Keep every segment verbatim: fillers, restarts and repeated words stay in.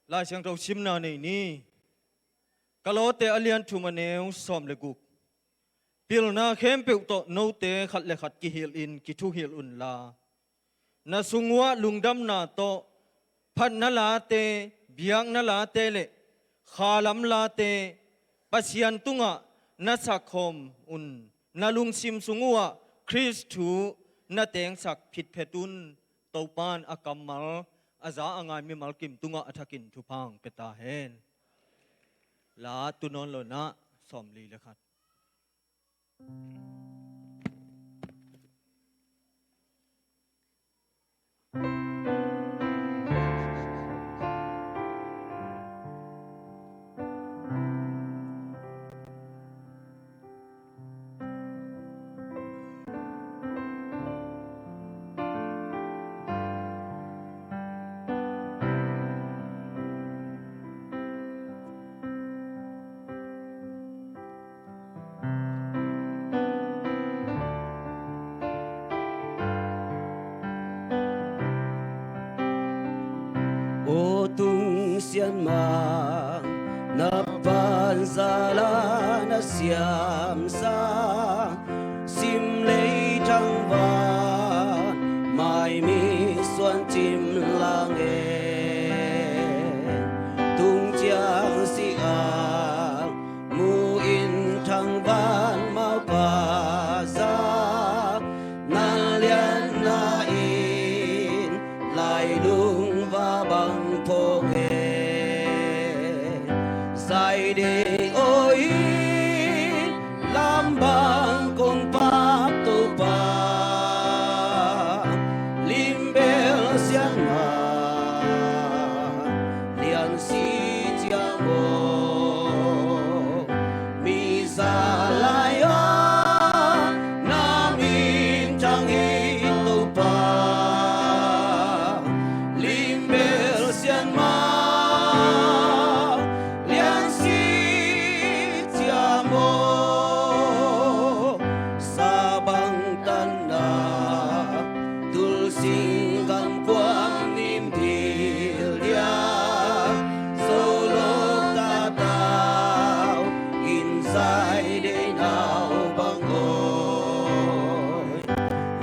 Lai Siangtho simna nei ni. Ka lawte a lian thum a neu sawm le guk. Pilna khempeuh tawh note khat le khat kihilh in kithuhilh unla, na sung uhah lungdamna tawh phatna late, biakna late le khalam late Pasian tungah na sakkhawm un. Na lungsim sung uhah Khrist thu na tengsak phitphet un. Topa'n a kammal a za a ngai mimal kim tungah a thakin thupha hong pia ta hen. La tu nawn lo na, sawmli le khat. Aw Tungsiah Mang, na banza la na siamsa, simlei thangvan mai mi suan cim lang e. Tung ciang si-ang mu in thangvan maupa za, na lianna in lailung va bang phawng e. Zaidei aw in lam bang kong pak Topa, limbel sian ma lian si ciam aw. Mi za lai-a na min thang hi Topa, limbel sian ma lian si ciam aw. Sa bang tanna tul sing gam kuam nim dil dia, zo lo ta tau in Zaidei nau bang aw.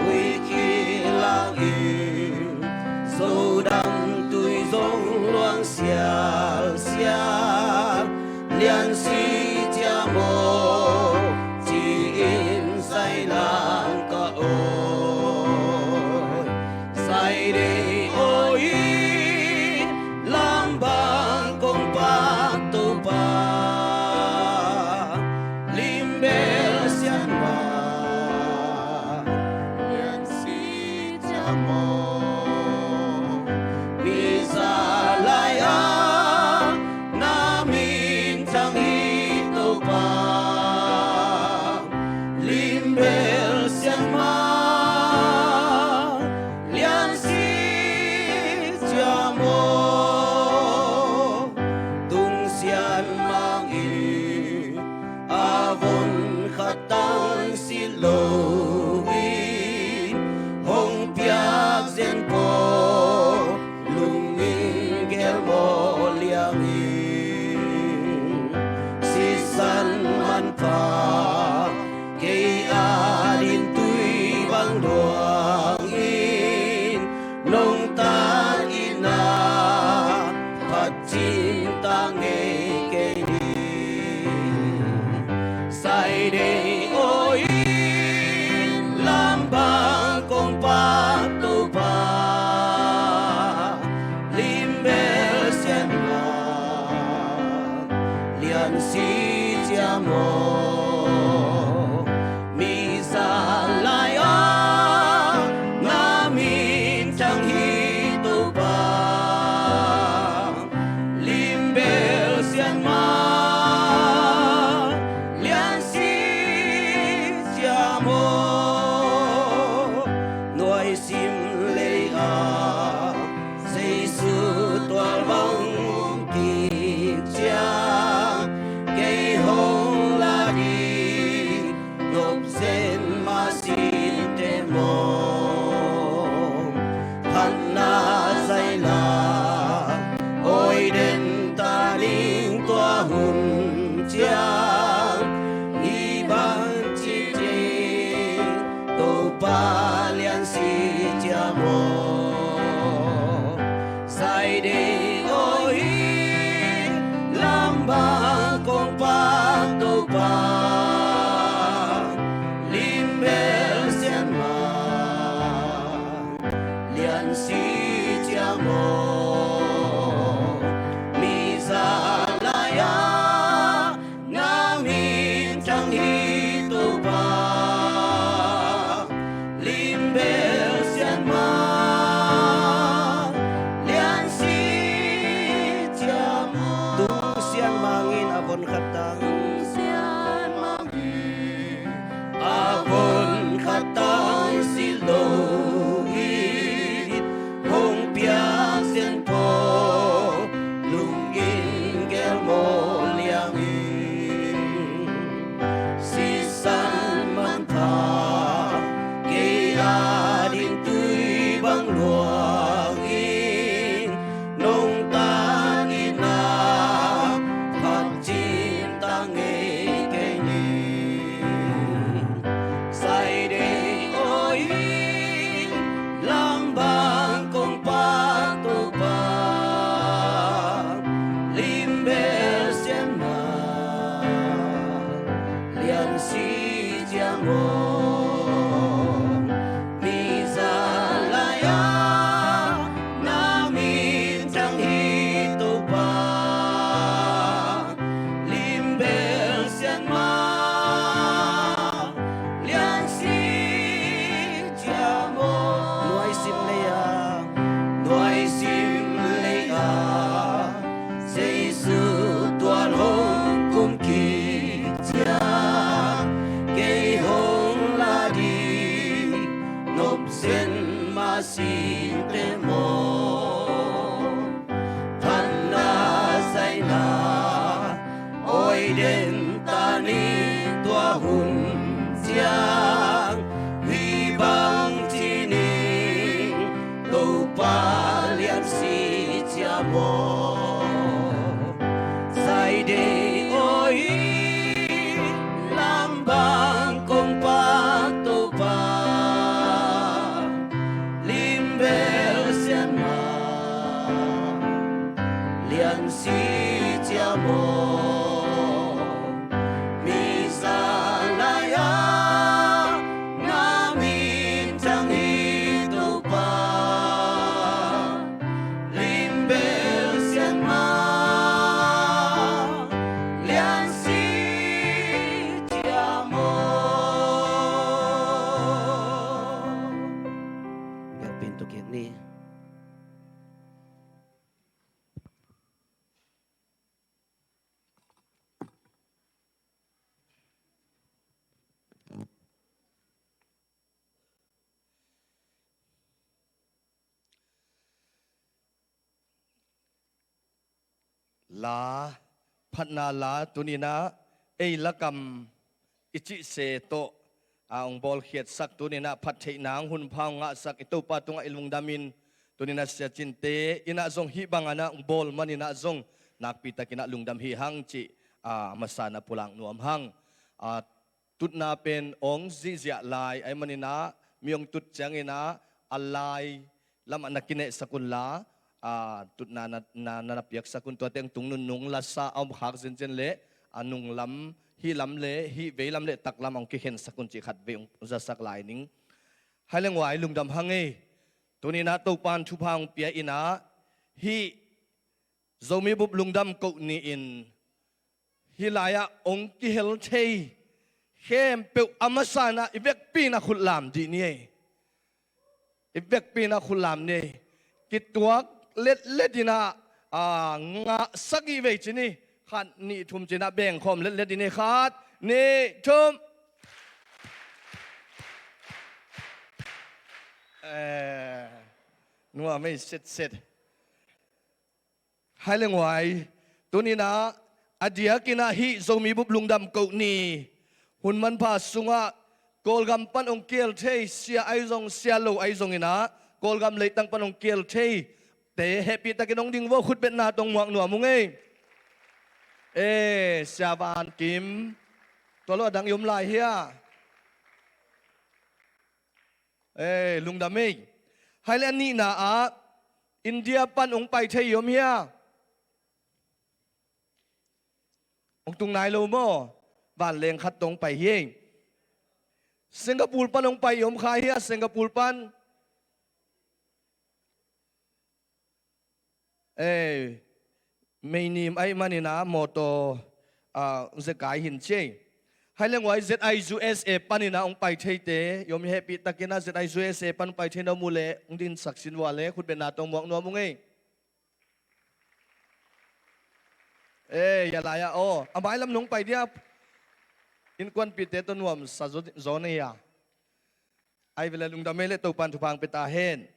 Hui kilang in zo dam tui zong luang sialsial, lian si ciam aw ci-in zai lang ka aw. Zaidei aw in lam bang kong pak Topa, limbel sian ma lian si ciam aw. Mi za lai-a na min thang hi Topa, limbel sian ma lian si ciam aw. Tungsiah Mang in a von khat tang si lo in hong piak zen paw, lungin gel maw liang in, sisan manpha kei adin tui bang luang in, nong tan in a phat cin ta ngei kei ni. Zaidei aw in lam bang kong pak Topa, limbel sian ma lian si ciam aw. Mi za lai-a na min thang hi Topa, limbel sian ma lian si ciam aw. Nuai sim lei-a Jesu tual bang um kik ciang, kei hong la hun ciang, hih bang ci ding, Topa lian si ciam aw. Zaidei aw hi, lam bang kong pang Topa, lim bel sian mah, lian si ciam aw. Mi za lai-ah na min thang hi Topa, lim bel sian mah, lian si ciam aw. Tung sian mangin a von khat tang, tung sian mangin a von khat tang si lo hi. Hong piak sian pho, lungin gel maw liang in. Sisan manpha, kei a ding tui bang luang in, nong tan in ah, phat cin ta ngei kei ni. Zaidei aw hi, lam bang kong pang Topa, lim bel sian mah, lian si ciam aw. Mi za lai-ah na min thang hi Topa, lim bel sian mah, lian si ciam aw. Nuaisim lei-ah, nuaisim lei-ah, Jesu tuan hong kum kik ciang, kei hong la ding nop zen mah site maw. Phatna zaina awi den ta ni, tua hun ciang hih bang ci ning, Topa lian si ciam aw. Zaidei aw hi, lam bang kong pang Topa, lim bel sian mah, lian si ciam aw. Mi za lai-ah na min thang hi Topa, lim bel sian mah, lian si ciam aw. Biakpiin tu kik ni. La, phatna la, tuni-in ah ei lakam i cih se tawh a hong bawlkhiatsak, tuni-in ah phattheihna hong hunpha hong ngahsak i Topa tungah i lungdam in, tuni-in ah siacinte in ah zong hih bangin ah hong bawl manin ah zong nakpitakin ah lungdam hi hang cih a masa-in ah pulak nuam hang. A tutna pen hong zihziah lai ahih manin ah mi hong tut ciangin ah a lai lamah na kinehsak unla, a tutna na, na, na, na piaksak un, tuate hong tung nunnung lasa a om khak zenzen leh a nunglam, hih lam le hih veilam le taklam a hong kikhensak un cih khatvei hong zasak lai ning. Hai le nguai lungdam hang ei. Tuni-in ah Topa'n thupha hong pia in ah, hih Zomi Bup Lungdam Koh Ni-in hih lai-ah hong kihel thei khempeuh a masa-in ah i vekpi-in ah khut lam dih ni ei. I vekpi-in ah khut lam ni ei. Kituak letlet in ah, a, ngahsak i vei ci ni. Khat, nih, thum ci-in ah bengkhawm letlet i ni. Khat, nih, thum. Eh, nuam ei setset. Hai le nguai, tuni-in ah a diakin ah hih Zomi Bup Lungdam Koh Ni hun manpha sungah Kawlgam pan hong kihel thei sia ahi zong, sia lo ahi zongin ah, Kawlgam leitang pan hong kihel thei te hehpihtakin hong ding vo, khutbetna tawh hong muak nuam ung ei. Eh, Sia Van Kim. Tua lo a dang i om lai hia? Eh, lungdam ei. Hai le a nihna ah India pan hong pai thei i om hia? Hong tung nai lo maw? Vanleng khat tawh hong pai hi ei. Singapore pan hong pai i om kha hia? Singapore pan. Eh, meinim ahih manin a mawtaw, ah, zekai hin ci ei. Hai le nguai Z I U S A panin a hong pai theite i om hi. Hehpihtakin a Z I U S A pan hong pai theite na om uh leh hong dinsak sin vua le khutbetna tawh muak nuam ung ei. Eh, ya lai ah aw, a mailam nong pai dia. Innkuanpihte tawh nuamsa zaw, zaw nei a. Ai vele lungdam ei le Topan thupha hong pia ta hen.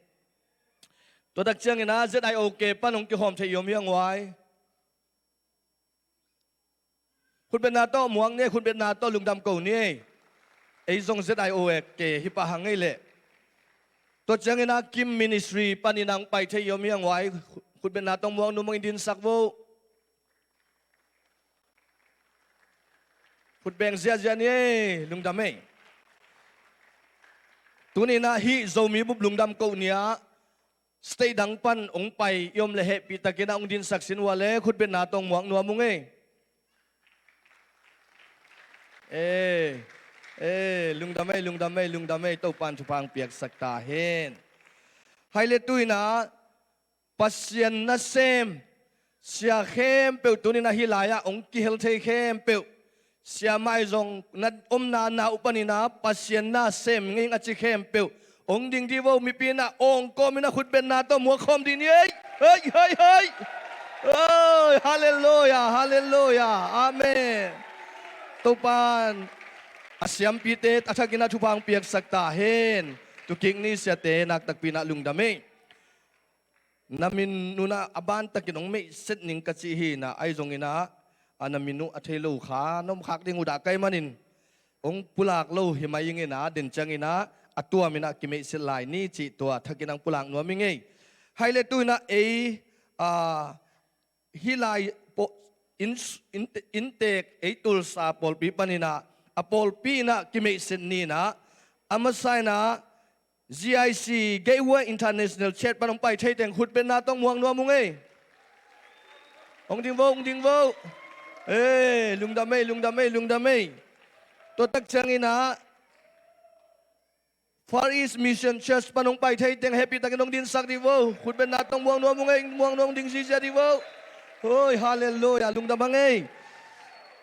Tua tak ciangin a Z I O K pan hong kihawm thei i om hia nguai? Khutbetna tawh muak ni ei, khutbetna tawh lungdam ko ni ei. Ei zong Z I O K hi pah hang ei leh. Tua ciangin a Kim Ministry panin a hong pai thei i om hia nguai? Khutbetna tawh muak nuam ung, hong dinsak vo. Khut beng ziahziah ni ei, lungdam ei. Tuni-in ah hih Zomi bup lungdam koh ni-ah state dang pan hong pai i om leh hehpihtakin ah hong dinsak sin vua le khutbetna tawh muak nuam ung ei. Eh, eh, lungdam ei, lungdam ei, lungdam ei, Topan thupha hong piaksak ta hen. Hai le tu-in ah Pasian nasem sia khempeuh tuni-in ah hih lai-ah hong kihel thei khempeuh, sia mai zong na omna na uh panin ah Pasian nasem ngei ing a ci khempeuh hong ding dih vo. Mipi in ah awng kawmin ah khutbetna tawh muak khawm dih ni ei. Hei, hei, hei. Oi, halleluia, halleluia. Amen. Topan a siampite a thakin ah thupha hong piaksak ta hen. Tukik ni siate, naktakpi-in ah lungdam ei. Na min un ah a bantakin hong meihset ning ka cih hi-in ah, ahi zongin ah, a na min uh a thei lo kha na om khak ding uh dah ka hih manin hong pulak lo hi mai ing in ah, den ciangin ah a tuamin ah kimeihset lai ni cih tua thakin ah hong pulak nuam ing ei. Hai le tu-in ah ei, a, hih lai paw-, inn, inn, inntek ei Tulsa pawlpi panin ah a pawlpi in ah kimeihset ni-in ah, a masa-in ah G I C, Gateway International Church pan hong pai thei teng khutbetna tawh muak nuam ung ei. Hong ding vo, hong ding vo. Eh, lungdam ei, lungdam ei, lungdam ei. Tua tak ciangin ah Far East Mission Church pan hong pai thei teng hehpihtakin hong dinsak dih vo. Khutbetna tawh muak nuam ung ei, muak nuam, hong ding ziahziah dih vo. Hoi, halleluia, lungdam hang ei.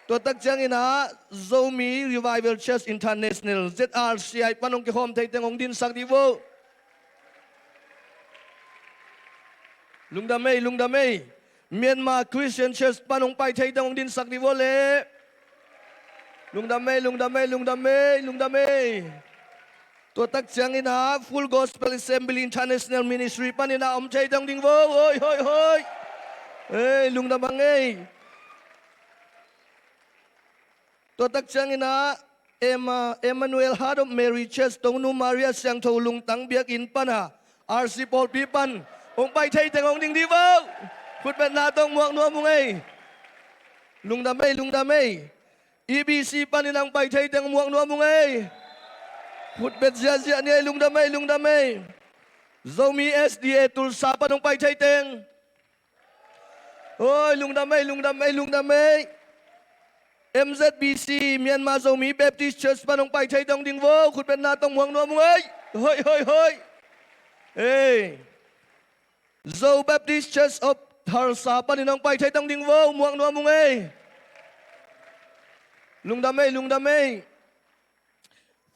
Tua tak ciangin ah Zomi Revival Church International, Z R C I pan hong kikhawm thei teng hong dinsak dih vo. Lungdam ei, lungdam ei. Myanmar Christian Church pan hong pai thei teng hong dinsak dih vo le. Lungdam ei, lungdam ei, lungdam ei, lungdam ei. Tua tak ciangin ah Full Gospel Assembly International Ministry panin ah om thei teng hong ding vo. Hoi, hoi, hoi. Ei, lungdam hang ei. Tua tak ciangin ah Emma-, Emmanuel Heart of Mary Church, Tongnu Maria Siangtho Lungtang Biakinn pan ah, R C pawlpi pan hong pai thei teng hong ding dih vo. Khutbetna tawh muak nuam ung ei. Lungdam ei, lungdam ei. E B C panin ah hong pai thei teng muak nuam ung ei. Khutbet ziahziah ni ei, lungdam ei, lungdam ei. Zomi S D A Tulsa pan hong pai thei teng. Oi, lungdam ei, lungdam ei, lungdam ei. M Z B C, Myanmar Zomi Baptist Church pan hong pai thei teng hong ding vo. Khutbetna tawh muak nuam ung ei. Hoi, hoi, hoi. Ei. Zo Baptist Church of Tulsa panin hong pai thei teng hong ding vo. Muak nuam ung ei. Lungdam ei, lungdam ei.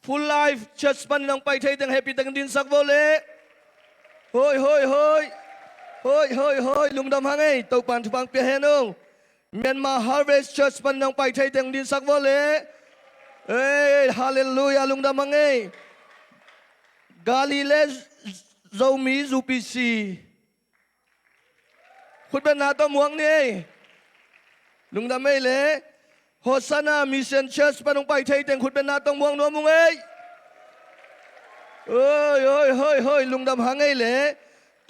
Full Life Church panin hong pai thei teng hehpihtakin dinsak vo le. Hoi, hoi, hoi. Hoi, hoi, hoi. Lungdam hang ei. Topan thupha hong pia hen o. Myanmar Harvest Church panin hong pai thei teng dinsak vo le. Ei, halleluia, lungdam hang ei. Galilee Zomi U P C. Khutbetna tawh muak ni ei. Lungdam ei le. Hosanna Mission Church pan hong pai thei teng khutbetna tawh muak nuam ung ei. Oi, oi, hoi, hoi, lungdam hang ei le.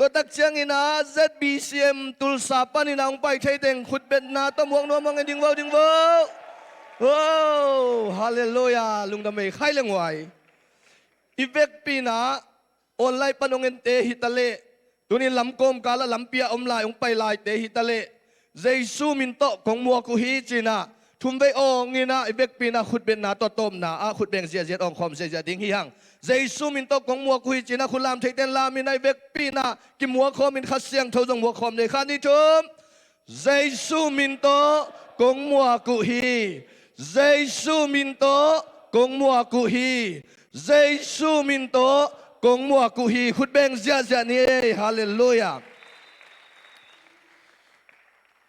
Tua tak ciangin ah Z B C M Tulsa panin ah hong pai thei teng khutbetna tawh muak nuam hong en ding vo, ding vo. Oh, halleluiah, lungdam ei, khai leng uai. I vekpi-in ah online pan hong ente hi ta leh, tuni lam kawmkal ah lampi ah om lai, hong pai laite hi ta leh, Jesu min tawh kong muak uh hi ci-in ah, thumvei awng in ah i vekpi-in ah khutbetna tawh tawpna ah khutbeng ziahziah, awngkhawm ziahziah ding hi hang. Jesu min tawh kong muak uh hi ci-in ah khut lam theite in lam in ah i vekpi-in ah kimuak khawm in Kha Siangtho zong muak khawm ni, khat, nih, thum. Jesu min tawh kong muak uh hi. Jesu min tawh kong muak uh hi. Jesu min tawh kong muak uh hi. Khutbeng ziahziah ni ei. Halleluiah.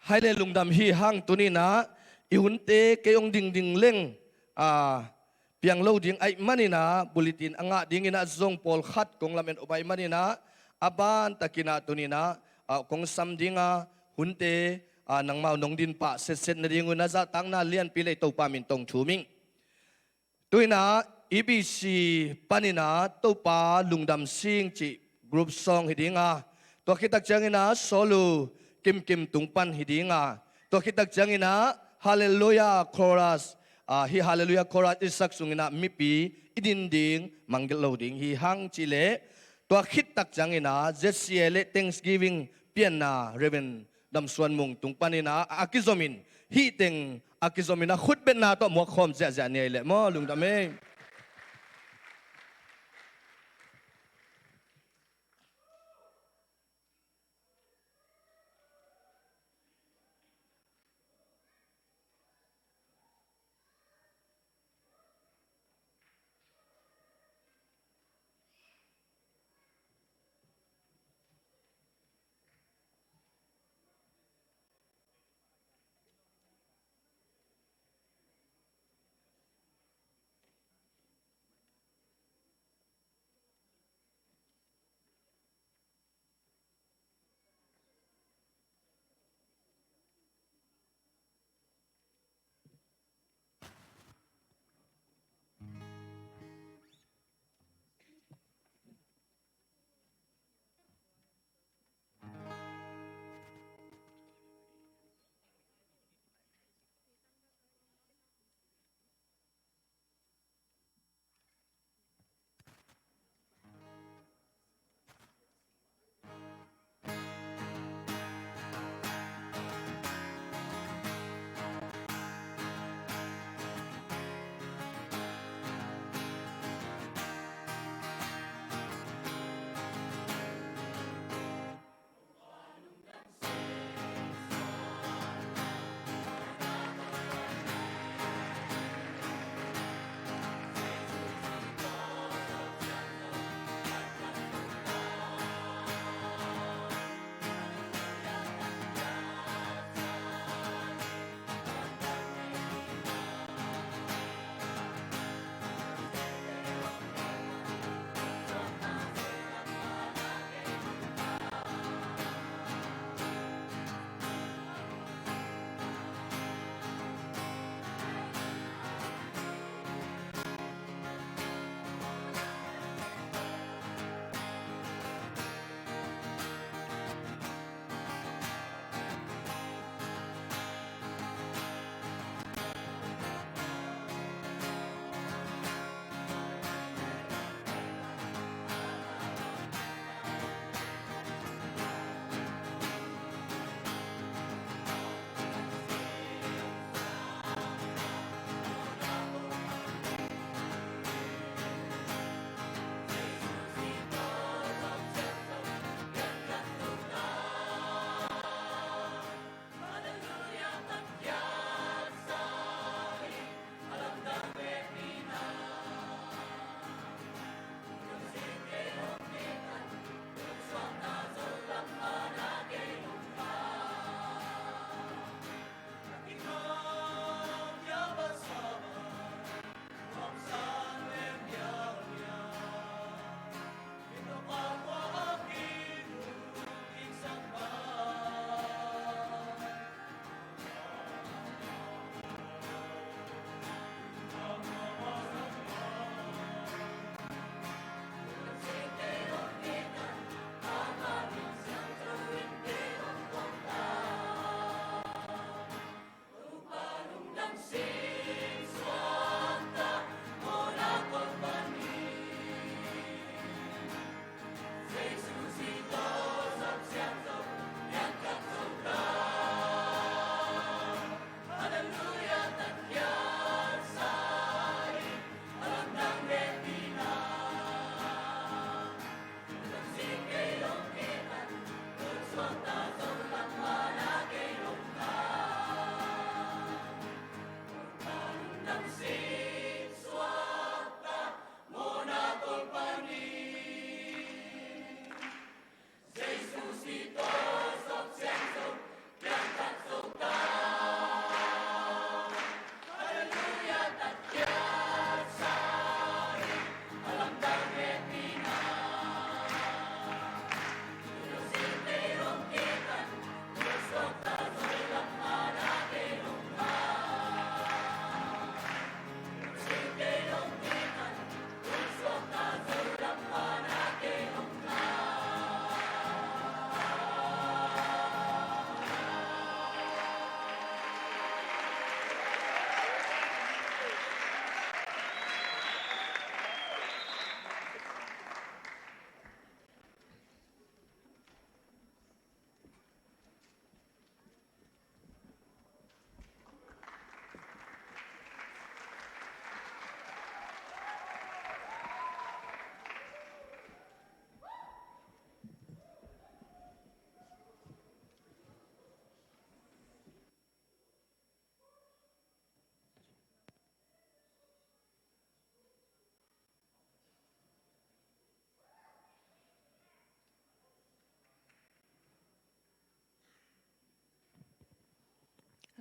Hai le lungdam hi hang, tuni-in ah i hunte kei hong dingding leng, a, piang lo ding ahih manin ah, bulletin a ngah dingin ah zong pawlkhat kong lamen up ahih manin ah, a bantakin ah tuni-in ah, a, kong sam ding a, hunte, a, nangmau nong din pah setset nadingun ah zahtakna lianpi lei Topa min tawh thum ing. Tu-in ah E B C panin ah Topa Lungdam Sing cih group song hi ding a, tua khit tak ciangin ah Sawlu Kimkim tung pan hi ding a, tua khit tak ciangin ah Halleluiah Chorus, ah, hih Halleluiah Chorus i sak sungin ah mipi i din ding mangngilh lo ding hi hang cih leh, tua khit tak ciangin ah Z C A le Thanksgiving pianna Reverend Dam Suan Mung tung panin ah a kizomin, hih teng a kizomin ah khutbetna tawh muak khawm ziahziah ni ei leh maw, lungdam ei.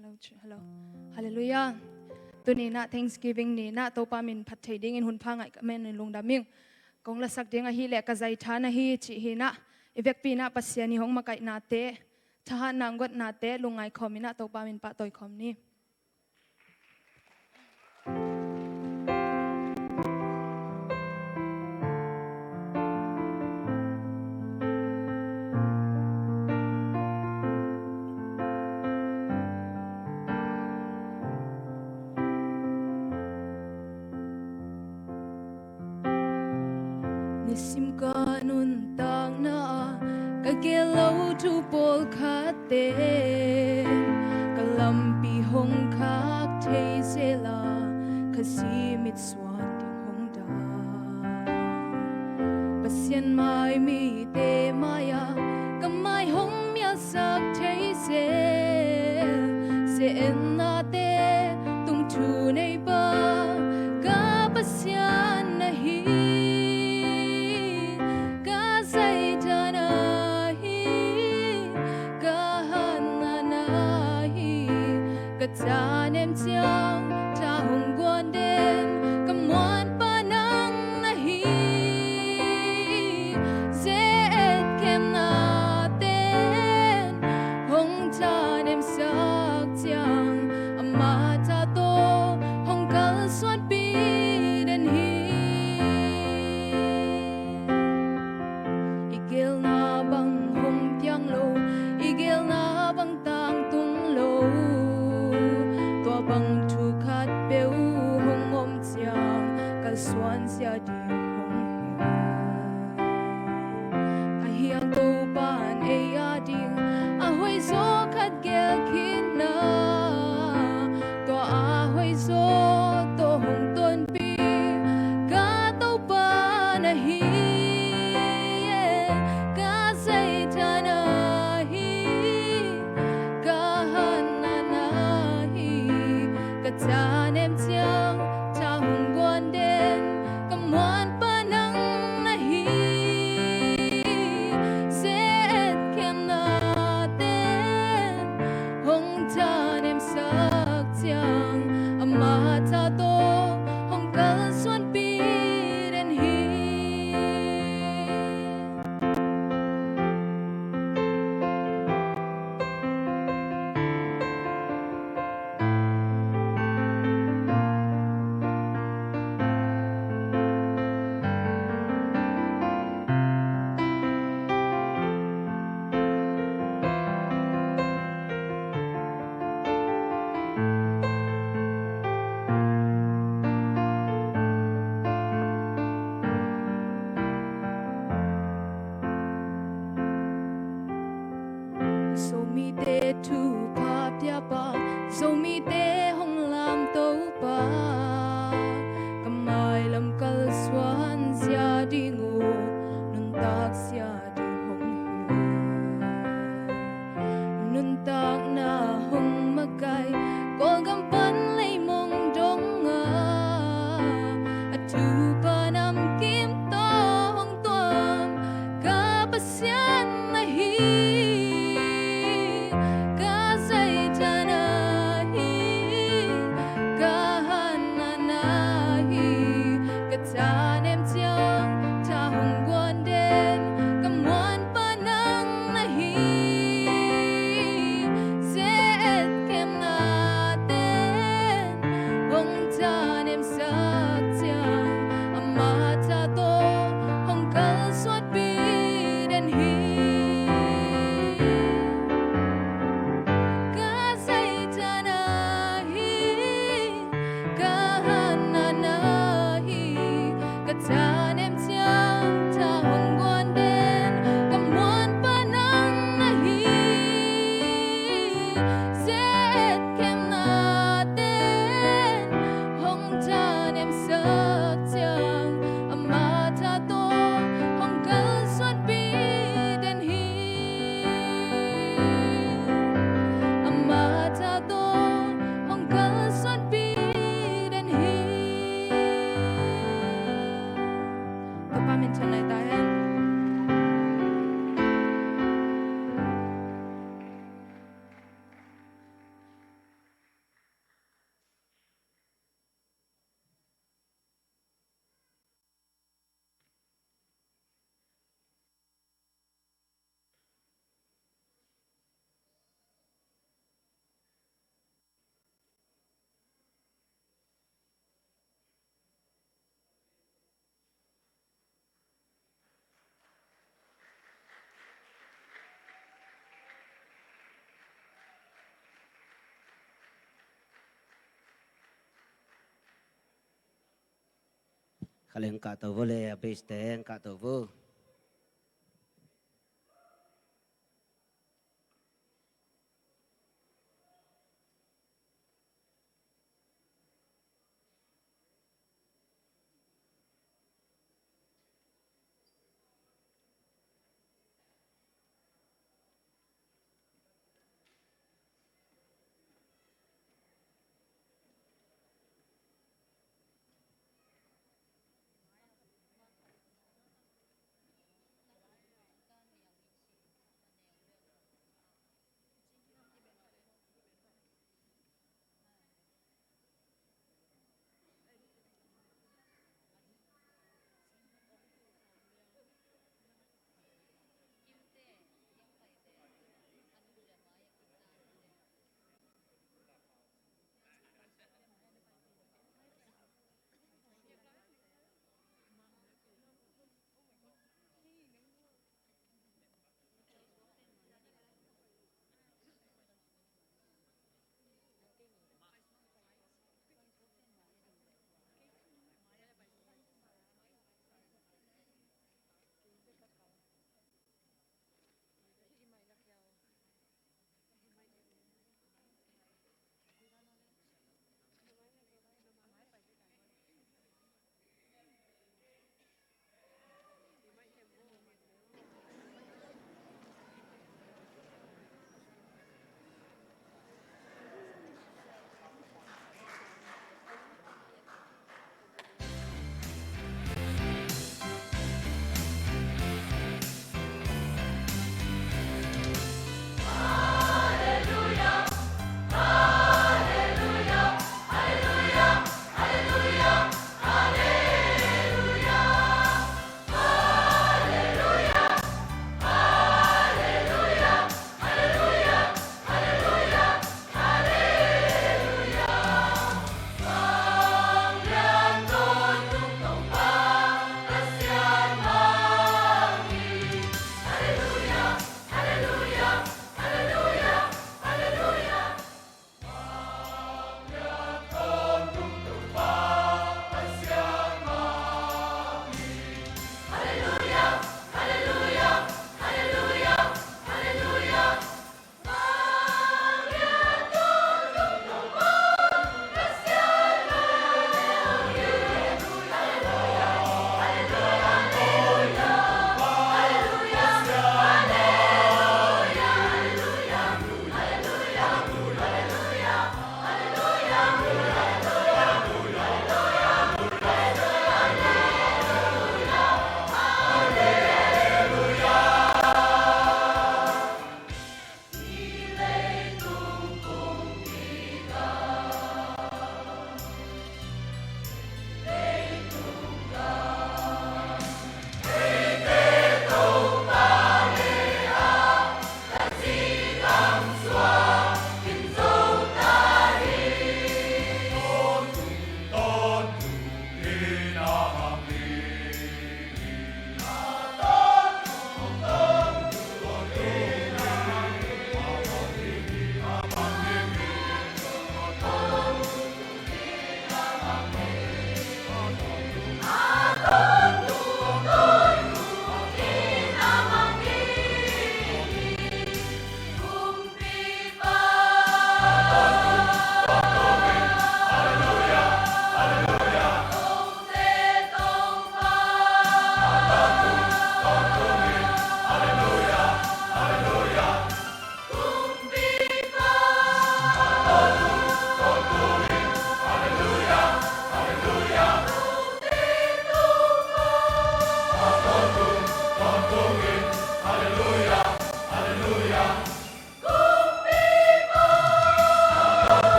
Hello, hello. Halleluiah. Tuni in ah Thanksgiving ni in ah Topa min phat thei dingin hun pha ngaih ka men in lungdam ing. Kong lasak ding ahih leh Ka Zaitha Na Hi cih hi in ah, i vekpi in ah Pasian in hong makaihnate, thahatna hong guatnate lungngai khawm in ah Topa min pahtawi khawm ni. Nisim ka nuntakna ah ka gel lo thu pawlkhatte, ka lampi hong khak thei sela, ka si mitsuan ding hong dang. Pasian mai mite mai-ah ka mai hong mialsak thei sel, se-etnate tung thu nei pa ka Pasian na hi. Ka Zaitha Na Hi, ka hatna Na Hi, ka tanem ciang tha hong guan den, ka muanpa nang na hi. Ze-et khemnaten hong tanemsak ciang, ama tha tawh hong kalsuanpih den hi. I gelna bang hong piang lo, i gelna bang tangtung lo, tua bang thu khatpeuh hong om ciang kalsuan zia ding hong hi. Ahi hang Topa'n ei ading a hoihzaw khat gelh khin a, tua a hoihzaw tawh hong tonpih ka Topa na hi. Ka Zaitha Na Hi, ka hatna Na Hi, ka tanem ciang tha hong guan den, ka muanpa nang na hi. Ze-et khemnaten hong tanemsak ciang, ama tha tawh hong kalsuanpih den hi. Zomite thupha piapa, Zomite hong lamto pa, ka mailam kalsuan zia ding uh nuntak zia ding hong hi. Nuntakna hong makaih Kawlgam pan leimong dongah, a thupha namkim tawh hong tuam ka Pasian na hi. Ka Kha leng kah to vo le, a bass te kah to vo.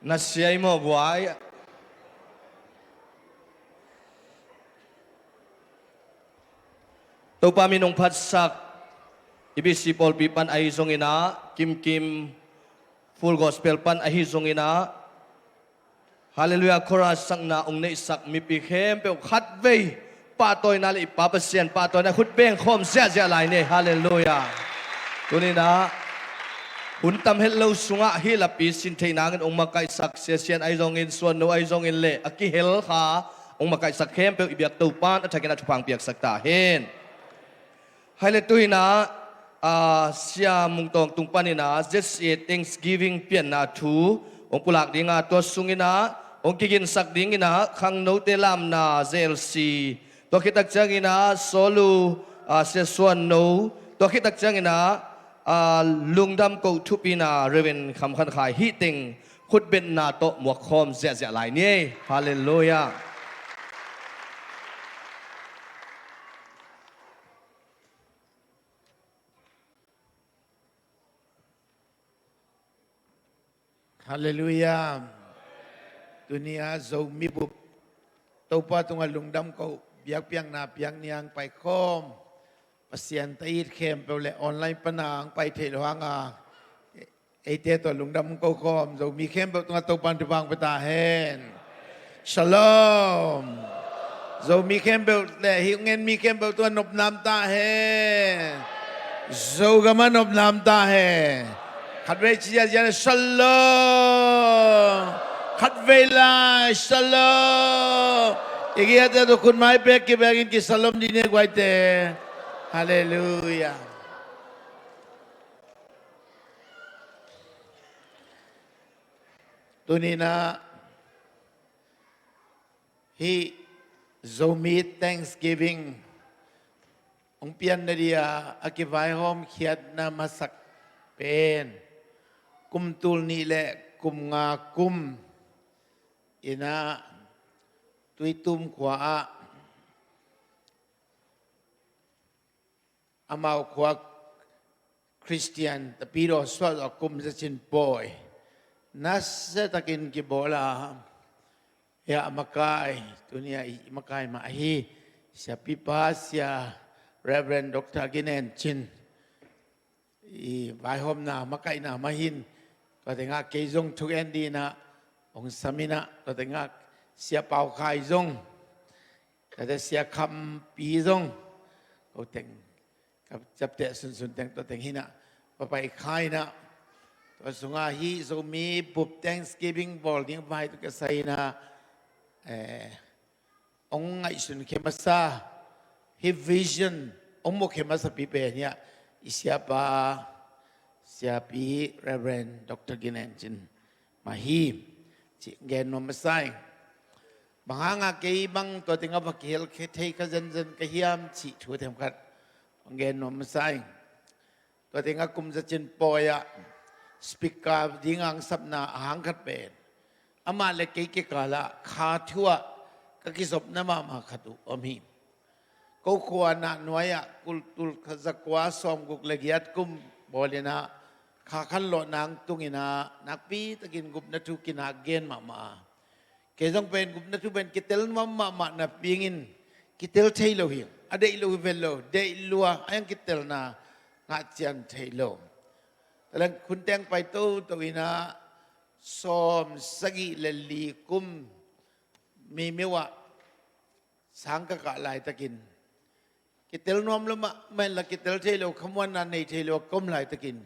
Na siai maw guai? Topa min hong phatsak i B C pawlpi pan ahi zongin ah, Kimkim Full Gospel pan ahi zongin ah, Halleluiah chorus sakna hong neihsak mipi khempeuh khatvei pahtawina le i Pa Pasian pahtawina khut bengkhawm ziahziah lai ni. Halleluiah. Tuni-in ah hun tam het lo sungah hih lapi sin theih nangin hong makaihsak Sia Sian ahi zongin, Suan No ahi zongin le a kihel kha hong makaihsak khempeuh i biak Topa'n a thakin a thupha hong piaksak ta hen. Hai le tu-in ah, ah, Sia Mung Tawng tung panin ah Z C A Thanksgiving pianna thu hong pulak ding a, tua sungin ah hong kiginsak dingin ah khangnote lamna Z L C, tua khit tak ciangin ah Sawlu, ah, Sia Suan No, tua khit tak ciangin ah, ah, Lungdam Koh thupina Reverend Kham Khan Khai, hih teng khutbetna tawh muakkhawm ziahziah lai ni. Halleluiah. Halleluiah. Tuni-a Zomi bup Topa tungah lungdam ko biakpiakna piak ni-a hong paikhawm Pasian ta it khempeuh le online pana hong pai theih loh hanga eite tawh lungdam ko khawm Zomi khempeuh tungah Topa'n thupha hong pia ta hen. Shalom. Zomi khempeuh le hih hong en mi khempeuh tungah nopna om ta hen. Zogamah nopna om ta hen. Khatvei ci ziahziah ni, Shalom. Khatvei lai, Shalom. I giate tawh khut mai pek kibekin ki-shalom dih ni guaite. Halleluiah. Tuni-in ah hih Zomi Thanksgiving hong pianna dia a kivaihawm khiatna masak pen kum tul nih le kum nga kum in ah Tuitum khua ah amau khua Khristian tapidaw suah zawh kum zacin pawi nasia takin kibawl a, hiah a makai, tuni-a i makai mah ahi siapipa Sia Reverend Doctor Gin En Cin i vaihawmna makaihna mah hi-in, tua tengah kei zong thugen dingin ah hong sam in ah, tua tengah Sia Pau Khai zong, tua teh Sia Kham Pi zong, ko teng ka ciapteh sunsun teng tua teng hi-in ah va pai kha in ah, tua sungah hih Zomi bup Thanksgiving bawl ding vai tawh kisai in ah, eh, hong ngaihsun khia masa, hih vision hong mukhia masapi pen hiah i siapa, siapi Reverend Doctor Gin En Cin mah hi, cih gen nuam masa ing. Bang hanga kei bang tua tengah va kihel thei kha zenzen ka hiam cih thu themkhat hong gen nuam masa ing. Tua tengah kum zacin pawi-ah speaker dinga hong sapna a hang khat pen amah le kei kikalah kha thu-ah ka kizopna mahmah khat uh om hi. Ko khua Nahnuai-ah kum tul khat zakua sawmguk le giat kum bawl in ah kha khanlawhna hong tung in ah nakpi takin gupna thu kinak gen mahmah a, kei zong pen gupna thu pen kitel nuam mahmah napi-in kitel thei lo hi. A deih lo hi vet lo, deih lua a, a hang kitelna ngah cian thei lo. Tua leh hun teng pai toto in ah sawm sagih le li kum Mimeu ah sang ka kah laitakin kitel nuam lo mahmah in la, kitel thei lo, khamuanna nei thei lo a ka om laitakin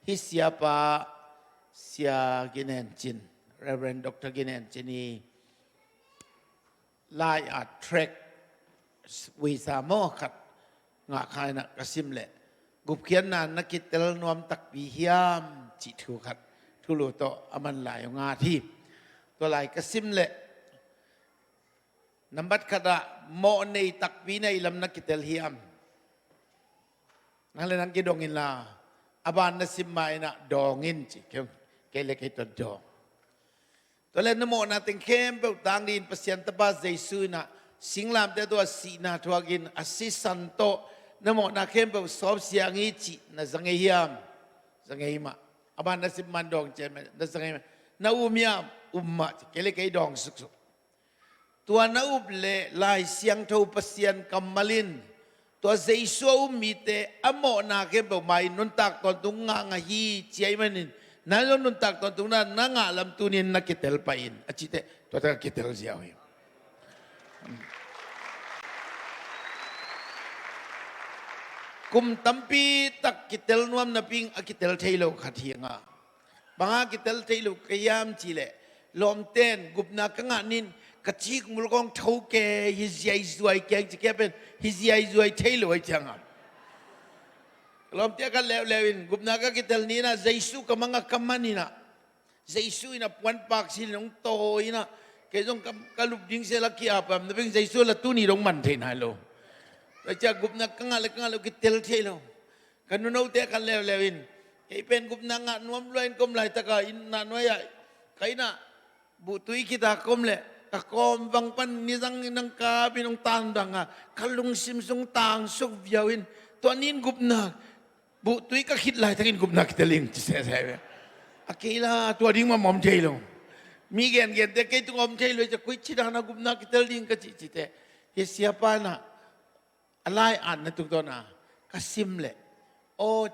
hih siapa Sia Gin En Cin, Reverend Doctor Gin En Cin i lai-a tract Visa maw khat ngah kha in ah ka sim leh gupkhiatna na kitel nuam takpi hiam cih thu khat thulu tawh a man lai hong at hi. Tua lai ka sim leh nambat khatah mawh nei takpi na hih lam na kitel hiam? Nang le nang kidong inla, a ban na sim ma in ah dawng in ci, kei, kei le kei tawh dawng. Tua leh na mawhna teng khempeuh tang dingin Pasian Tapa Jesu in ah singlamteh tawh a sihna thuakin a sisan tawh na mawhna khempeuh sawpsiang hi cih na za ngei hiam? Za ngei mah. A ban na sim ma in dawng ciat mah, na za ngei mah. Na um hiam? um mah, kei le kei dawng suksuk. Tua na up le Lai Siangtho Pasian kammal in tua Jesu a um mite a mawhna khempeuh mai nuntak tawntung ngah ngah hi ci ahih manin, nai zong nuntak tawntungna na ngah lam tunin na kitel pah in a cite, tua taka kitel ziau hi. Kum tampi tak kitel nuam napi in a kitel thei lo khat hi a ngah. Bang a kitel thei lo ka hiam cih leh, lawmten gupna ka ngah nin ka cikmul kong tho ke, hi ziaizuai keng ci ke pen, hi ziaizuai thei lo ahi ciangin. Lawmte a ka leuleu in gupna ka kitel ni in ah Jesu ka mang a ka man in ah, Jesu in a puanpak sin hong tawi in ah, kei zong ka, ka lup ding sel a ki-ap a, na beng Jesu la tuni dong man thei nai lo. Tua ciang gupna ka ngah le ka ngah lo kitel thei lo. Ka nunote a ka leuleu in, kei pen gupna ngah nuam lua in ka om laitaka inn ah nuai ah, ka inn ah buhtui khit a ka om leh ka kawm vang pan nizang in nang kap in hong tan bang a, ka lungsim sung tangsuk viau in, tua ni in gupna buhtui ka khit laitakin gupna kitel ing ci sese ve. A kei la tua ding mah om thei lo. Mi gengente kei tung om thei lo, cia koi ci dan a gupna kitel ding ka cih cite, hi siapa in ah a lai-atna tungtawn a ka sim leh, aw,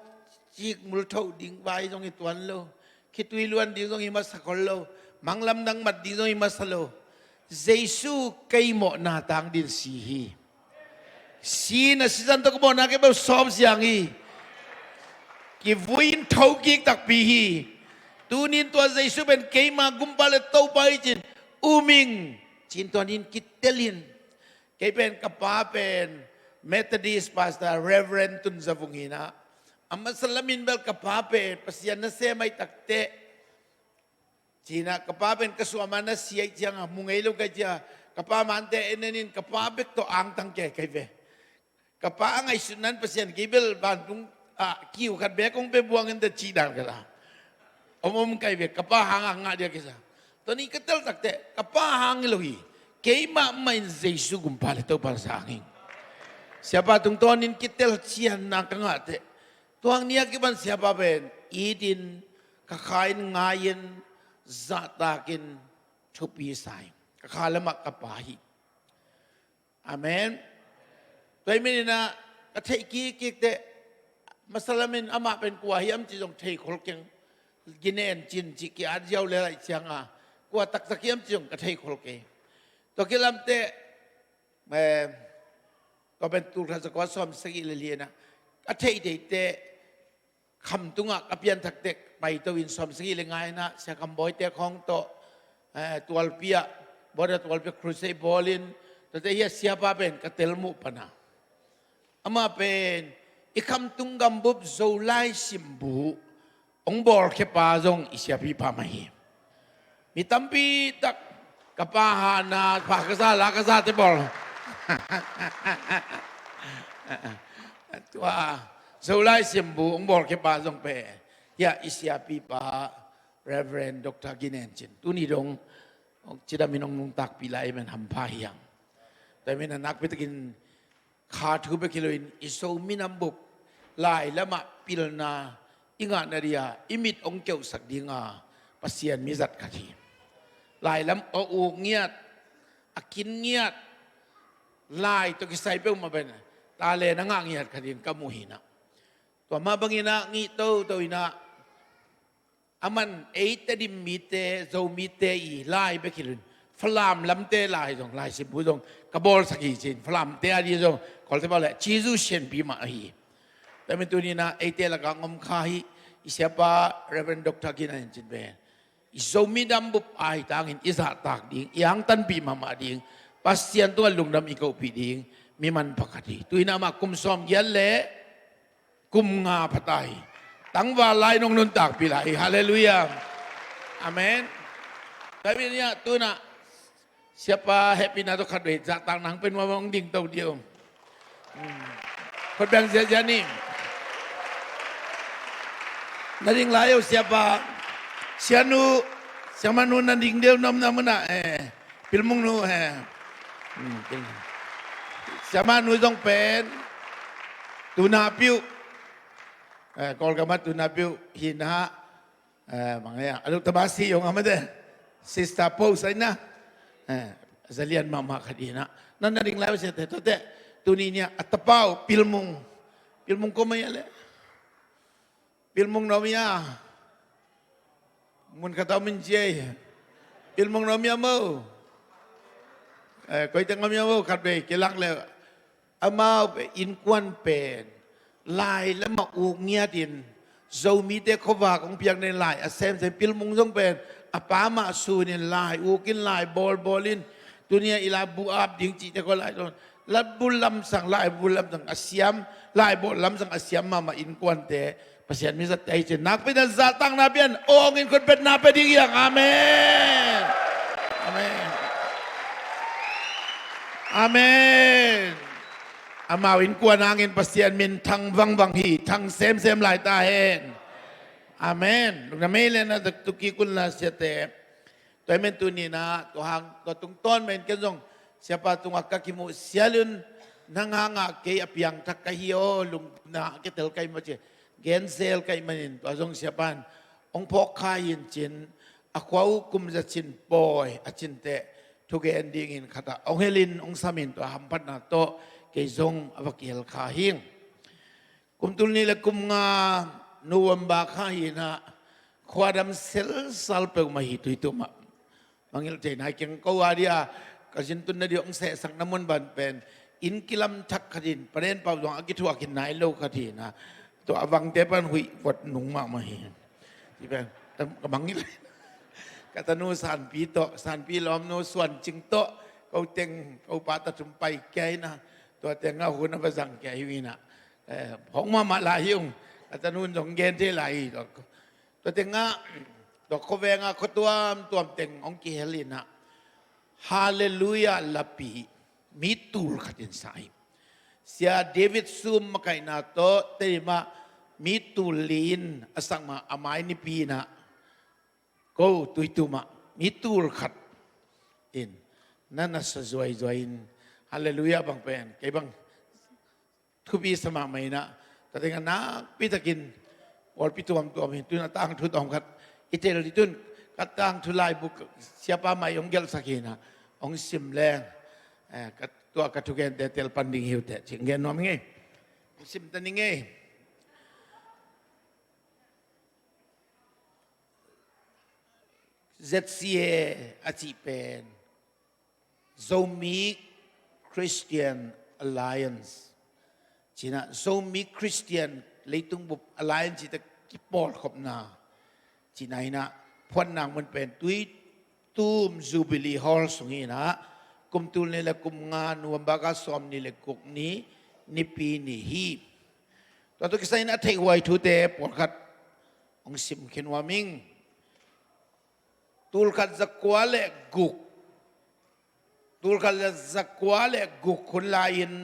cikmul thoh ding vai zong hi tuan lo, khitui luan ding zong hi masa khol lo, manglamdang mat ding zong hi masa lo. Jesu kei mawhna tang dingin si hi. Si in a sisan tawh ka mawhna kei beuh sawp siang hi. Kivui in thokik takpi hi. Tunin tua Jesu pen keima gumpa le Topa hi cin, um ing cin tua ni in kitel in. Kei pen ka pa pen Methodist Pastor Reverend Tun Za Vung hi in ah, a masa lamin bel ka pa pen Pasian nasem ahi takteh ci in ah, ka pa pen ka suahma na si ahi ciangin mu ngei lo ka hi ciangin, ka pa mante en en in ka pa bek tawh angtang kei kei ve. Ka pa a ngaihsutna in Pasian kei bel vantung ah kiu khat bek hong pia buang in teh cih dan ka la om om kei ve, ka pa hang a ngah dia kisa. Tua ni ka tel takteh ka pa hang hi lo hi. Keimah mah in Jesu gumpa le Topa sang ing. Siapa tungtawn in kitel cianna ka ngah teh, tua hang ni a kipan siapa pen it in, ka kha in ngai in, zahtak in, thupi sa ing. Ka kha lamah ka pa hi. Amen. Tua hi manin ah ka theih kikkik teh, masa lamin amah pen kua hiam cih zong thei khol keng. Ginen Cin cih ki-at ziau le laih ciangin kua taktak hiam cih zong ka thei khol kei. Tua kilam teh, eh, tua pen tul khat za kua sawm sagih le li in ah ka theih theih teh, Khamtung ah ka pianthak tek paito in sawmsagih le nga in ah Sia Kham Bawi te khawng tawh, eh, tualpi ah, Border tualpi ah crusade bawl in, tuate hi a siapa pen ka tel muh pan a, amah pen i Khamtung gambup Zolai Simbu hong bawlkhiapa zong i siapipa mah hi. Mi tampi tak ka pa hana pha ka za, la ka za te bawl. Tua Zolai Simbu hong bawlkhiapa zong pen hi a i siapipa Reverend Doctor Ginen Cin, tuni dong cidam in hong nungtakpih lai, amen, hampha hi hang. Tua hi a nakpi takin kha thu bek hi loin i Zomi nam bup lai lamah pilna i ngahna dia i mit hong keuhsak dinga Pasian mi zat khat hi. Lai lam a uk ngiat, a kin ngiat, lai tawh kisai peuhmah pen talent a ngah ngiat khat in ka muh hi in ah, tua mah bangin ah ngih toto in ah, aman ei Tedim mite, Zomite i lai bek hi loin Falam lamte lai zong, Lai Simbu zong ka bawlsak hi ci-in, Falamte a di zong Kawlte bawle, Jesu sianpi mah ahi. Tua hi manin tuni in ah eite lakah hong om kha hi i siapa Reverend Doctor Ginen Cin pen i Zomi nam bup ahi tangin i zahtak ding, i angtanpih mahmah ding, Pasian tungah lungdam i kohpih ding mi manpha khat hi. Tu in ah amah kum sawmgiat le kum nga pha ta hi. Tangval lai in hong nuntakpih lai hi. Halleluiah. Amen. Tua hi manin ah tu in ah siapa hehpihna tawh khat vei zahtakna hong pia nuam a, hong dingto dih o. Hmm. Khut beng ziahziah ni. Na ding lai o siapa. Sianu, siamanu na ding deuh nuamna mun ah, eh, Pilmung nu, eh. Hmm, Pilmung. Siamanu zong pen tuna piuh, eh, Kawlgam ah tuna piuh hi in ah, eh, bang hiam, a luk tama si yong a mate. Sister Post aina, eh, zalian mahmah khat ina. Nan na ding lai sia te, tua te, tuni nia a tapau Pilmung. Pilmung ko mai ale. Pilmung no mia. Mun khat tau min jai. Pilmung no mia mo. Eh, koi teng no mia mo khat bei kilang le. Amau innkuan pen lai lamah uk ngiatin Zomite khuavak hong piak nen lai a semsem Pilmung zong pen a pa mah sunin lai ukin lai bawlbawlin tunia i lai bu ap ding cihte khualai zong latbul lamsang laibu lamsang a siam laibawl lamsang a siam mahmah innkuante Pasian mi zatte hi cin nakpi dan zahtakna pian awngin khutbetna pia ding hiang. Amen. Amen. Amen. Amau innkuan hangin Pasian min thang vangvang hi, thang semsem lai ta hen. Amen. Lungdam ei le na tuki kulna siate. Tua hi men tuni na tua hang tua tungtawn men ken zong siapa tungah ka kimuh sialun nang hangah kei a piangthak ka hi aw lungna a kitel ka hi maw ci genzel ka hi manin tua zong siapan hong phawk kha hin cin a khua uh kum za cin pawi a cinteh thugen dingin khatah hong helin hong samin tua hamphatna tawh kei zong a va kihel kha hing. Kum tul nih le kum nga November kha hinah khuadam selsal peuhmah hi tuitumah. Mangilh thei nai keng ko a dia ka zintun na dia hong sehsak na mun ban pen inn kilam thak khat in panen pau zong a kithuak hin nai lo khat hinah tua a vangte pan huih vot nung mahmah hi. Ci pen ka mangilh ka tanu Sanpi tawh Sanpi lawmnu Suancing tawh ko teng ko pa ta thum pai kia hinah tua teng a hun a va zang kia hi hinah. Eh, hong mahmah lai hi ung. A tanun zong gen thei lai hi. Tua tengah tua khuavenga khua tuamtuam teng hong kihel inah Halleluiah lapi mi tul khat in sa hi. Sia David Sum makaihna tawh teimah mi tul li in a sakmah a mai nipi inah ko tuitumah mi tul khat in na na sa zuaizuai in Halleluiah bang pen kei bang thupi sa mahmah inah ka tengah nakpi takin pawlpi tuamtuam hi tun a tangthu tawm khat i tel dih tun ka tangthu laibu siapa mai hong gelhsak hinah hong sim leng. Eh, ka tua ka thugente tel pan ding hi uh teh cih gen nuam hi ngei. Hong sim ta ni ngei. Z C A a cih pen Zomi Christian Alliance cinah Zomi Christian leitung bup alliance cihte kipawlkhopna cinah hinah phuannak mun pen Tuitum Jubilee Hall sung hinah kum tul nih le kum nga November ka sawm nih le guk ni nipi ni hi. Tua tu kisai inah theihhuai thute pawlkhat hong simkhin uaming. Tulkhat zakua le guk tulkhat zakua le guk hun lai-in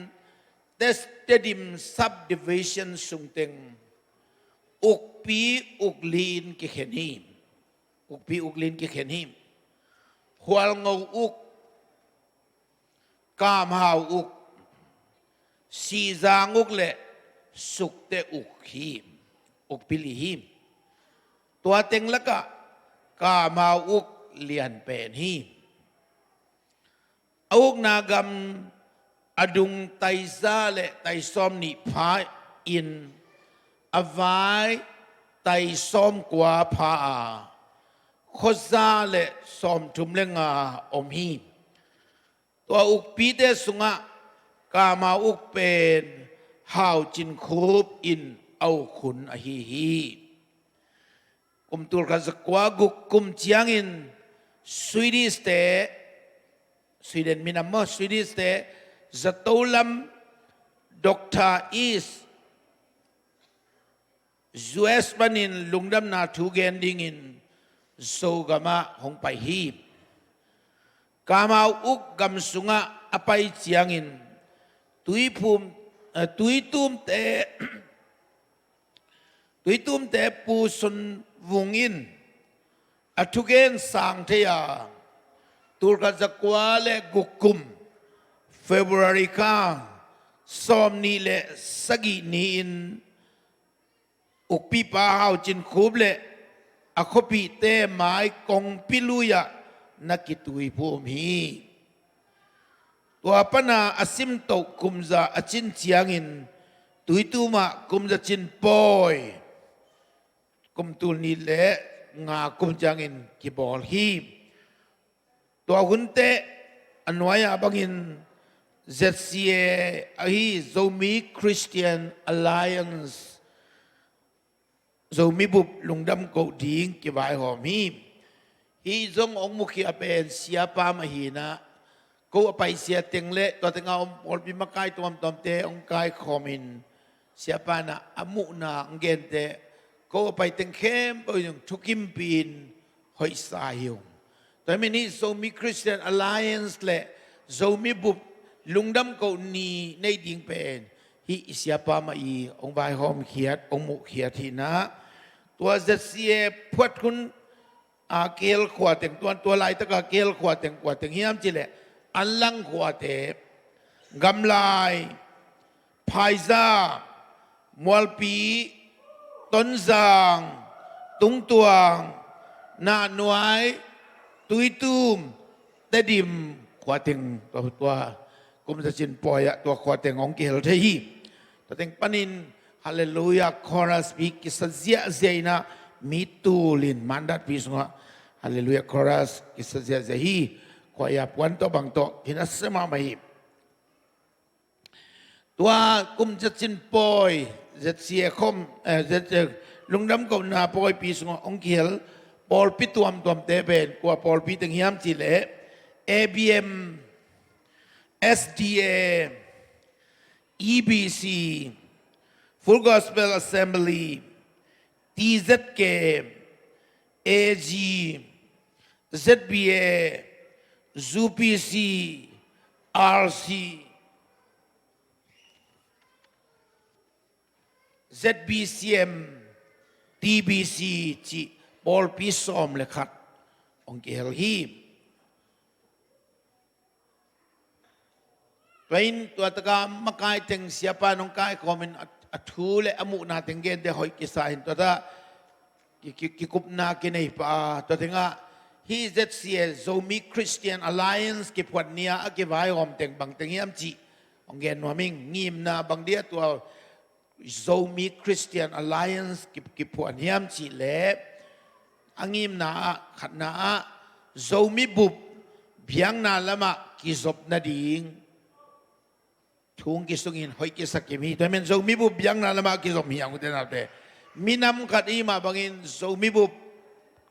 Tedim subdivision sungteng ukpi ukli in kikhen hi. Ukpi ukli in kikhen hi. Hualngo uk, kamhau uk, sihzang uk le sukte uk hi. Ukpi li hi. Tua teng lakah kamhau uk lian pen hi. A ukna gam a dung taiza le taisawm nih pha in a vai taisawm kua pha a khuaza le sawmthum le nga om hi. Tua ukpite sungah kamau uk pen Hau Cin Khup in a uk hun ahi hi. Kum tulkhat zakua guk kum ciangin Swedish te, Sweden minam maw, Swedish te zato lam Doctor East U S panin lungdamna thu gen dingin Zogam ah hong pai hi. Kamau uk gam sungah a pai ciangin tuiphum, eh, tuitumte tuitumte pusun vungin a thugen sang thei a tulkhat zakua le guk kum February kha sawmnih le sagih ni-in ukpipa Hau Cin Khup le a khuapihte mai kongpi lui-ah na kituiphum hi. Tua pana a simtoh kumza a cin ciangin Tuitum ah kumza cin pawi kum tul nih le nga kum ciangin kibawl hi. Tua hun teh a nuai-ah bangin Z C A ahi Zomi Christian Alliance, Zomi bup lungdam koh ding kivaihawm hi. Hih zong hong mukhia pen siapa mah hi-in ah, ko a paisia teng le tua tengah om pawlpi makai tuamtuamte hong kaikhawmin siapa in ah a muhna hong gente, ko a pai teng khempeuh in thukimpih in hoihsa hi ung. Tua hi manin hih Zomi Christian Alliance le Zomi bup lungdam koh ni nei ding pen hih i siapa mah i hong vaihawmkhiat, hong muhkhiat hi-in ah, tua Z C A phuat hun a kihel khua teng, tua, tua laitaka kihel khua teng kua teng hiam cih leh Anlang khuate, Gamlai, Phaiza, Mualpi, Tonzang, Tungtuang, Nahnuai, Tuitum, Tedim khua teng, tua, tua kumza cin pawi-ah tua khua teng hong kihel thei hi. Tua teng panin Hallelujah Chorus pi kisa ziahziah in ah, mi tulin Mandatpi sungah Hallelujah Chorus kisa ziahziah hi. Khua-ah puan tawh bang tawh kina se mahmah hi. Tua kumza cin pawi, Z C A khawm, eh, Z C A lungdam kohna pawipi sungah hong kihel pawlpi tuamtuamte pen kua pawlpi teng hiam cih leh A B M, S D A, E B C, Full Gospel Assembly, T Z K, A G, Z B A, U P C, R C, Z B C M, T B C cih pawlpi sawm le khat hong kihel hi. Tua in tua taka makai teng siapa in hong kaikhawmin a, a thu le a muhna teng gente hoih kisa in tua ta ki, ki, kikupna kinei pah a, tua tengah hih Z C A Zomi Christian Alliance kiphuan ni-a a kivaihawm teng bang teng hiam cih hong gen nuam ing. Ngimna bang dia tua Zomi Christian Alliance ki, kiphuan hiam cih leh a ngimna ah, khatna ah Zomi bup biakna lamah kizop nading thu hong kisungin hoih kisa kim hi. Tua hi manin Zomi bup biakna lamah kizom hi hang, ute naute. Minam khat i hih mah bangin Zomi bup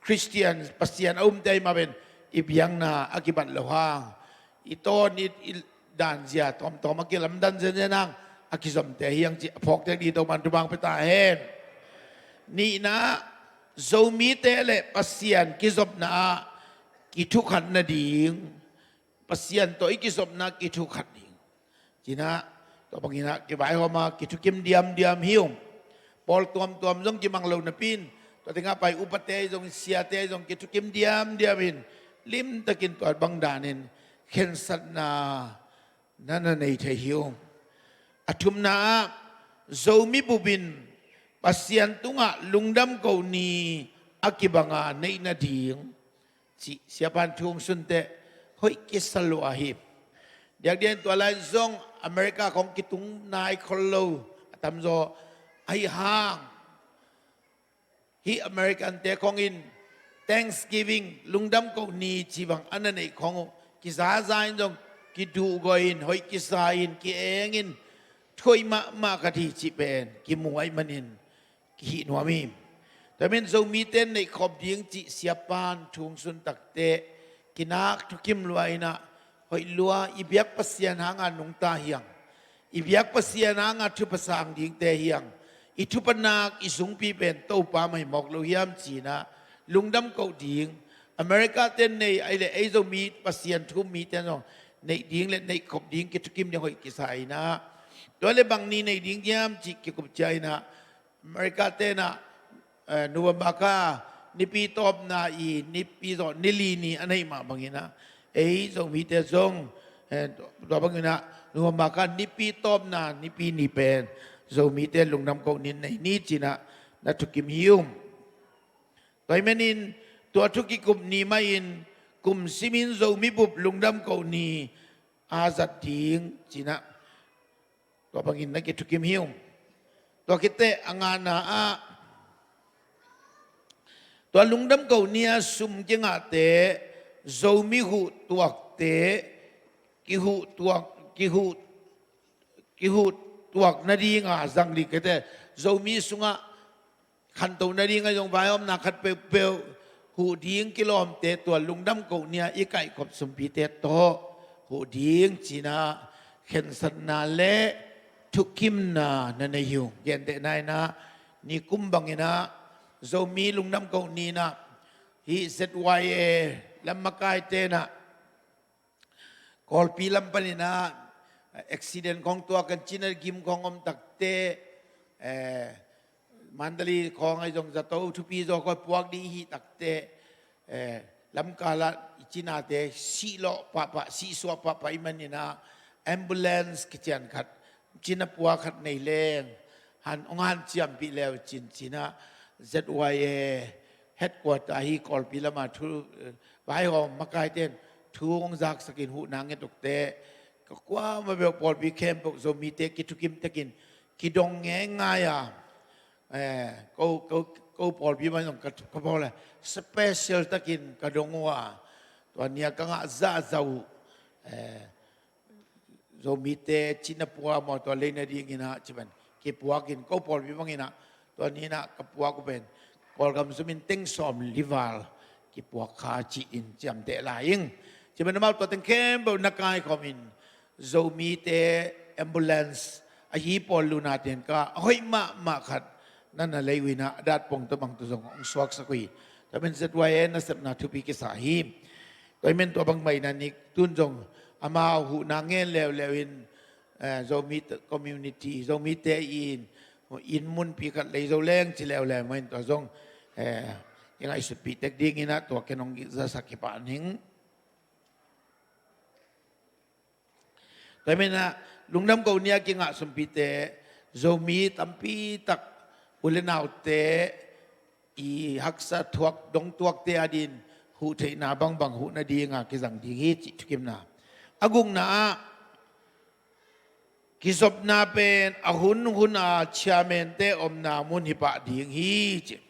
Christian, Pasian a umte i hih mah pen i biakna a kibat loh hang, i tawn i, i danzia tawmtawm a kilamdan zenzen hang a kizomte hi hang cih a phawkte ding Topa'n thupha hong pia ta hen. Nihna, Zomite le Pasian kizopna ah kithukhat nading, Pasian tawh i kizopna ah kithukhat ding. Ci-in ah, tua bangin ah kivaihawm a kithukim diamdiam hi ung. Pawl tuamtuam zong kimang lo napi-in, tua tengah pai upate zong, siate zong kithukim diamdiam in, limtakin tua bang danin khensatna na na nei thei hi ung. A thumna ah, Zomi bup in Pasian tungah lungdam ko ni a kibanga neih nading cih siapa'n thu hong sun teh hoih kisa lua hi. Diakdiakin tua lai zong America khawng kitung nai khol lo a tamzaw ahi hang, hih American-te khawng in Thanksgiving, lungdam ko ni cih bang a na neih khawng uh kizaza in zong kiduhgawh in, hoih kisa in, ki-eng in, thu hoih mahmah khat hi cih pen kimu ahih manin kihih nuam hi. Tua hi manin Zomite neihkhop ding cih siapa'n thu hong sun takteh kinak thukim lua in ah, hoih lua, i biak Pasian hanga nungta hi hang, i biak Pasian hanga thupha sang dingte hi hang, i thupha nak i zungpi pen Topa mah hi mawk lo hiam ci-in ah lungdam koh ding, America-te nei ahih leh ei Zomi Pasian thu um mite zong neih ding le neihkhop ding kithukim ding hoih kisa in ah, tua leh bang ni nei ding hiam cih kikup ciangin ah, America-te in ah, eh, November kha nipi tawpna i nipi zawh ni li ni a neih mah bangin ah, ei Zomite zong, eh, tua bangin ah November kha nipi tawpna nipi ni pen Zomite lungdam koh ni nei ni ci-in ah na thukim hi ung. Tua hi manin tua thu kikup ni mah in kum simin Zomi bup lungdam ko ni a zat ding cinah tua bangin na kithukim hi ung. Tua khit teh a ngana ah tua lungdam ko ni a sum kingahte, Zomi huh tuakte, kihuh tuak, kihuh, kihuh tuak nadinga zang ding khete, Zomi sungah khanto nadinga zong vaihawmna khat peuhpeuh huh ding kilawmte tua lungdam ko ni a i kaihkhop sumpite tawh huh ding cinah khensatna le thukimna na nei hi ung. Gentehna inah nikum banginah Zomi lungdam ko ni inah hih Z Y A lam makaite inah Kawlpi lam paninah accident khawng tuak kan cinah gim khawng om takte, eh, Mandalay khawng ahi zong zato thupi zaw khawng puak ding hi takte, eh, lamkalah i cinate sihlawh pahpah, sihsuah pahpah i maninah ambulance kician khat cinah pua khat nei leng han, hong hanciampih leu cin cinah Z Y A headquarter ahi Kawlpi lama thu, eh, vaihawm makaite in thu hong zaksakin huhna nget ukte, ka kuamah beuh pawlpi khempeuh Zomite kithukim takin kidong ngeingai a, eh, ko, ko, ko pawlpi mah zong ka, ka pawl le special takin ka dong uh a, tua ni a ka ngah zahzah uh, eh, Zomite cinah pua maw tua lei nadinginah ci ban kipuakin ko pawlpi banginah tua ni inah ka puak uh pen Kawlgam sumin teng sawm li val kipuak kha ci-in ciamteh lai ing. Ci ban amau tua teng khempeuh na kaikhawmin Zomite ambulance ahi pawl lunaten ka a hoih mahmah khat na na lei uh inah a datpong tua bang tua zong hong suaksak uh hi. Tua men Z Y A nasepna thupi kisa hi. Tua hi men tua bang mah inah nik tun zong amau huhna ngen leuleu in, eh, Zomi community, Zomite in, in munpi khat lei zo leng ci leuleu mah in tua zong, eh, i ngaihsutpih tek dinginah tua ken hong zasak hi pah ning. Tua hi menah lungdam ko ni a kingah sumpite Zomi tampi tak u le naute i haksa thuak dongtuakte adin huh theihna bangbang huh nadinga kizang ding hi cih thukimna. A gukna ah kizopna pen a hunhun a chairmante omna mun hi pah ding hi ci.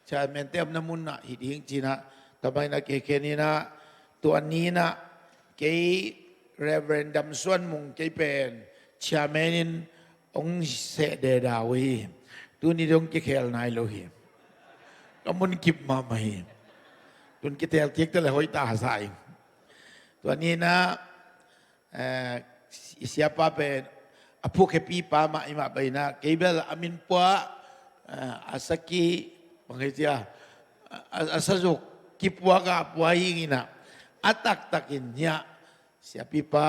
Chairmante omna munah hi ding cinah tua bangin a kei kheninah tua ninah kei Reverend Dam Suan Mung kei pen chairman in hong seh deda uh hi. Tuni dong kikhel nai lo hi. Ka mun kip mahmah hi. Tun kitel kik ta le hoih ta sa ing. Tua ninah, eh, i siapa pen a phukhepipa mah i mah bainah kei bel a min pua, eh, a saki bang hei cia a, a sazuk kipuak a pua hinginah a taktakin hiah siapipa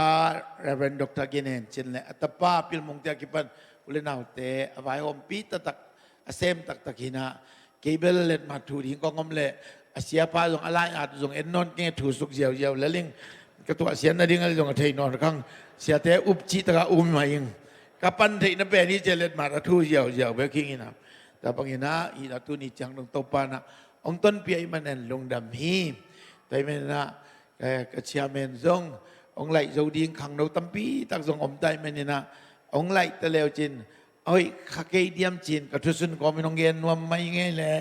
Reverend Doctor Ginen cin le a tapa Pilmungte a kipan u le naute a vaihawmpi taktak a sem taktak hinah kei bel letmat thu ding kong om leh a siapa zong a lai-at zong en nawn keng e thu suk ziauziau laling ka tuahsiat nading a zong a thei nawn khang siate up cih takah um mah ing. Ka pan theihna pen hi cia letmat a thu ziauziau bek hinginah tua banginah hih la tuni ciang dong Topa nah hong tonpih a i manen lungdam hi. Tua i maninah eh, ka chairman zong hong laih zo ding khangno tampi tak zong om ta i maninah hong laih ta leu cin a hoih kha kei diam cin ka thusun kawmin hong gen nuam mai ngei le.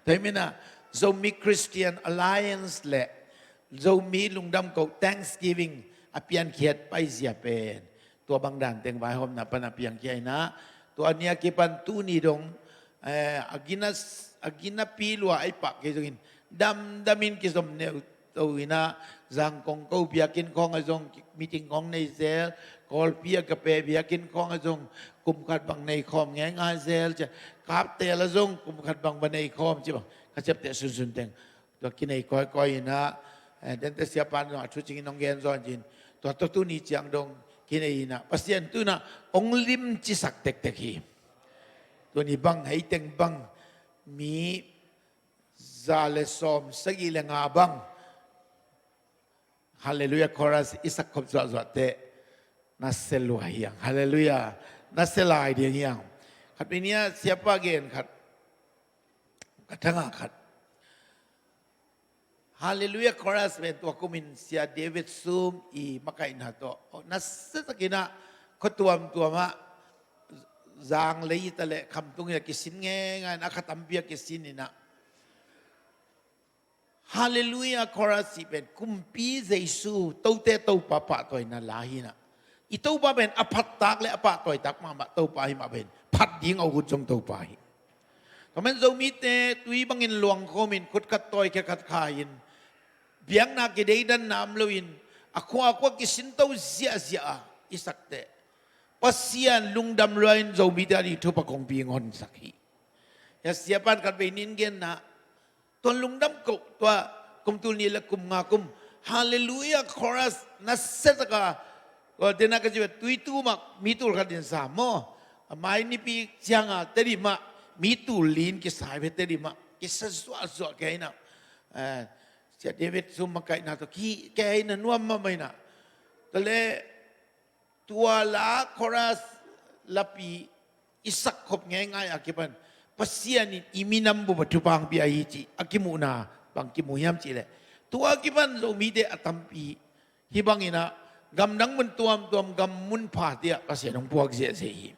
Tua i maninah Zomi Christian Alliance le Zomi Lungdam Koh Thanksgiving a piankhiat paizia pen tua bang dan teng vaihawmna pan a piangkhia inah tua ni a kipan tuni dong, eh, a gina, a ginapi lua a i pah kei zongin damdamin kizom neu to inah Zangkong ko biakinn khawng a zong meeting khawng nei zel, Kawlpi a ka pe biakinn khawng a zong kum khat bang nei khawm ngeingai zel cia, Kaptel a zong kum khat bang va nei khawm ci bang ka ciapteh sunsun teng tua kinei kawikawi inah, eh, dente siapa in a thu cingin hong gen zaw in cin tua tua tuni ciang dong kinei inah Pasian tunah hong limcisak tektek hi. Tuni bang hei teng bang mi za le sawm sagih le nga bang Hallelujah chorus i sak khop zuahzuah teh na se lua hiang. Hallelujah. Na se lai diang hiang. Khat pi nia siapa gen khat ka thanga khat Hallelujah Chorus pen tua kumin Sia David Sum i makaihna tawh, oh, nasia takin ah khua tuamtuam ah, zanglei hi ta leh khamtung in ah kisin ngeingai in ah, a kha tampi ah kisin in ah. Hallelujah Chorus cih pen kumpi Jesu, tote Topa pahtawina la hi in ah. I Topa pen a phattak le a pahtawitak mahmah Topa hi mah pen, phat ding a ut zong Topa hi. Tua man Zomite tui bangin luangkhawmin khut khat tawi khe khat khai-in, biakna kideidanna om loin, a khua khua kisinto ziahziah a i sak teh, Pasian lungdam lua-in Zomite a ding thupha kongpi honsak hi. Hia siapan khat vei nin genna, tua lungdam ko, tua kum tul nih le kum nga kum Hallelujah Chorus nasia taka, tua tena ka ci ve, tui tu mah mi tul khat in sa maw. A mai nipi cianga Tedim ah mi tul li in kisa ve, Tedim ah kisa zuahzuah kei in ah. Eh, Sia David Sum makaihna tawh ki kei in ah nuam mahmah in ah. Tua le tua la chorus lapi i sakkhop ngeingai a kipan Pasian in i minam bup ah thupha hong pia hi cih a kimuhna bang kimu hiam cih leh, tua a kipan Zomite a tampi hih bangin ah gamdang mun tuamtuam, gam mun phate ah Pasian hong puak ziahziah hi.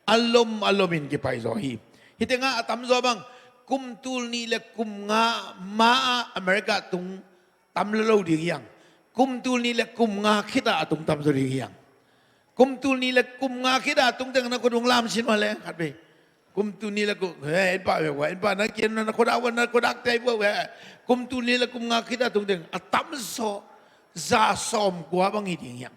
A lom a lomin kipaizaw hi. Hih tengah a tamzaw bang kum tul nih le kum nga ma-ah America tung tam lo lo ding hi hang. Kum tul nih le kum nga khit ah a tung tam zaw ding hi hang. Kum tul nih le kum nga khit ah a tung teng na khua dung lam sin mah leh khat vei. Kum tul nih le kum, he, en pah ve ua, en pah na kian na khua dak ua, na khua dak tei ua, he. Kum tul nih le kum nga khit ah a tung teng a tamzaw za sawmkua bang hi ding hi hang.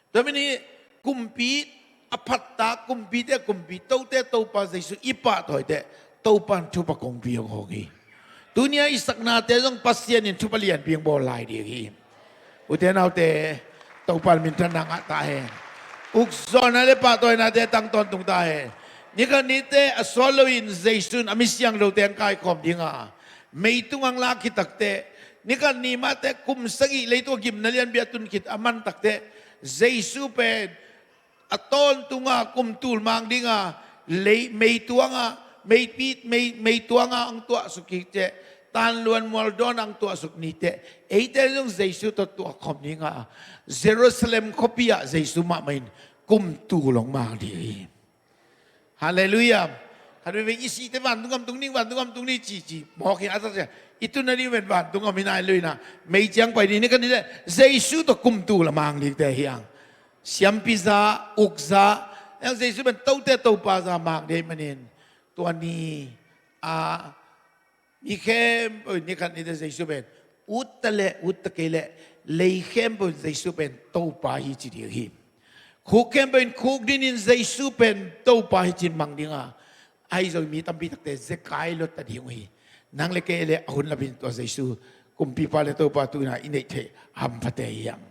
Tua manin kumpi a phattak, kumpite a kumpi, tote Topa Jesu i pahtawi teh Topa in thupha kongpi hong hawk hi. Tuni-a i saknate zong Pasian in thupha lianpi hong bawl lai ding hi. Ute naute, Topa in minthanna ngah ta hen. Ukzawhna le pahtawinate tang tawntung ta hen. Nikhat nite a sawt loin Jesu in a mi siangthote hong kaikhawm ding a, meitung hong lak khit takteh, nikhat ni mah teh kum sagih leitung a gimna lianpi a tun khit a man takteh, Jesu pen a tawntung a kum tul mang ding a, lei, meituang ah, meipit, mei, meituang ah hong tuahsuk khit teh, tanluan mualdawn ah hong tuahsuk ni teh, eite zong Jesu tawh tuahkhawm ding a, Jerusalem khuapi ah Jesu mahmah in kum tul hong mang ding hi. Hallelujah. Khat veve i sihte vantung gam tung ding, vantung gam tung ding ci ci mawk hi a, a tak sia. I tun nading pen vantung gam hi nai lo in ah, mei ciang pai ding, nikhat ni teh Jesu tawh kum tul a mang dingte hi hang. Siampi za, uk za, hang Jesu pen tote Topa za mang ding ahih manin, tua ni a mi khempeuh in nikhat ni teh Jesu pen ut ta leh ut ta kei leh, lei khempeuh in Jesu pen Topa hi ci ding hi. Khuk khempeuh in khuk dinin Jesu pen Topa hi ci-in mang ding a, ahi zong mi tampi takte zekai lua ta ding uh hi. Nang le kei le a hun lapin tua Jesu kumpipa le Topa tu-in ah i neih theih hamphate hi hang.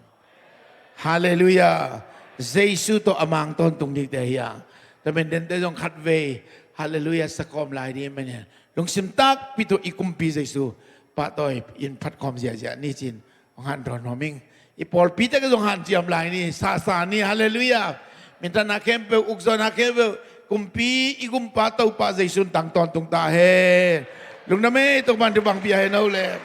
Hallelujah. Jesu tawh a mang tawntung dingte hi hang. Tua manin dente zong khat vei Hallelujah sa khawm lai ding ahih manin, lungsim takpi tawh i kumpi Jesu pahtawi in phat khawm ziahziah ni ci-in hong hanthawn nuam ing. I pawlpite ka zong hanciam lai ni, sasa ni. Hallelujah. Minthanna khempeuh, ukzawhna khempeuh, kumpi i gumpa Topa Jesu in tang tawntung ta hen. Lungdam ei, Topa in thupha hong pia hen o le.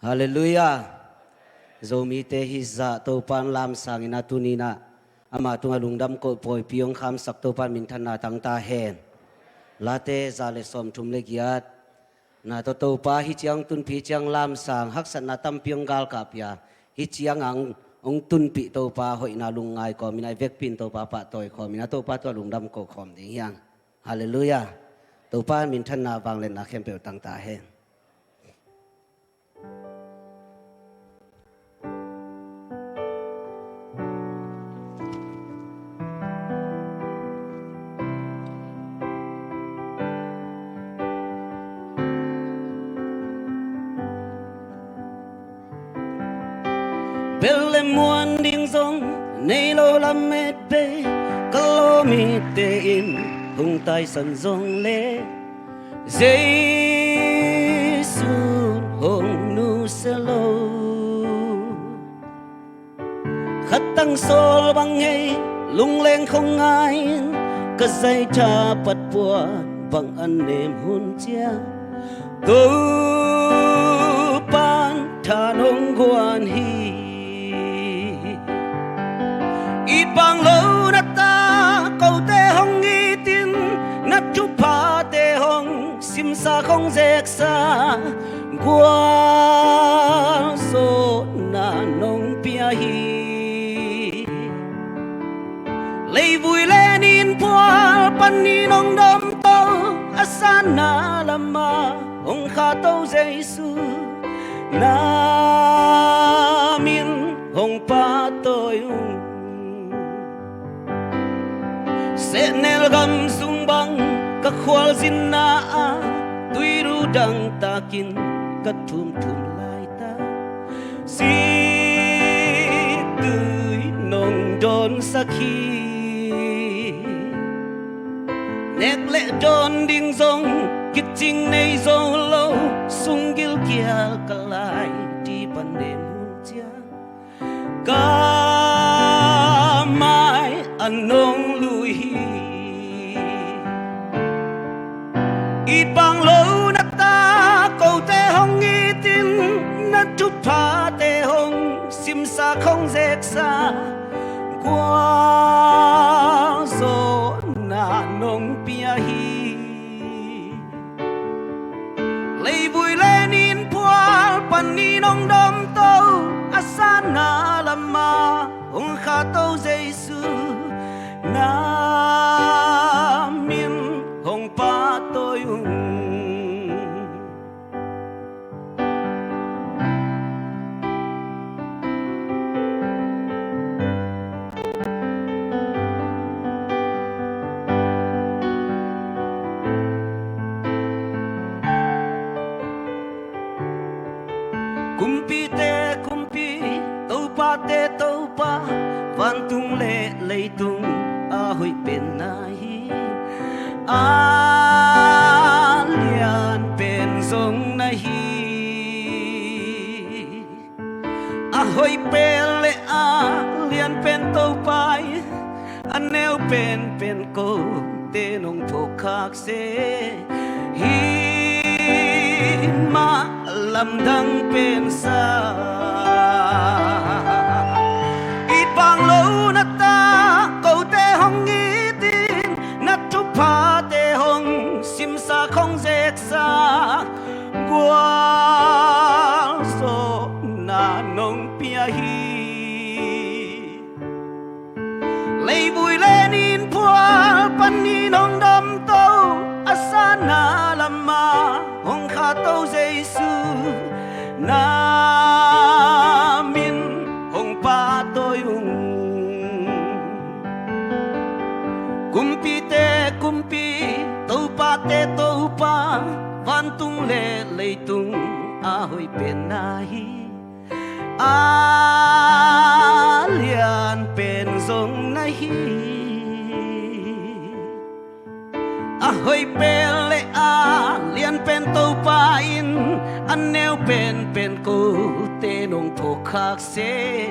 Halleluiah. Zomite hizah Topan lamsangin a tuninah ama tungah lungdam kohpawipi hong khamsak Topan minthanna tangta hen. Late za le sawmthum le giat. Na tawh Topa hih ciang tunpih, hih ciang lamsang, haksatna tampi hong galkapia, hih ciangah hong tunpih Topa hoihna lungngai kawmin a i vekpin Topa pahtawi khawmin a Topa tungah lungdam kohkhawm ding hiang. Halleluiah. Topa minthanna vangliatna khempeuh tangta hen. Bel le muan ding zong nei lo lamet bei, ka lawmite in hong taisan zong le Jesu hong nusia lo. Khatang sawl bang ngei, lungleng khong ngai-in, ka zaitha patpuan bang a nem hun ciang, Topan tha nong guan hi. It bang lo na ta kote hong itin, na thuphate hong simsa khong zeksa, gualzawhna nong pia hi. Leivui le nin phual panin hong domto, a sanna lama hong khato Jesu, na min hong pahtawi ung. Sehnel gam sung bang ka khualzinna ah, tuiru dangtakin ka thumthum laitak, sittui nong dawnsak hi. Nek le dawn ding zong kicing nei zo lo, sunggil kial ka lai ti pan nem hun ciang, ka mai a nong lui hi. It bang lo na ta kote hong itin, na thuphate hong simsa khong zeksa, gualzawhna nong pia hi. Leivui le nin phual panin hong domto, a sanna lama hong khato Jesu, na min hong pahtawi ung. Kumpite Kumpi, Topate Topa, vantung le leitung a hoih pen na hi, a lian pen zong na hi. A hoih pen le a lian pen Topa in, a neu penpen kote nong phawk khak seh, hih mah lamdang pensa. It bang lo na ta kote hong itin, na thuphate hong simsa khong zeksa, gualzawhna nong pia hi. Leivui le nin phual panin hong domto, a sanna lama hong khato Jesu, na min hong pahtawi ung. Kumpite Kumpi, Topate Topa, vantung le leitung a hoih pen na hi, a lian pen zong na hi. A hoih pen le a lian pen Topa in, a neu penpen kote nong phawk khak seh,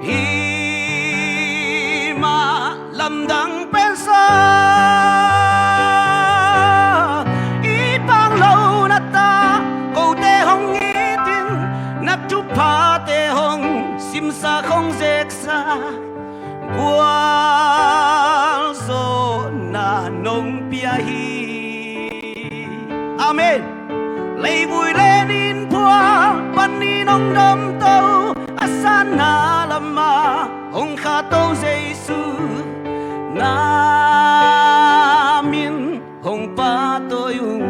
hih mah lamdang pensa. It bang lo na ta kote hong itin, Amen. Leivui le ninphual panin hong domto, a sanna lamah hong khato Jesu, na min hong pahtawi ung.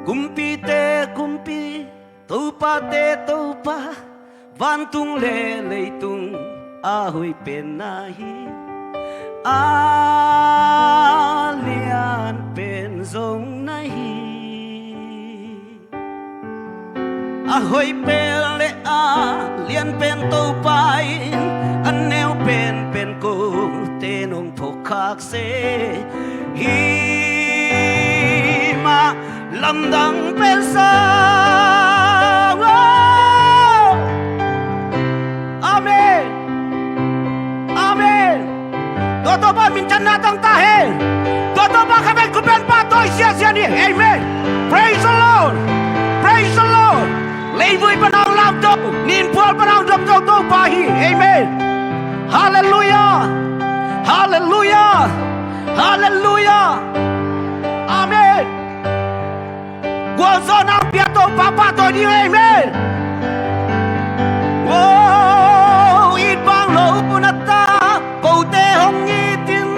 Kumpite Kumpi, Topate Topa, vantung le leitung a hoih pen na hi, a lian pen zong na hi. A hoih pen le a lian pen Topa in, a neu pen pen kote nong phawk khak se hi mah, lamdang pen sa. Amen. Amen. Tua Topa minthanna tang ta hen. Tua Topa kha pen kupen pa toi sia sia ni. Amen. Praise the Lord. Praise the Lord. Leivui pan hong lamto, ninphual pan hong domto Topa hi. Amen. Hallelujah. Hallelujah. Hallelujah. Amen. Gualzawhna hong pia Topa pahtawi ding. Amen. Oh, it bang lo na ta, kote hong itin,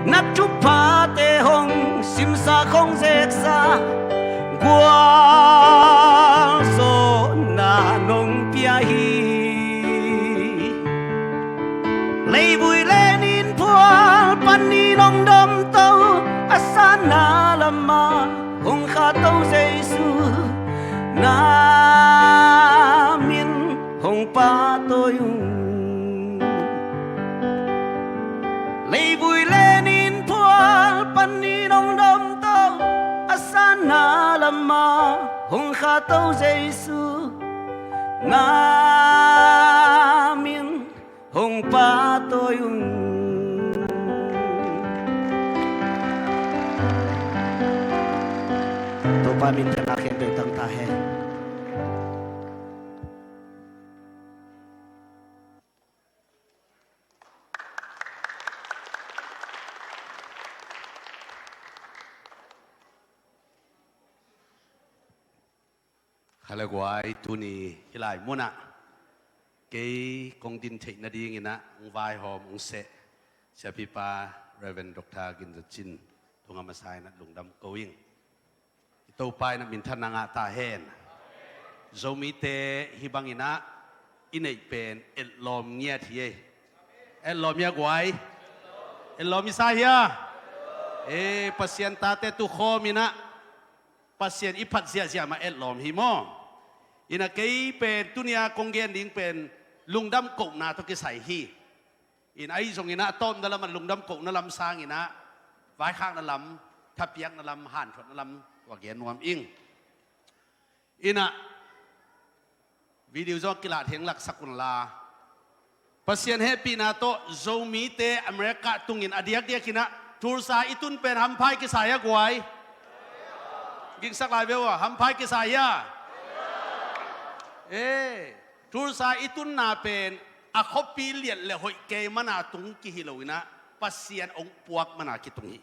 na thuphate hong simsa hong zeksa, gualzawhna nong pia hi. Leivui le ninphual panin hong domto, a sanna lamah hong khato Jesu, na min hong pahtawi ung. Leivui le ninphual panin hong domto, a sanna lamah hong khato Jesu, na min hong pahtawi ung. Topa minthanna khempeuh tang ta hen. Kha le guai, tuni hih lai munah kei kong din theih nadingin ah hong vaihawm hong seh siapipa Reverend Doctor Gin Za Cin tungah masa in ah lungdam ko ing. I Topa in ah minthanna ngah ta hen. Zomite hih bangin ah i neih pen etlawm ngiat hi ei. Etlawm hia guai? Etlawm i sa hia? E, Pasian tate tukhawm in ah Pasian i phat ziahziah mah etlawm hi maw? In ah kei pen tunia kong gen ding pen lungdam kohna tawh kisai hi. In ah ahi zongin ah a tawpna lamah lungdam kohna lam sangin ah vaikhakna lam, thapiakna lam, hanthawnna lam tua gen nuam ing. In ah video zong kilah theng laksak un la. Pasian hehpihna tawh Zomite America tungin a diakdiakin ah Tulsa i tun pen hampha i kisa hia guai? Gingsak lai ve uh a, hampha i kisa hia? E, Tulsa i tunna pen a khuapi liat le hoih kei mana tung kihi lo in ah Pasian hong puak mana kitung hi.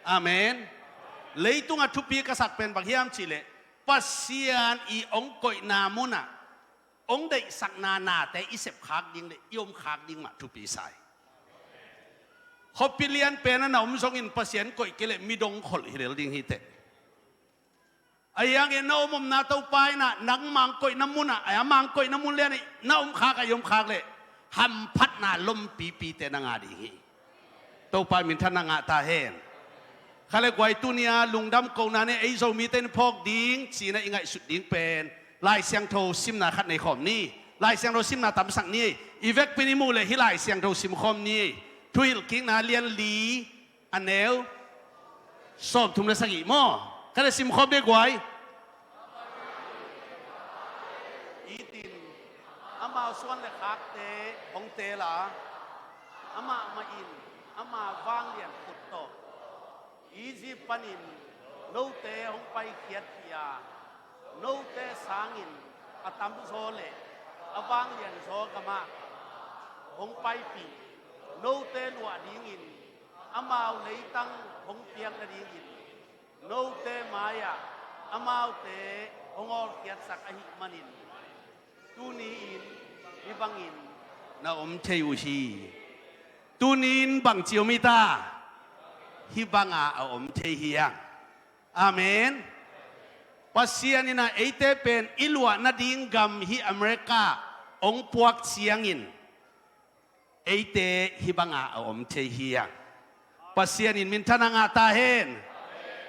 Amen. Leitungah thupi ka sak pen bang hiam cihleh Pasian i hong koihna munah hong deihsakna nate i sepkhak ding le i omkhak ding mah thupi sa hi. Khuapi lian pen ah na om zongin Pasian koih kei leh midong kholh hi lel ding hi teh. Ahi hangin na om omna Topa in ah nangmah hong koihna munah, a, amah hong koihna mun lian ah na omkhak a i omkhak leh hamphatna lompipite na ngah ding hi. Topa minthanna ngah ta hen. Kha le guai, tunia lungdam kohna nei ei Zomite in phawk ding ci-in ah i ngaihsut ding pen Lai Siangtho simna khat nei khawm ni. Lai Siangtho simna tamsak ni. I vekpi in i muh leh hih Lai Siangtho sim khawm ni. Thuhilhkikna lian li, a neu sawmthum le sagih maw? Kha le sim khawm ni guai. Itin amau suan le khakte hong teel a, amah mah in ama vanglian khut tawh Egypt panin note hong paikhiat hi a, note sangin a tamzaw le a vanglianzaw gamah hong paipih, note luah dingin amau leitang hong piak nadingin note mai-ah amaute hong awlkhiatsak ahih manin, tuni-in hih bangin na om thei uh hi. Tuni-in bangci om hi ta? Hih banga a om thei hi hang. Amen. Pasian in ah eite pen i luah nading gam hi America hong puak ciangin eite hih banga a om thei hi hang. Pasian in minthanna ngah ta hen.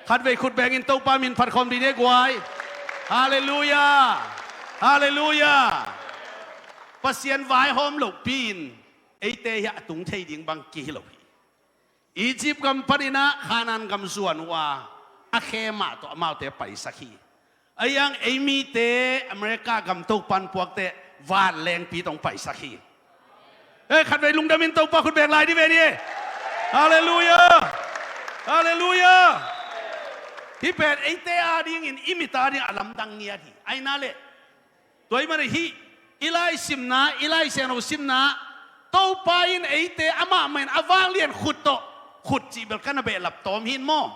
Khatvei khut bengin Topa min phat khawm dih ni guai. Halleluiah. Halleluiah. Pasian vaihawm lopi-in eite hi a tung thei ding bang kihi lo hi. Egypt gam panin ah Khanaan gam zuan uh a, a khe mah tawh amaute paisak hi. Ahi hang ei mite America gam Topan puakte vanlengpi tawh paisak hi. Ei, khatvei lungdamin Topa khut beng lai dih ve ni. Halleluiah. Halleluiah. Hih pen eite adingin i mit ading a lamdang ngiat hi. Aina le Tua ahih manin hih i laisimna, i Lai Siangtho simna, Topa in eite amah mah in a vanglian khut tawh, khut cih bel ka na behlap tawm hi maw?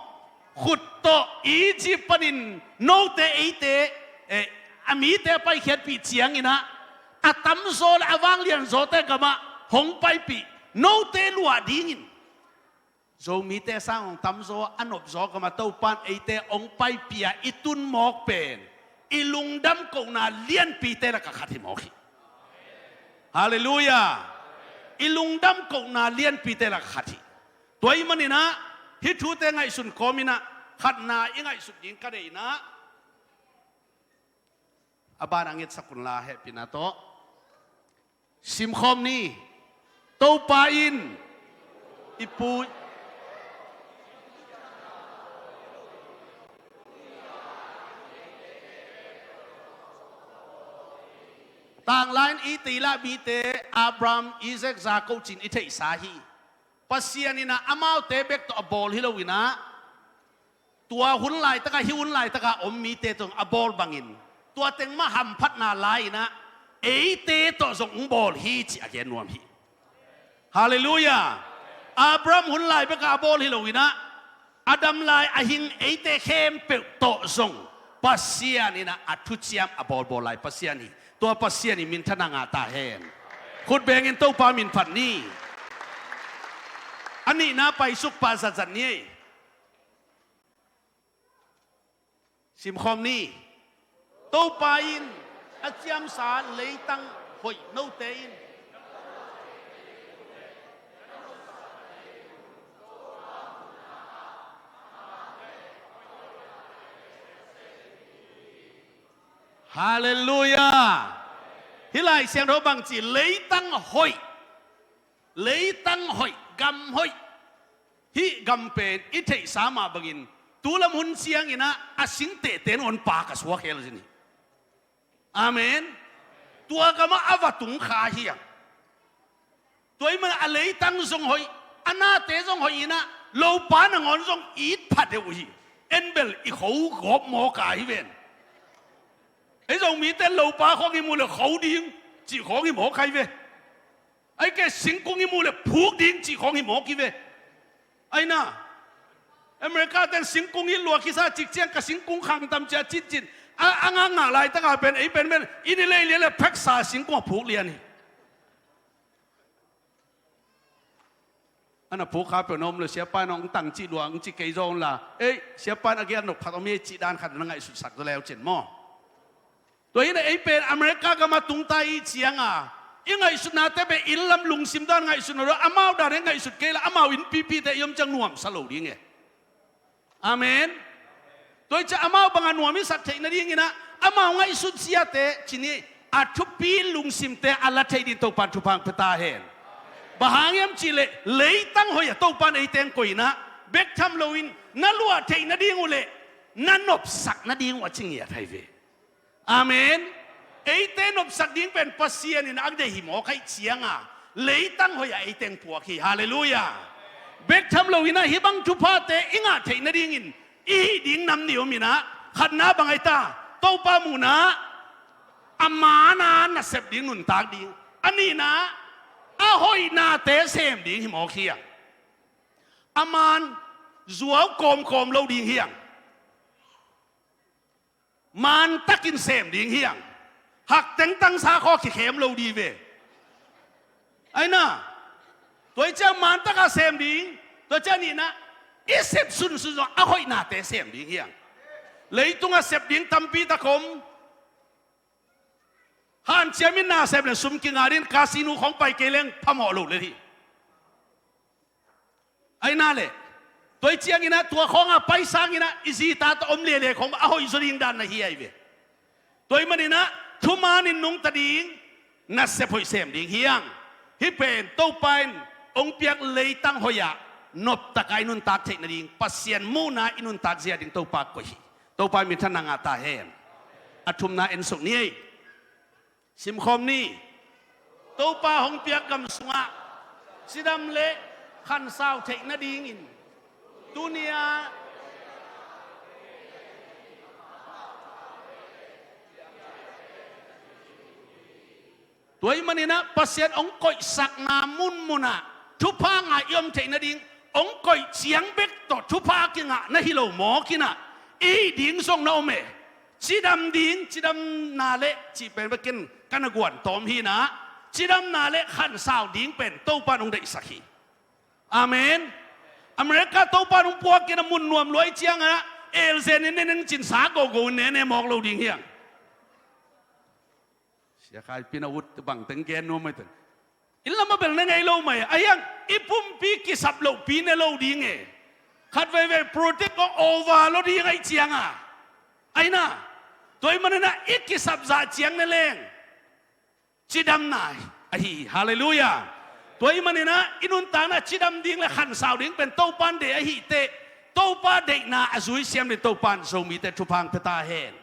Khut tawh Egypt panin note eite, eh, a mite a paikhiatpih ciangin ah, a tamzaw le a vanglian zawte gamah hong paipih, note luah dingin. Zomite sang hong tamzaw a nopzaw gamah Topan eite hong paipih a i tun mawk pen i lungdam kohna lianpite lakah khat hi mawk hi. Halleluiah. I lungdam kohna lianpite lakah khat hi. Tua ahih manin ah hih thute ngaihsun kawmin ah khatna i ngaihsut ding ka deih in ah, a ban a ngetsak un la, hehpihna tawh simkhawm ni. Topa in i pu, tanglai in i teilah mite Abraham, Isaac, Jacob ci-in i theihsa hi. Pasian in ah amaute bek tawh a bawl hi lo in ah, tua hun laitakah, hih hun laitakah om mite tawh a bawl bangin, tua teng mah hamphatna la-in ah eite tawh zong hong bawl hi cih a gen nuam hi. Halleluiah. Abraham hun lai bekah a bawl hi lo in ah, a dam lai a hing eite khempeuh tawh zong Pasian in ah a thuciam a bawlbawl lai Pasian hi. Tua Pasian in minthanna ngah ta hen. Khut bengin Topa min phat ni. A nihna paisuk pah zatzat ni ei. Simkhawm ni. Topa in a ciamsa leitang hoih note in Halleluiah. Hih Lai Siangtho bangci leitang hoih, leitang hoih, gam hoih. Hih gam pen i theihsa mah bangin tulam hun ciangin ah a sing tehte in hong pak a suak hel zin hi. Amen. Tua gamah a va tung kha hi a. Tua ahih manin a leitang zong hoih, a nate zong hoih in ah lopa nangawn zong it pha deuh uh hi. En bel i kho gawp mawk a hi ven. Ei zong mite lopa khawng i muh le kho ding cih khawng hi mawk a hi ve. Ahih kei leh singkung i muh le phuk ding cih khawng hi mawk hi ve. Aina America ten singkung i luak hi sa cik ciang ka singkung khang tam cia cin cin. A, a ngakngak laitakah pen ei pen pen i ni lei lian le pheksa singkung a phuk lian hi. A na phuk kha peuh na om le siapa in hong tang cih lua hong ci kei zaw un la. Ei, siapa in a giat nop khat om hi cih dan khat na ngaihsutsak zaw leu cin maw? Tua hi na ei pen America gamah tungta i ciang a i ngaihsutnate pen inn lam lungsim dan ngaihsutna lo, amau dan i ngaihsut kei la amau innpipite i om ciang nuamsa lo ding e. Amen. Tua hi ciah amau bangah nuam i sak theih nadingin ah amau ngaihsut ziate cih ni a thupi lungsimte a la theih ding Topan thupha hong pia ta hen. Bang hang hiam cih leh leitang hoih a Topan ei teng koih in ah bek tham loin na luah theih nading uh leh na nopsak nading uh a ci ngiat hi ve. Amen. Eite nopsak ding pen Pasian in a deih hi mawk ahih ciang a leitang hoih a ei teng puak hi. Halleluiah. Bek tham loin ah hih bang thuphate i ngah theih nadingin i hih ding nam nih om in ah, khatna bang ahi ta? Topa muhna, a maana nasep ding, nuntak ding. A nihna, a hoihnate sem ding hi mawk hi a. A man zuau kawmkawm lo ding hiang. Man takin sem ding hiang. Hak tengtang sa khaw kikhem lo di ve. Aina, tua i ciang man taka sem ding, tua ciang nihna, i sep sunsun zong a hoihnate sem ding hiang. Leitunga sep ding tampi tak om. Hanciam in na sep le sum kinga ding, casino khong pai kei leng phamawh lo le hi. Aina le, tua i cianginah tua khawnga pai sanginah i zita tawh om lele khong a hoih zaw ding dan na hi ai ve. Tua i maninah thumanin nungta ding nasep hoih sem ding hiang. Hih pen Topa in hong piak leitang hoih ah noptaka i nuntak theih nading, Pasian muhna i nuntak zia ding Topa koih hi. Topa minthanna ngah ta hen. A thumna en suk ni ei. Simkhawm ni. Topa hong piak gam sungah cidam le khansau theih nadingin tuni-a tua i maninah Pasian hong koihsakna munmunah thupha ngah i om theih nading hong koih ciang bek tawh thupha kingah na hi lo mawkinah i hih ding zong na om e. Cidam ding, cidamna le cih pen bekin ka na guan tawm hinah cidamna le khansau ding pen Topa in hong deihsak hi. Amen. America Topa in hong puakin a mun nuam luai ciangah elzen in neneng cinsa gogo in nene mawk lo ding hiang. Sia Khai Pin a ut bangteng gen nuam mai ten. Inn lam a bel na ngei lo mai a hiang i pumpi kisap lohpi ne lo ding e. Khat veivei project ko over lo ding aih cianga aina. Tua i manina i kisap zah ciang ne leng cidamna ahi. Halleluiah. Tua i manina i nuntakna cidam ding le khansau ding pen Topan de ahi teh Topa deihna a zui siam ding Topan Zomite thupha hong pia ta hen.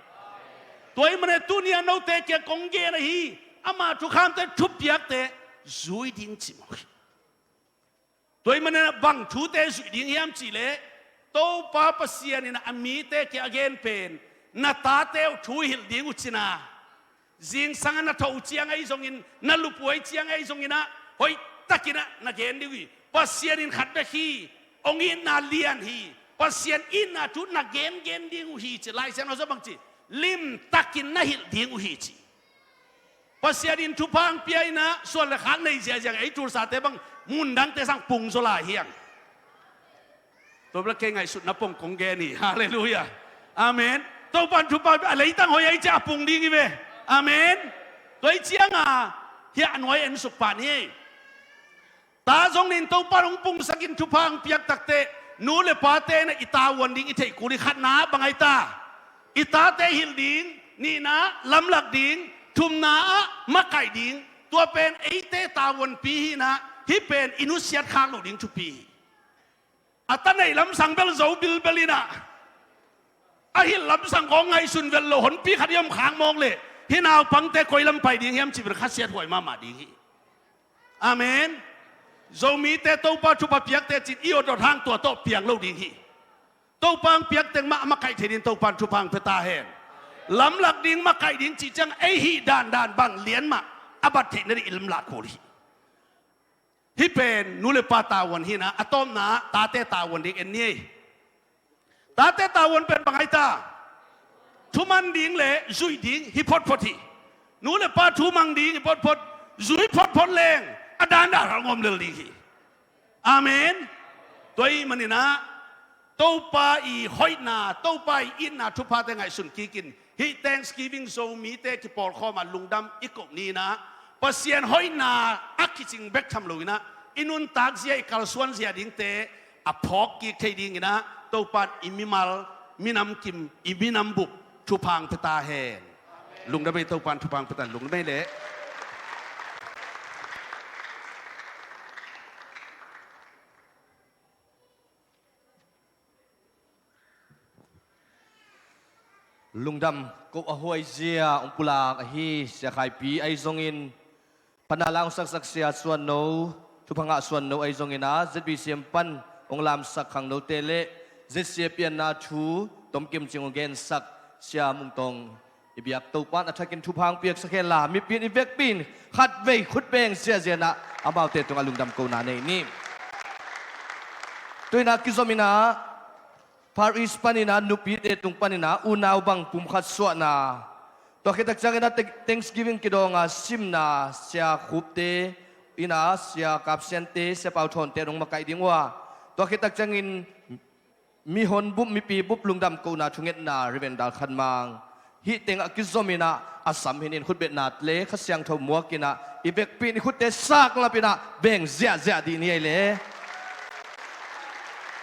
Tua i manina tunia note kia kong gen ahi ama thukhamte thupiakte zui ding cimawh hi. Tua i manina bang thute zuih ding hiam cihleh Topa Pasian in a mite kia a gen pen na tate uh thu hilh ding uh cina. Zingsanga na thoh uh ciang ahi zongin na lup uh ahi ciang ahi zonginah hoihtakinah na gen ding uh hi. Pasian in khat bek hi. Hong itna lian hi. Pasian itna thu na gengen ding uh hi ci. Lai Siangtho sung bang ci limtakin na hilh ding uh hi ci. Pasian in thupha hong pia inah suan le khak nei ziahziah ei tulsate bang mundangte sang pung zaw lai hiang. Tua bel kei ngaihsutna pong kong gen hi. Halleluiah. Amen. Topan thupha a leitang hoih ahi ciah a pung ding hi ve. Amen. Tua hi cianga hiah a nuai en suk pan hi. Ta zong nin Topan hong pungsakin thupha hong piak takteh nu le pate na i tavuan ding i theih kul hi. Khatna bang ahi ta? I tate hilh ding. Nihna lamlak ding. Thumna ah makaih ding. Tua pen eite tavuanpi hinah hih pen i nusiat khak loh ding thupi hi. A ta neih lamsang bel zo bilbel inah a hilh lamsang kong ngaihsun vel lo honpi khat i om khak mawk leh hih naupangte koi lam pai ding hiam cih bel khasiat huai mahmah ding hi. Amen. Zomite Topa thupha piakte cin i awt awt hang tua tawh piang lo ding hi. Topa hong piak teng mah a makaih thei ding Topan thupha hong pia ta hen. Lamlak ding makaih ding cih ciang ei hih dandan bang lian mah a bat theih nading i lamlah kul hi. Hih pen nu le pa tavuan hinah a tawpna tate tavuan ding en ni ei. Tate tavuan pen bang ahi ta? Thuman ding le zuih ding hi photphot hi. Nu le pa thumang ding hi photphot. Zuih photphot leng a dandan hal ngawm lel ding hi. Amen. Tua i maninah Topa i hoihna Topa i itna thuphate ngaihsun kikin hih Thanksgiving Zomite kipawlkhawma lungdam i koh ninah Pasian hoihna a kicing bek tham loinah i nuntak zia i kalsuan zia dingte a phawk kik thei dinginah Topan i mimal minam kim i minam bup thupha hong pia ta hen. Lungdam ei. Topan thupha hong pia ta hen. Lungdam ei leh. Lungdam koh a huaizia hong pulak ahi Sia Khaipi ahi zongin phatna la hong saksak Sia Suan No, thupha ngah Suan No ahi zongin a Z B C M pan hong lamsak khangnote le Z C A pianna thu tomkim cing hong gensak Sia Mung Tawng i biak Topan a thakin thupha hong piaksak hen la mipi in i vekpi in khatvei khut beng ziahziah inah amaute tungah lungdam kohna nei ni. Tuinah kizom inah Far East paninah nupite tung paninah unau bang pumkhat suahna, tua khittak cianginah Thanksgiving kidawng a simna Sia Khupte inah Sia Kapsiante, Sia Pau Thawnte an hong makaih ding uh a, tua khittak ciangin mihon bup, mipi bup lungdam kohna thungetna Reverend Dal Khan Mang, hih tengah kizom inah a sam hinin khutbetna le Kha Siangtho muak inah i vekpi in i khutte sak lap inah beng ziahziah dih ni ei le.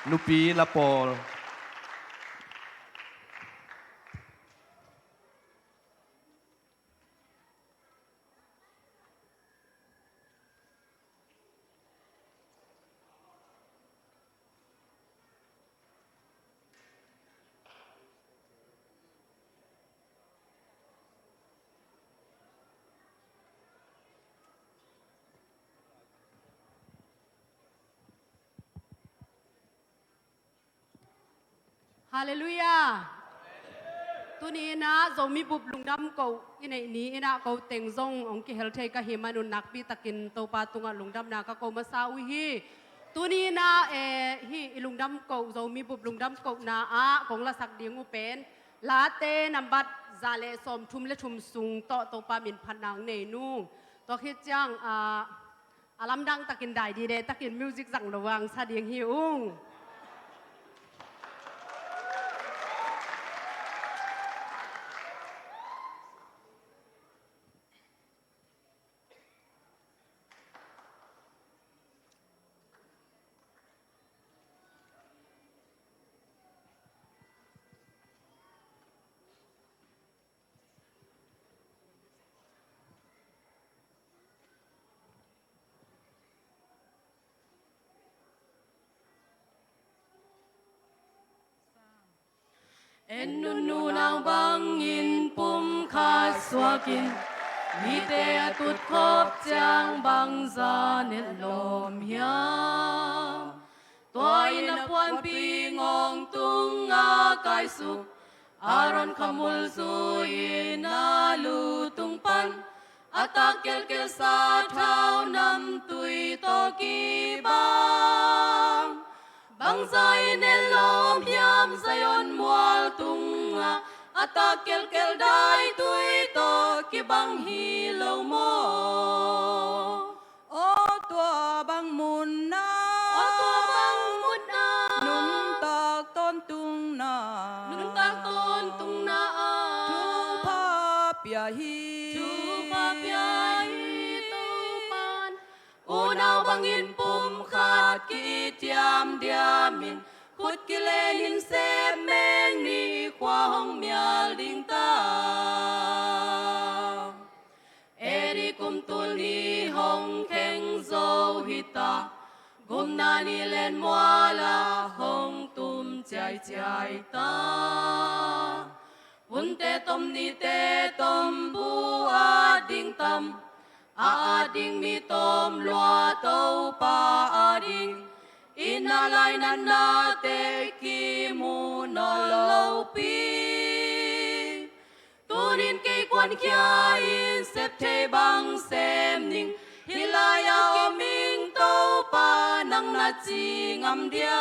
Nupi la pawl. Halleluiah. Tuni inah Zomi bup lungdam koh i neih ni inah ko teng zong hong kihel thei ka hih manun nakpi takin Topa tungah lungdamna ka ko masa uh hi. Tuni inah eh, hih i lungdam koh, Zomi bup lungdam kohna ah kong lasak ding uh pen Late nambat za le sawmthum le thum sung tawh Topa min phatna hong nei nung. Tua khit ciang ah, a lamdang takin dai dide takin music zang lo hangsa ding hi ung. En nunnu nau bangin pumkhat suakin, mite a tutkhop ciang bangzah netlawm hiam? Tua in a puanpi ngawng tungah kaisuk, Aaron khamul zui-in a lu tung pan a tak kelkel sathau namtui tawh kibang. Bangzah in netlawm hiam, Zion mual tungah a tak kelkel daitui tawh kibang hi lo maw? Aw tua bang munna, aw tua bang munna, nuntak tawntungna, nuntak tawntungna ah thupha pia hi, thupha pia hi Topan. Unau bangin pumkhat ki-it diamdiamin, khut kilenin sep meng ni khua hong mial ding ta. A D kum tul ni hong kheng zo hi ta, gupna ni len mual ah hong tum ciaiciai ta. Hunte tom nite tom bu a ding tam, a a ding mi tom lua Topa a ding, i na lai natnate kimu nawn lopi. Tunin kei kuankhia in sep thei bang sem ning, hih lai-ah om ing Topa nang na ci ngam diam?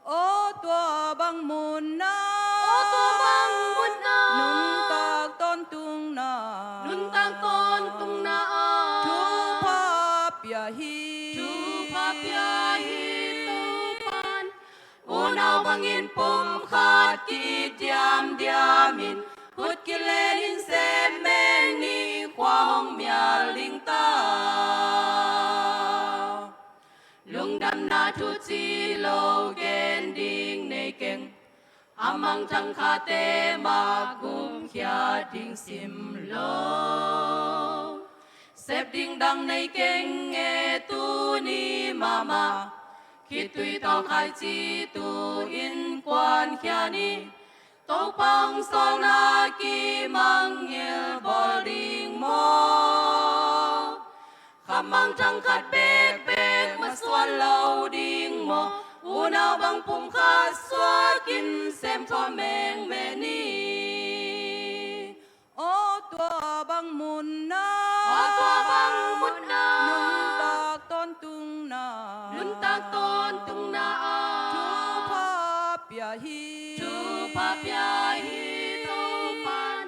Aw tua bang munna, aw tua bang munna, nuntak tawntungna, nuntak tawntungna ah thupha pia hi, thupha pia hi Topan. Unau bangin pumkhat ki-it diamdiamin, khut kilenin sep meng ni khua hong mial ding ta. Lungdamna thu ci lo gen ding nei keng, a mangthang khate mah gupkhia ding sim lo. Sep ding dang nei keng e tuni mahmah, khitui tawngkhai ci tu-in kuankhia ni. Topa hong sawlna kimangngilh bawl ding maw? Khamang thangkhat bekbek masuan lo ding maw? Unau bang pumkhat suakin semkhawm mengmeh ni. Aw tua bang munna, aw tua bang munna, nuntak tawntungna, nuntak Thupha pia hi Topan,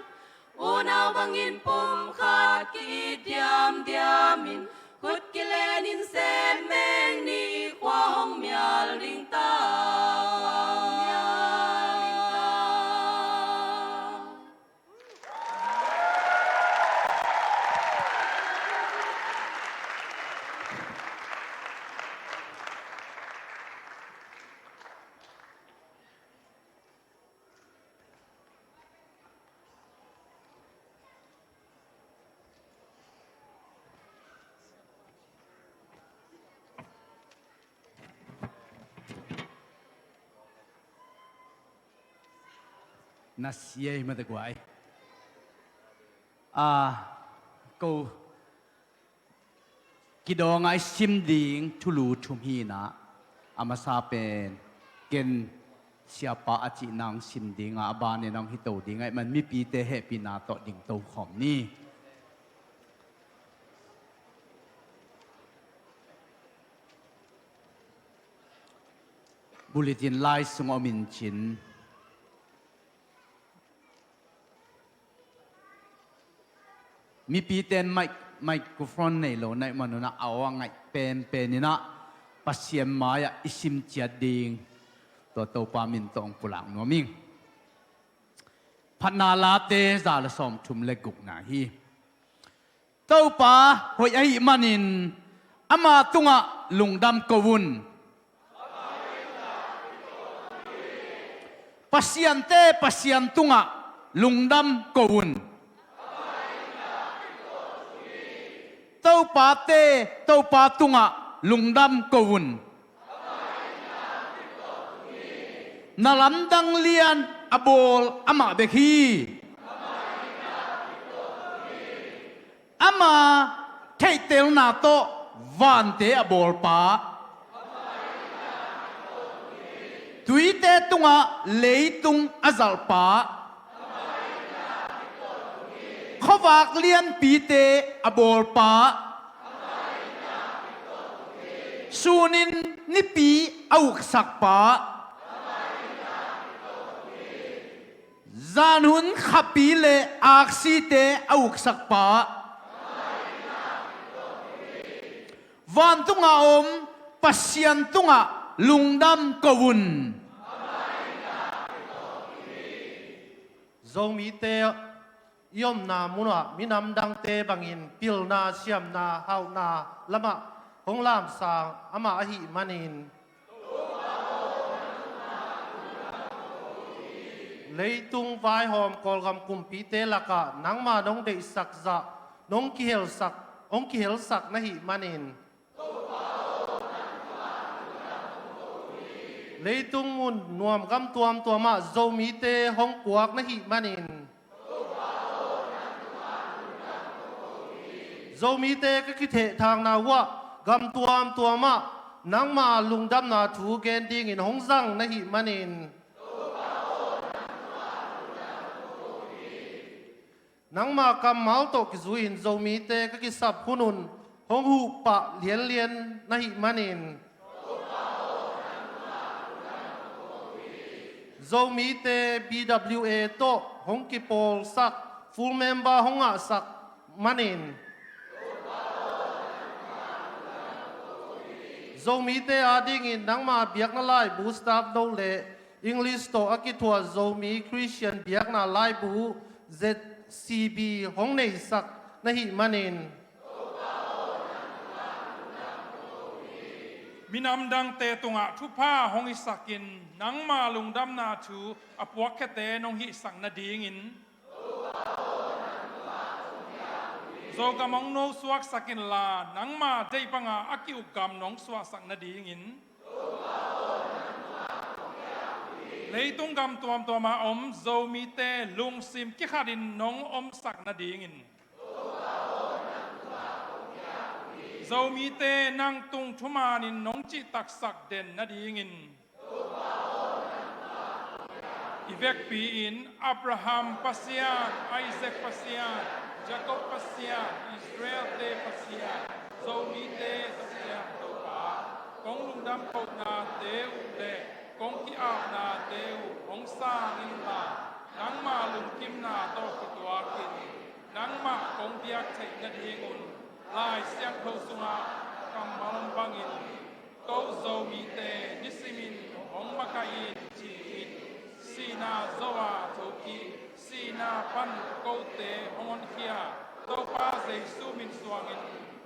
unau bangin pumkhat ki-it diamdiam in, khut kilen in sem meng ni, khua hong mial ding ta. Na sia hi mate guai. A, ko kidawng a i sim ding thulu thum hi na, a masa pen ken siapa a cih nang sim ding a, a ban in nang hi to ding ahih man mipite hehpihna tawh ding to khawm ni. Bulletin lai sung om in cin. Mipite in mic, microphone nei lo na hih man un ah a aw a ngaih penpen in ah Pasian mai-ah i sim ciat ding tua Topa min tawh hong pulak nuam ing. Phatna Late za le sawmthum le gukna hi. Topa hoih ahih manin ama tungah lungdam ko un. Pasiante Pasian tungah lungdam ko un. Topate Topa tungah lungdam ko un. Na lamdang lian a bawl amah bek hi. Ama theihtelna tawh vante a bawlpa, tuite tungah leitung a zalhpa, khuavak lianpite a bawlpa, sunin nipi a uksakpa, zanhun khapi le aksite a uksakpa, vantunga om Pasian tungah lungdam ko un. Zomite i omna munah minam dangte bangin pilna, siamna, hauhna lamah hong lamsang amah ahih manin, leitung vaihawm Kawlgam kumpite lakah nangma nong deihsak zah nong kihelsak, hong kihelsak na hih manin, leitung mun nuam gam tuamtuamah Zomite hong puak na hih manin, Zomite ka kithehthangna uhah gam tuamtuamah nangma lungdamna thu gen dingin hong zang na hih manin, nangma kammal tawh kizui-in Zomite ka kisap hunun hong huh pah lianlian na hih manin, Zomite B W A tawh hong kipawlsak, full member hong ngahsak manin, Zomite adingin nangma biakna laibu staff no le English tawh a kithuah Zomi Christian biakna laibu Z C B hong neihsak na hih manin, minam dangte tungah thupha hong hisakin nangma lungdamna thu a puakkhiate nong hihsak nadingin, Zogam hong nosuaksak inla nangma deih banga a ki-uk gam nong suahsak nadingin, leitung gam tuamtuama om Zomite lungsim kikhatin nong omsak nadingin, Zomite nang tung thumanin nong cihtaksak den nadingin, i vekpi-in Abraham Pasian, Isaac Pasian, Jacob Pasian, Israelte Pasian, Zomite Pasian Topa, kong lungdam kohnate uh le kong ki-apnate Sang inla, nangmah lungkimna tawh kituakin, nangmah kong biak theih nadingun Lai Siangtho sungah kammal om bangin, ko Zomite nisimin hong makaih in ci-in, sihna Zo-a thokik, sihna pan kote hong honkhia Topa Jesu min suangin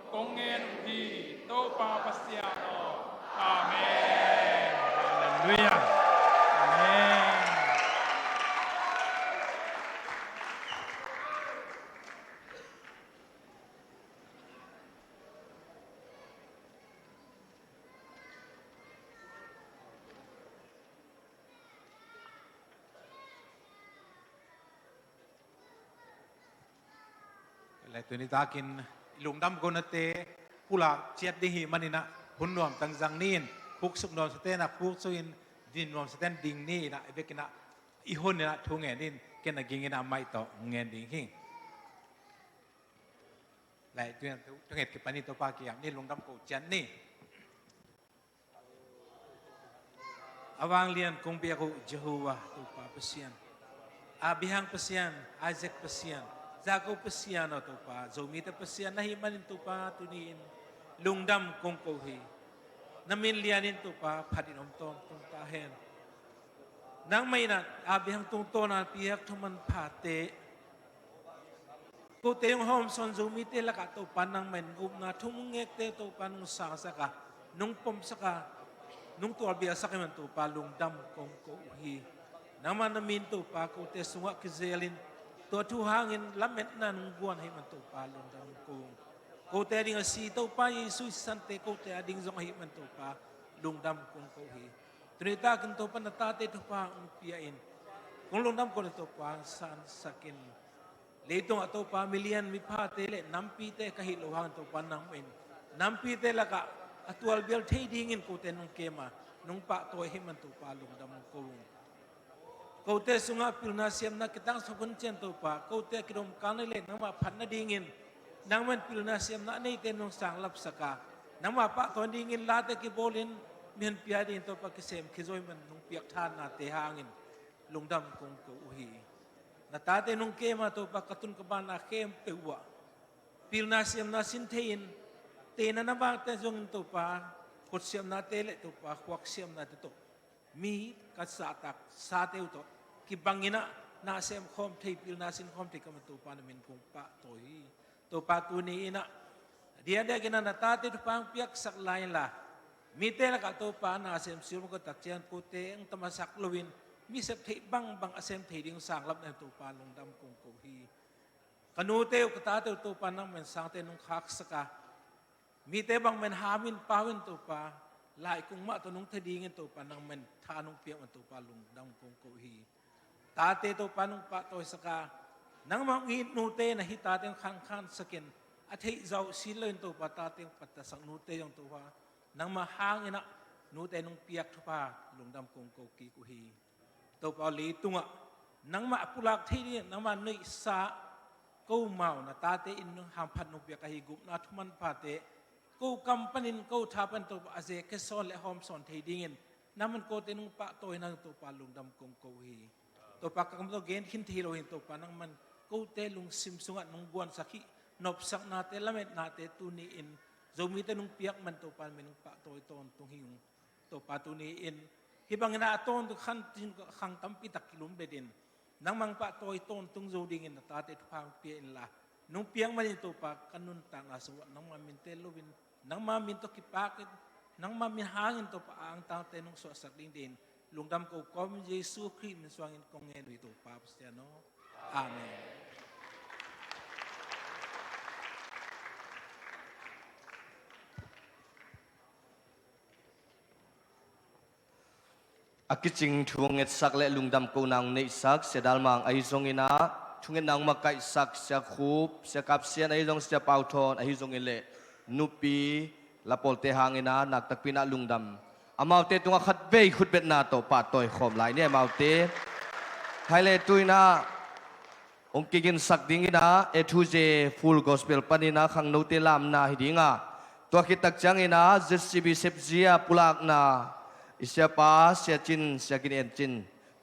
kong ngen uh hi, Topa Pasian aw. Amen. Halleluiah. Amen. Lai tuni takin i lungdam konate pulak ciat ding hi maninah hun nuam tangzang ni-in, khuksuk nuamsatenah khuksukin, din nuamsaten ding ni-inah i bekinah i huninah thu ngen in, ken a ginginah maih tawh ngen ding hi. Lai tuni thunget kipan i Topa kiam ni, lungdam ko ciat ni. A vanglian kong biak uh Jehovah Topa Pasian, Abraham Pasian, Isaac Pasian, Jacob Pasian aw Topa, Zomite Pasian na hih manin Topa tuni-in lungdam kong ko hi. Na min lianin Topa phatin om tawntung ta hen. Nangmah inah Abraham tungtawna piak thuman phate kote hong hawmsawn Zomite lakah Topa nangmah in upna thum ngekte Topa nong sangsaka, nong pomsaka, nong tualbialsak ahih man Topa lungdam kong ko uh hi. Nangmah na min Topa kote sungah kizelin tua thu hangin lametna nong guan ahih man Topa lungdam kong ko uh. Kote ading a si Topa Jesu i sisante kote ading zong ahih man Topa lungdam kong ko uh hi. Tuni takin Topa na tate thupha hong pia in, kong lungdam ko uh hi Topa, sansakin. Leitungah Topa milian miphate le nampite ka hih loh hangin Topa nangmah in nampite lakah a tualbial thei dingin kote nong kem a, nong pahtawi ahih man Topa lungdam ko ung. Kote sungah pilna siamna kitangsap hun ciang Topa, kote a kidomkalna le nangmah phat nadingin nangmah in pilna siamna a neite nong sanglapsak a, nangmah pahtawi dingin late kibawlin, mihon pia dingin Topa kisem khizaw ahih man nong piak thannate hangin lungdam kong ko uh hi. Na tate nong kem a Topa, ka tun ka banna khempeuh uh ah pilna siamna sin thei-in, tena na vangte zongin Topa, khutsiamnate le Topa khuaksiamnate tawh, mi ka zahtak sate uh tawh kibanginah na sem khawm thei, pilna sin khawm thei ka hih man Topa na min kong pahtawi hi. Topa tuni inah diakdiakinah na tate thupha hong piaksak lai inla, mite lakah Topa na sem silmawk a tak ciang kote hong tamasak loin mi sep theih bangbang a sem thei ding sanglapna Topa lungdam kong ko uh hi. Ka nute uh ka tate uh Topa nangmah in sangte nong khaksak a, mite bangmah in hamin pau in Topa, laikung mah tawh nong thei dingin Topa nangmah in tha nong piak man Topa lungdam kong ko uh hi. Tate Topa nong pahtawisak a, nangmah hong it nute na hih tate hong khankhansakin, a theih zah uh sin loin Topa tate hong pattasak nute zong Topa nangmah hanginah nute nong piak thupha lungdam kong ko kik uh hi. Topa aw, leitungah nangmah a pulak thei dingin nangmah nuihsa, komau na tate in hamphat nong piak ahi gupna thuman phate ko kam panin ko tha pan Topa a zekhia sawn le a hawmsawn thei dingin nangmah in kote nong pahtawi nang Topa lungdam kong ko uh hi. Topa ka kam tawh gen khin thei lo hi Topa, nangmah in kote lungsim sungah nong guansak hih nopsaknate lametnate tuni-in Zomite nong piak man Topa min nong pahtawi tawntung hi ung. Topa tuni-in hih bangin a tawntung khan tin khang tampi tak kilumlet in nangmah hong pahtawi tawntung zo dingin na tate thupha hong pia inla, nong piak manin Topa ka nuntakna sungah nangmah minte loin, nangmah min tawh kipakin, nangmah min hangin Topa a angtangte nong suahsak ding dingin lungdam ko kawmin Jesu Khrih min suangin kong ngen uh hi Topa Pasian aw. Amen. A kicing thu ngetsak le lungdam kona hong neihsak Sia Dal Mang ahi zongin ah, thungetna hong makaihsak Sia Khup, Sia Kap Sian ahi zong, Sia Pau Thawn ahi zongin le nupi lapawlte hangin ah naktakpi in ah lungdam. Amaute tungah khatvei khutbetna tawh pahtawi khawm lai ni amaute. Hai le tu-in ah hong kiginsak dingin ah A two J Full Gospel panin ah khangnote lamna hi ding a, tua khit tak ciangin ah Z C B Sepzia pulakna i siapa Sia Cin, Sia Kin En Cin,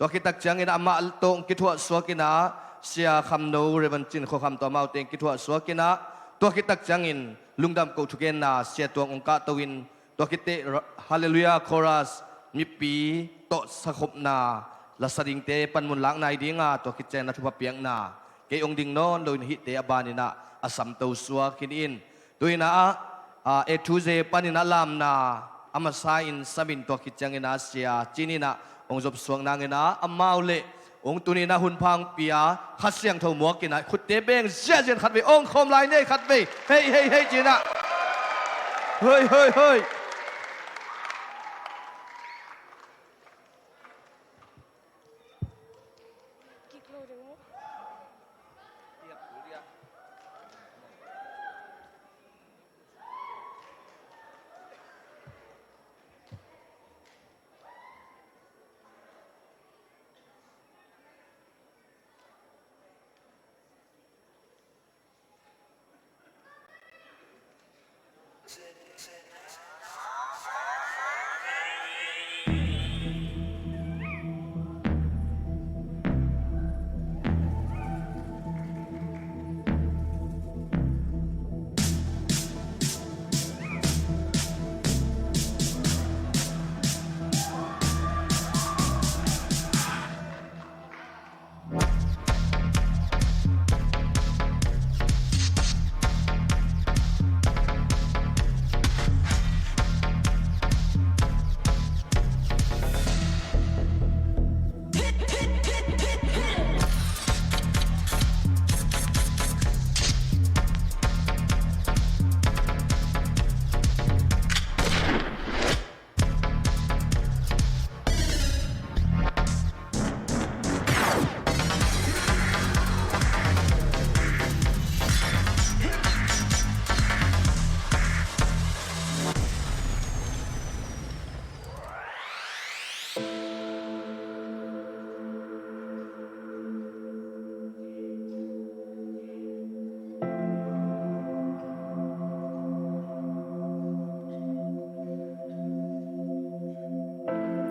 Tua khit tak ciangin amah tawh kithuah suak in ah, Sia Kham No, Reverend Cin Khua Kham tawh amaute kithuah suak in ah, tua khit tak ciangin lungdam ko thugenna Sia Tuang hong kahto in, tua khit teh Ra-, Hallelujah Chorus mipi tawh sakhopna lasa dingte panmun lak nai ding a, tua khit ciangin a thupha piakna kei hong ding nawn lo in hihte a ban in ah a samto suak hi in. Tu in ah, ah, A to Z panin ah lamna a masa in sam in, tua khit ciangin ah Sia Cin in ah hong zop suak nang in ah, amau le hong tuni in ah hun pha hong pia Kha Siangtho muak in ah khutte beng ziahziah in khatvei hong khawm lai ni, khatvei, hei, hei, hei, ci in ah. Hoi, hoi, hoi.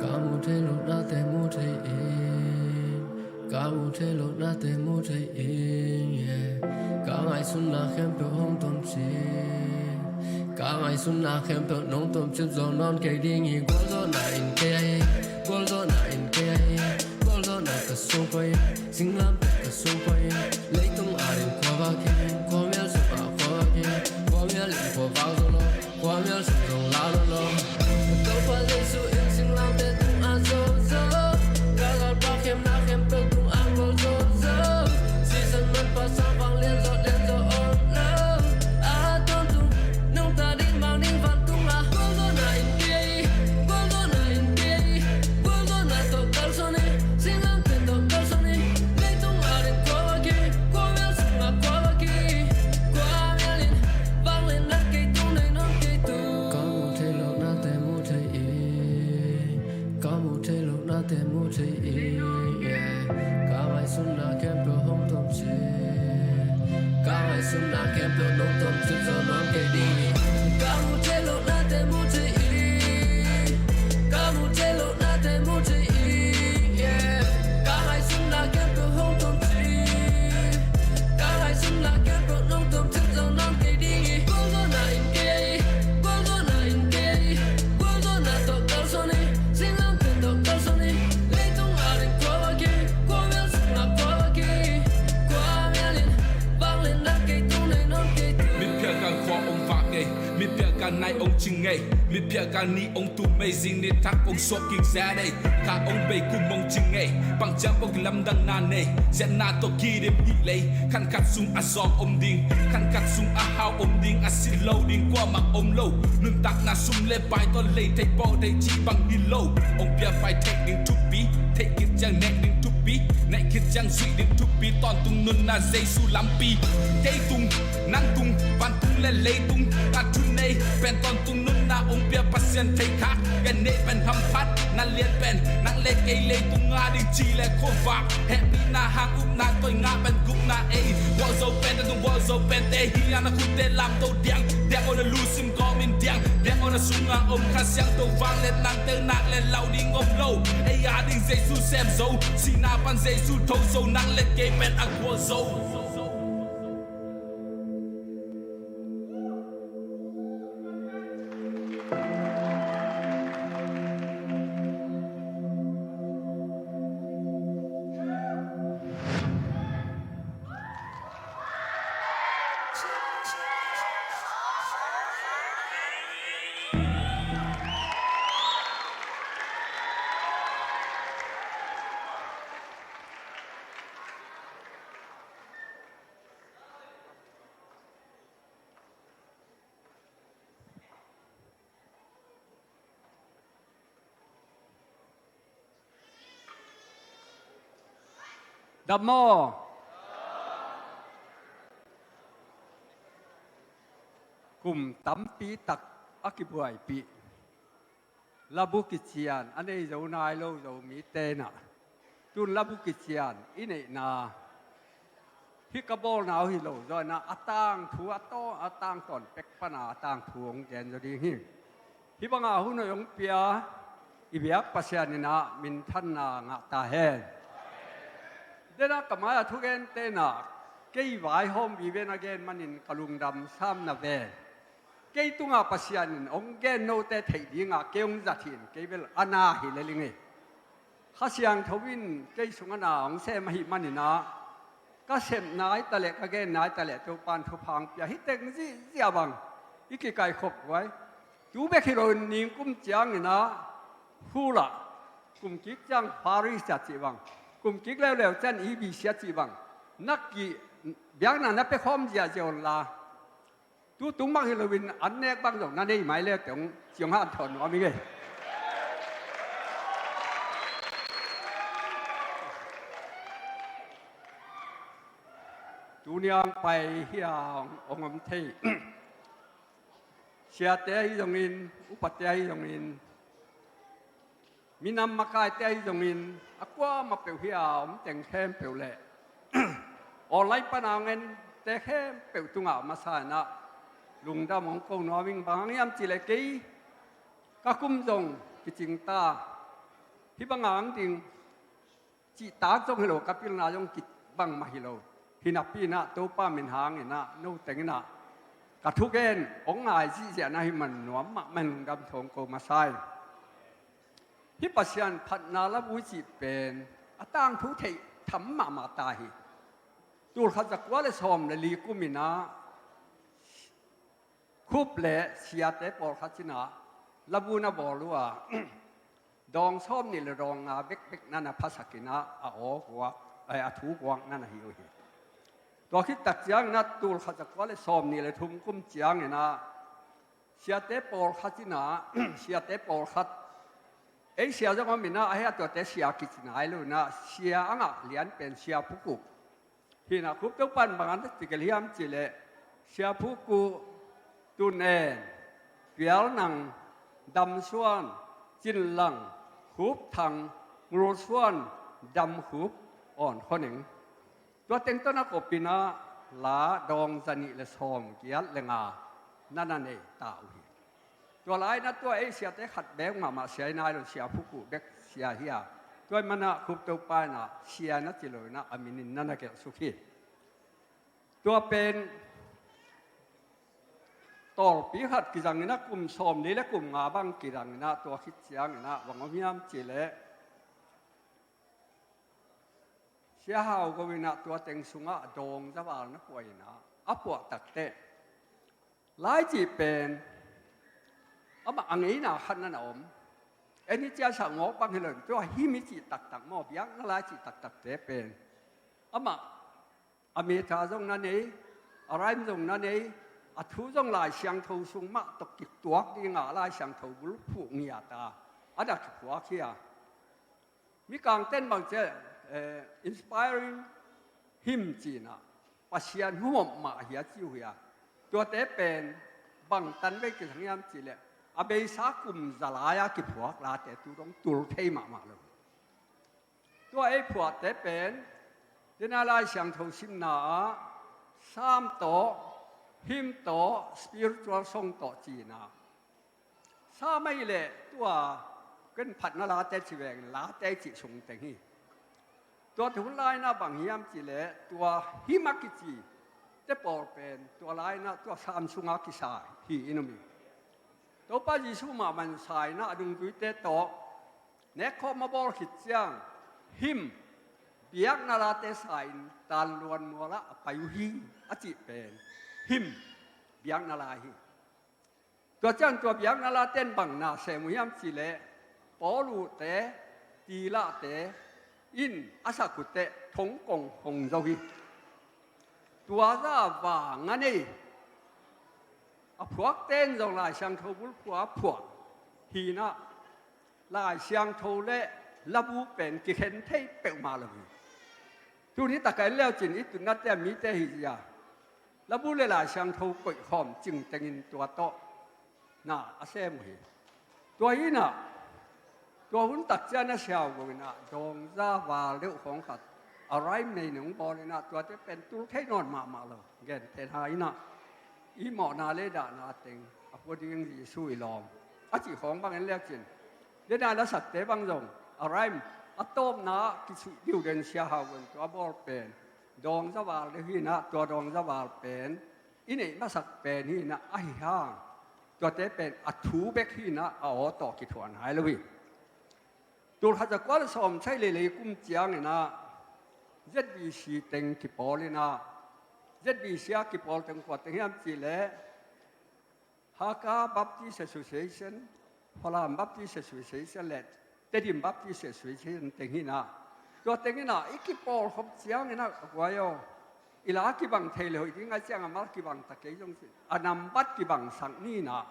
Ka mu thei loh nate mu thei in, ka mu thei loh nate mu thei in, yeah. Ka ngaihsutna khempeuh hong tawmcik, ka ngaihsutna khempeuh nong tawmcik zo nawn kei ding hi. Gualzawhna in kei, gualzawhna in kei, gualzawhna ka sung pua in, singlamteh ka sung pua in, leitung ading khua vak hi, khuamial sungah khua vak hi, khuamial in khua vak zo lo. Khuamial sung zong la lo lo. Topa Jesu in singlamteh tungah zo zo. Ka galpa khemna khempeuh tungah gual zo zo. Sisan manpha sang vanglian zawh lian zawh om lo. A tawntung nungta ding mang ding vantungah. Gualzawhna in kei, gualzawhna in kei, gualzawhna tawh kalsuan in, singlamteh tawh kalsuan in. Leitung ading khua vak hi, khuamial sungah khua vak hi. Khuamial in Ka mu thei loh nate mu thei in, ka mu thei loh nate mu thei in, yeah. Ka ngaihsutna khempeuh hong tawmcik, ka ngaihsutna khempeuh nong tawmcik zo nawn kei ding hi. Ka mu thei loh nate mu thei in, ka mu thei loh nate mu thei in, yeah. Ka ngaihsutna khempeuh hong tawmcik, ka ngaihsutna khempeuh nong tawmcik zo nawn kei ding hi. Gualzawhna in kei, gualzawhna in kei, gualzawhna tawh kalsuan in, singlamteh tawh kalsuan in, leitung ading khua vak hi, khuamial sungah khua vak hi. Khuamial in vangliatna kei tung nei nawn kei tung. Mitphial kan khua om vak ngei, mitphial kan nai ong cing ngei, mitphial kan ni ong tum mei, zing nitak ong suak kik zia nei. Ka ong bei kum ong cing ngei, bang ciang bawk lamdangna nei, ziatna tawh kidim hih lei. Khan khat sung a zawng om ding, khan khat sung a hau om ding, a si lo ding kuamah om lo. Nuntakna sum le pai tawh lei theih pawh theih cih bang hi lo. Ong pia pai theih ding thupi, theih khit ciang neih ding thupi, neih khit ciang zuih ding thupi. Tawntung nunna Jesu lampi, kei tung, nang tung, vantung le leitung a thu nei pen tawntung nunna ong pia Pasian thei khak. Ken neih pen hamphat na lian pen nang le kei leitung a ding ci le khuavak. Hehpihna hang upna toi ngah pen gupna ei. Gualzo pen tung gualzo pen te hi a na khutte lamto diang. Diang aw na lusim gawm in diang. Diang aw na sunga om Kha Siangtho vang le nang tel nak le lau ding om lo. Ei a ding Jesu sem zo, sihna pan Jesu tho zo, nang le kei pen a gual zo. Dam maw? Kum tampi tak a kibuaipih, labu kician a nei zo nai lo Zomite in ah, tun labu kician i neihna, hih ka bawlna uh hi lo zaw in ah, a tangthu a taw, a tangtawn pek pan a a tangthu hong gen zaw ding hi. Hih banga hun hoih hong pia i biak Pasian in ah minthanna ngah ta hen. Denah ka mai-ah thugente in ah kei vaihawm vive na gen manin ka lungdam sam na ven. Kei tungah Pasian in hong gen note theih dingah kei hong zat hi in, kei bel a na hi lel ing ei. Kha Siangtho in kei sungah na hong sem ahih manin ah, ka sep nai ta leh, ka gen nai ta leh Topa'n thupha hong pia hi teng zihziah bang i kikaikhop guai. Tu bek hi loin ningkum ciangin ah Hulah, kumkik ciang Parish a cih bang, kumkik leuleu ciang E B C a cih bang, na ki biakna na pia khawm ziahziah un la, tu tung bang hi loin an nek bang zong na nei mai le teng ciang hanthawn nuam ing ei. Tuni a hong pai hi a hong om thei siate ahi zongin, upate ahi zongin, minam makaite ahi zongin, a kuamah peuh hi a om teng khempeuh leh online pana hong ente khempeuh tungah a masa in ah lungdam hong ko nuam ing. Bang hang hiam cih leh kei ka kum zong kicing ta, hih banga hong ding cihtak zong hi lo, ka pilna zong kibang mah hi lo. Hi napi in ah Topa min hangin ah no teng in ah ka thugen hong ngai zihziah na hih man nuam mahmah in lungdam thu hong ko masa ing. Hih Pasian phatna labu i cih pen a tangthu theih tham mahmah ta hi. Tul khat za kua le sawm le li kum in ah Khup le siate pawlkhat in ah labu na bawl uh a, dawng sawm nih le dawng nga bekbek na na phasak in ah a aw guak, ai, a thu guak na na hi uh hi. Tua khit tak ciangin ah tul khat za kua le sawm nih le thum kum ciangin ah siate pawlkhat in ah siate pawlkhat, ei sia zong om in ah, a hia tuate sia kici nai lo in ah, sia a ngah lian pen Sia Phu Khup hi in ah, Khup Topa'n bang a na ci kei hiam cih leh, Sia Phu Khup, Tun En, Pial Nang, Dam Suan, Cin Lang, Khup Thang, Ngul Suan, Dam Khup, Awn Khua Neng. Tua teng tawh na kop in ah la dawng za nih le sawm giat le nga na na nei ta uh hi. Tua lai in ah tua ei siate khat beek mahmah sia hi nai lo, Sia Phu Khup bek sia hi a, tua ahih manin ah Khup Topa in ah sia na ci lo in ah a min in na na gelh suk hi. Tua pen tawlpi khat kizang in ah kum sawm li le kum nga bang kizang in ah, tua khit ciangin ah bang om hiam cih leh, Sia Hau Go in ah tua teng sungah dawng za val na puah in ah, a puah tak teh lai cih pen amah a ngeina khat na na om. En i ciah sa ngawk bang hi lo in, tua hymn i cih taktak maw, biakna lai cih taktakte pen amah a meter zong na nei, a rhyme zong na nei, a thu zong Lai Siangtho sung mah tawh kituak dingah Lai Siangtho bulphuh ngiat a, a na kiphuak hi a. Mikangte'n bang ci, eh, inspiring hymn ci in ah, Pasian humop mah hi a ci uh hi a. Tuate pen bang tan vei kizang hiam cih leh, a beisa kum za lai-a kiphuak late tu dong tul thei mahmah lo. Tua ei phuahte pen, dena Lai Siangtho simna ah Psalm tawh, hymn tawh, spiritual song tawh ci in ah, Psalm ahih leh tua Ken phatna late ci veng, late cih sung teng hi. Tua te hun lai-in ah bang hiam cih leh tua hymn a kici te pawl pen tua lai-in ah tua Sam sungah kisa hi in om hi. Topa Jesuh mahmah in sa-in ah a dungzuite tawh nekkhawm a bawl khit ciang hymn, biakna late sa-in Tanluan mualah a pai uh hi a cih pen hymn, biakna la hi. Tua ciang tua biakna late in bang na sem uh hiam cih leh Paul uh te, Silas te in a sak uh teh thong kong hong zo hi. Tua zah a vang a nei a phuakte in zong Lai Siangtho bulphuh a phuak hi-in ah Lai Siangtho le labu pen kikhen thei peuhmah lo hi. Tuni tak a en leu cin i tutnate a mite hi zia labu le Lai Siangtho koihkhawm cing tengin tua tawh na a sem uh hi. Tua hi-in ah tua hun tak ciang a siau go in ah dawngza val deuh khawng khat a rhyme nei nong bawl in ah tuate pen tul thei nawn mahmah lo. Gentehna in ah i mawhna le dahna teng a pua ding Jesuh i lawm a cih khawng bang en leu cin, le na lasakte bang zong a rhyme a tawpna ah kisuih diu den sia hau gon tua bawl pen dawngza val deuh hi-in ah tua dawngza val pen i neih masak pen hi-in ah ahi hang tuate pen a thu bek hi-in ah a aw tawh kithuah nai lo hi. Tul khat za kua le sawm sagih le li kum ciangin ah Z B C teng kipawl in ah, Z B C a kipawl teng kua teng hiam cih leh Hakha Baptist Association, Falam Baptist Association le Tedim Baptist Association teng hi-in ah, tua teng in ah i kipawl khop ciangin ah, a guai aw, i la kibang thei le hoih ding a ciang a mal kibang ta kei zong cin a nambat kibangsak ni-in ah,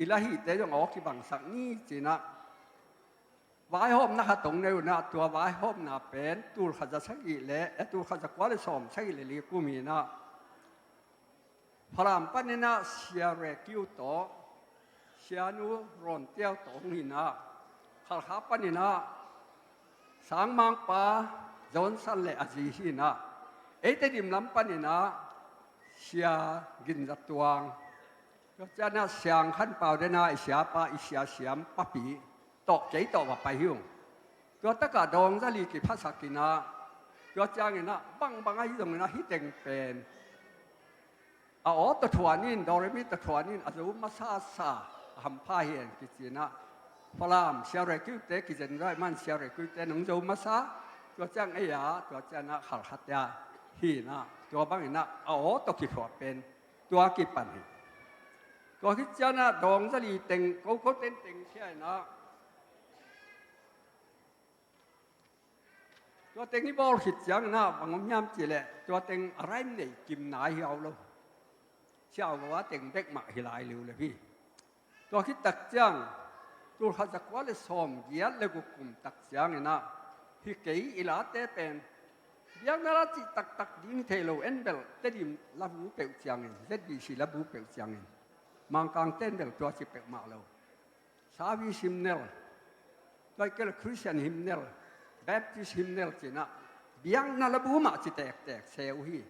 i la hihte zong aw kibangsak ni ci-in ah vaihawmna khat hong nei un ah, tua vaihawmna pen tul khat za sagih le, eh, tul khat za kua le sawm sagih le li kum hi-in ah Falam panin ah Sia Rekiu tawh, Sianu Ron Tiau tawh hong hi-in ah, Khalkha panin ah Sangmangpa Johnson le a zi hi-in ah, ei Tedim lam panin ah Sia Gin Za Tuang, tua ciang ah Siang Khan Pau den ah i siapa, i sia siam papi tawh kei tawh va pai hi ung. Tua tak ah dawngza li kiphasak in ah, tua ciangin ah bangbang ahi zongin ah hih teng pen a aw tawh thuah ni-in, Do Re Mi tawh thuah ni-in a zo masa sa a hampha hi hen kici-in ah, Falam Sia Rekiu te kizen zaw ahih man Sia Rekiu te nong zo masa, tua ciang ei a, tua ciang ah Khalkha te a hi-in ah, tua bangin ah a aw tawh kithuah pen tua kipan hi. Tua khit ciang ah dawngza li teng koko ten teng khia in ah, tua teng i bawl khit ciangin ah bang om hiam cih leh tua teng a rhyme nei kim nai hiau lo. Siau go a teng bek mah hi lai liu le hi. Tua khit tak ciang tul khat za kua le sawm giat le guk kum tak ciangin ah hih kei i late pen biakna la cih taktak ding thei lo, en bel Tedim labu peuh ciangin, Z B C labu peuh ciangin, Mangkang ten bel tua ci peuhmah lo. Service hymnal, tua hi kei le Christian hymnal, Baptist hymnal ci-in ah biakna labu mah ci tektek se uh hi.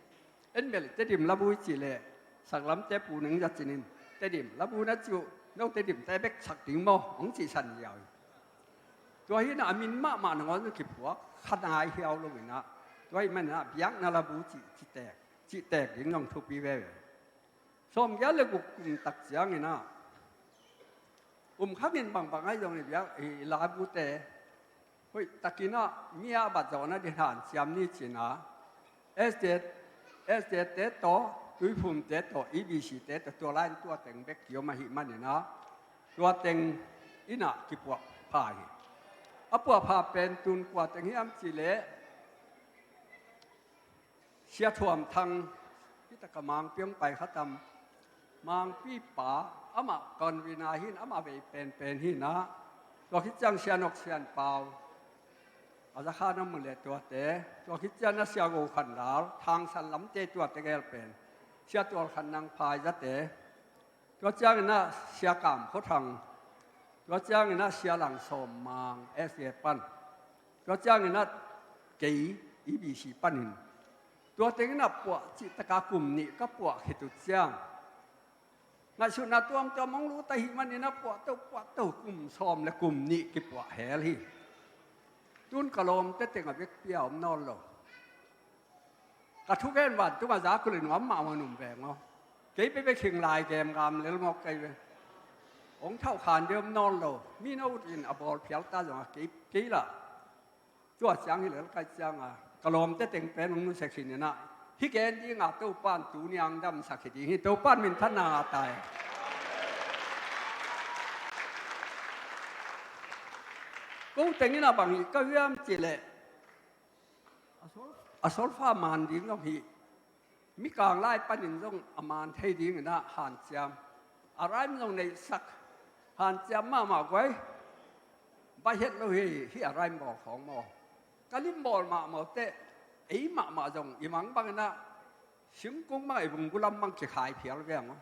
En bel Tedim labu i cih leh saklamte Pu Neng Za Cin in Tedim labu na cih uh, no Tedim te bek sak ding maw, hong cihsan ziau hi. Tua hi-in ah a min mahmah nangawn zong kiphuak kha nai hiau lo in ah, tua ahih man in ah biakna labu cih, cih tek, cih tek ding zong thupi veve. Sawm giat le guk kum tak ciangin ah um khangin bangbang ahi zongin biak i labute hoih takin ah mi a bat zawhna ding hanciam ni ci-in ah, S D A, S D A te tawh, Tuiphum te tawh, E B C te tawh, tua lai-in tua teng bek kiom ahih man in ah tua teng in ah kipuah pha hi. A puah pha pen tun kua teng hiam cih leh Sia Thuam Thang, hi tak a Mangpi hong pai kha tam, Mangpi pa, amah convener hi-in, amah vei penpen hi-in ah, tua khit ciang Sia Nok Sian Pau, a za khan a mu le tuate, tua khit ciang ah Sia Go Khan Lal, Thangsan lamte tuate gel pen, Sia Tual Khan Nang Phai zate, tua ciangin ah Sia Kam Khua Thang, tua ciangin ah Sia Lang Sawm Mang, S D A pan, tua ciangin ah kei, E B C panin, tua teng in ah puah cih tak a kum nih ka puah khit uh ciang, Ngaihsutna tuamtuam hong lut ahih manin a puahto puahto kum sawm le kum nih kipuah hel hi. Tun ka lawmte teng a vekpi-a om nawn lo. Ka thugen vantungah zak uh le nuam mahmah, num veng aw. Kei bek bek hing lai gemgam lel mawk kei ve. Hong thauhkhan deuh om nawn lo. Mi na ut in a bawl phial ta zongah kei, kei lah. Tua ciang hi lel kai cianga ka lawmte teng pen hong nusia khin inah, hih gen dinga Topan tuni-a hong damsak hi ding hi. Topan minthanna ngah ta hi. Ko teng inah bang hi ka hiam cihleh, a sol, a solfa man ding zong hi. Mikang lai panin zong a man thei ding inah hanciam, a rhyme zong neihsak, hanciam mahmah guai. Baih het lo hi, hih a rhyme bawl khawng maw. Ka lim bawl mahmah teh, ei mahmah zong i mang bang inah singkung bang, ei vungbu lam bang kikhai phial veng aw.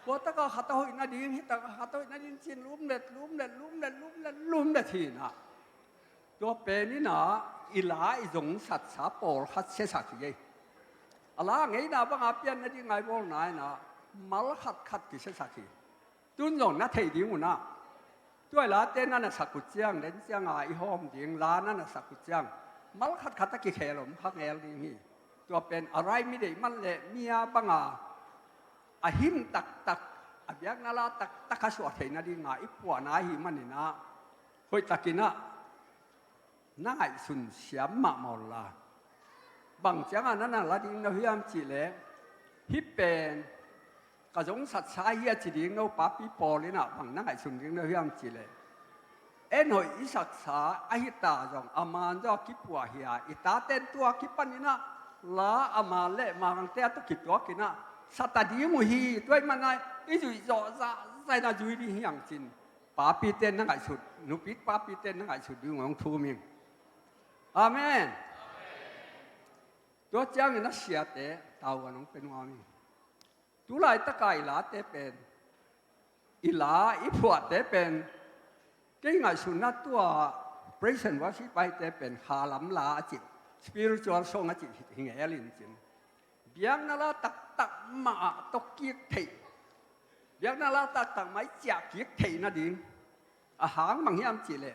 Kua taka khat a hoih nading, hih taka khat a hoih nading ci-in lumlet, lumlet, lumlet, lumlet, lumlet hi inah. Tua pen inah i la i zongsatsa pawlkhat siasak hi ei. A la ngeina banga pian nading ngaibawlna inah mal khatkhat kisiasak hi. Tun zong na theih ding unah, tua i late na na sak uh ciang, den cianga i hawm ding la na na sak uh ciang, mal khatkhat a kikhel om kha ngel ding hi. Tua pen a rhyme i deih man leh mi-a banga a him taktak, a biakna la taktak a suah theih nadinga i puahna ahih maninah, hoihtakinah na ngaihsun siam mahmah unla. Bang cianga na na la ding no hiam cihleh, hih pen ka zongsatsa hi a ci ding no papi pawl inah bang na ngaihsun ding no hiam cihleh, en hoih i saksa ahi ta zong a man zaw a kipuah hi a, i taten tua kipan inah la a man le mangte a tawh kituak inah sat a ding uh hi. Tua ahih manin i zuih zawh zahzah inah zui ding hi hang cin, papite na ngaihsut, nupi papite na ngaihsut ding uh hong thum ing. Amen. Tua ciangin a siate tavuan hong pia nuam ing. Tulaitaka i late pen, i la i phuahte pen, kei ngaihsutna tua praise and worship ahite pen khalam la a cih, spiritual song a cih hi ngel in cin, biakna la taktak mah ah tawh kik theih, biakna la taktak mah i ciah kik theih nading. A hang bang hiam cihleh,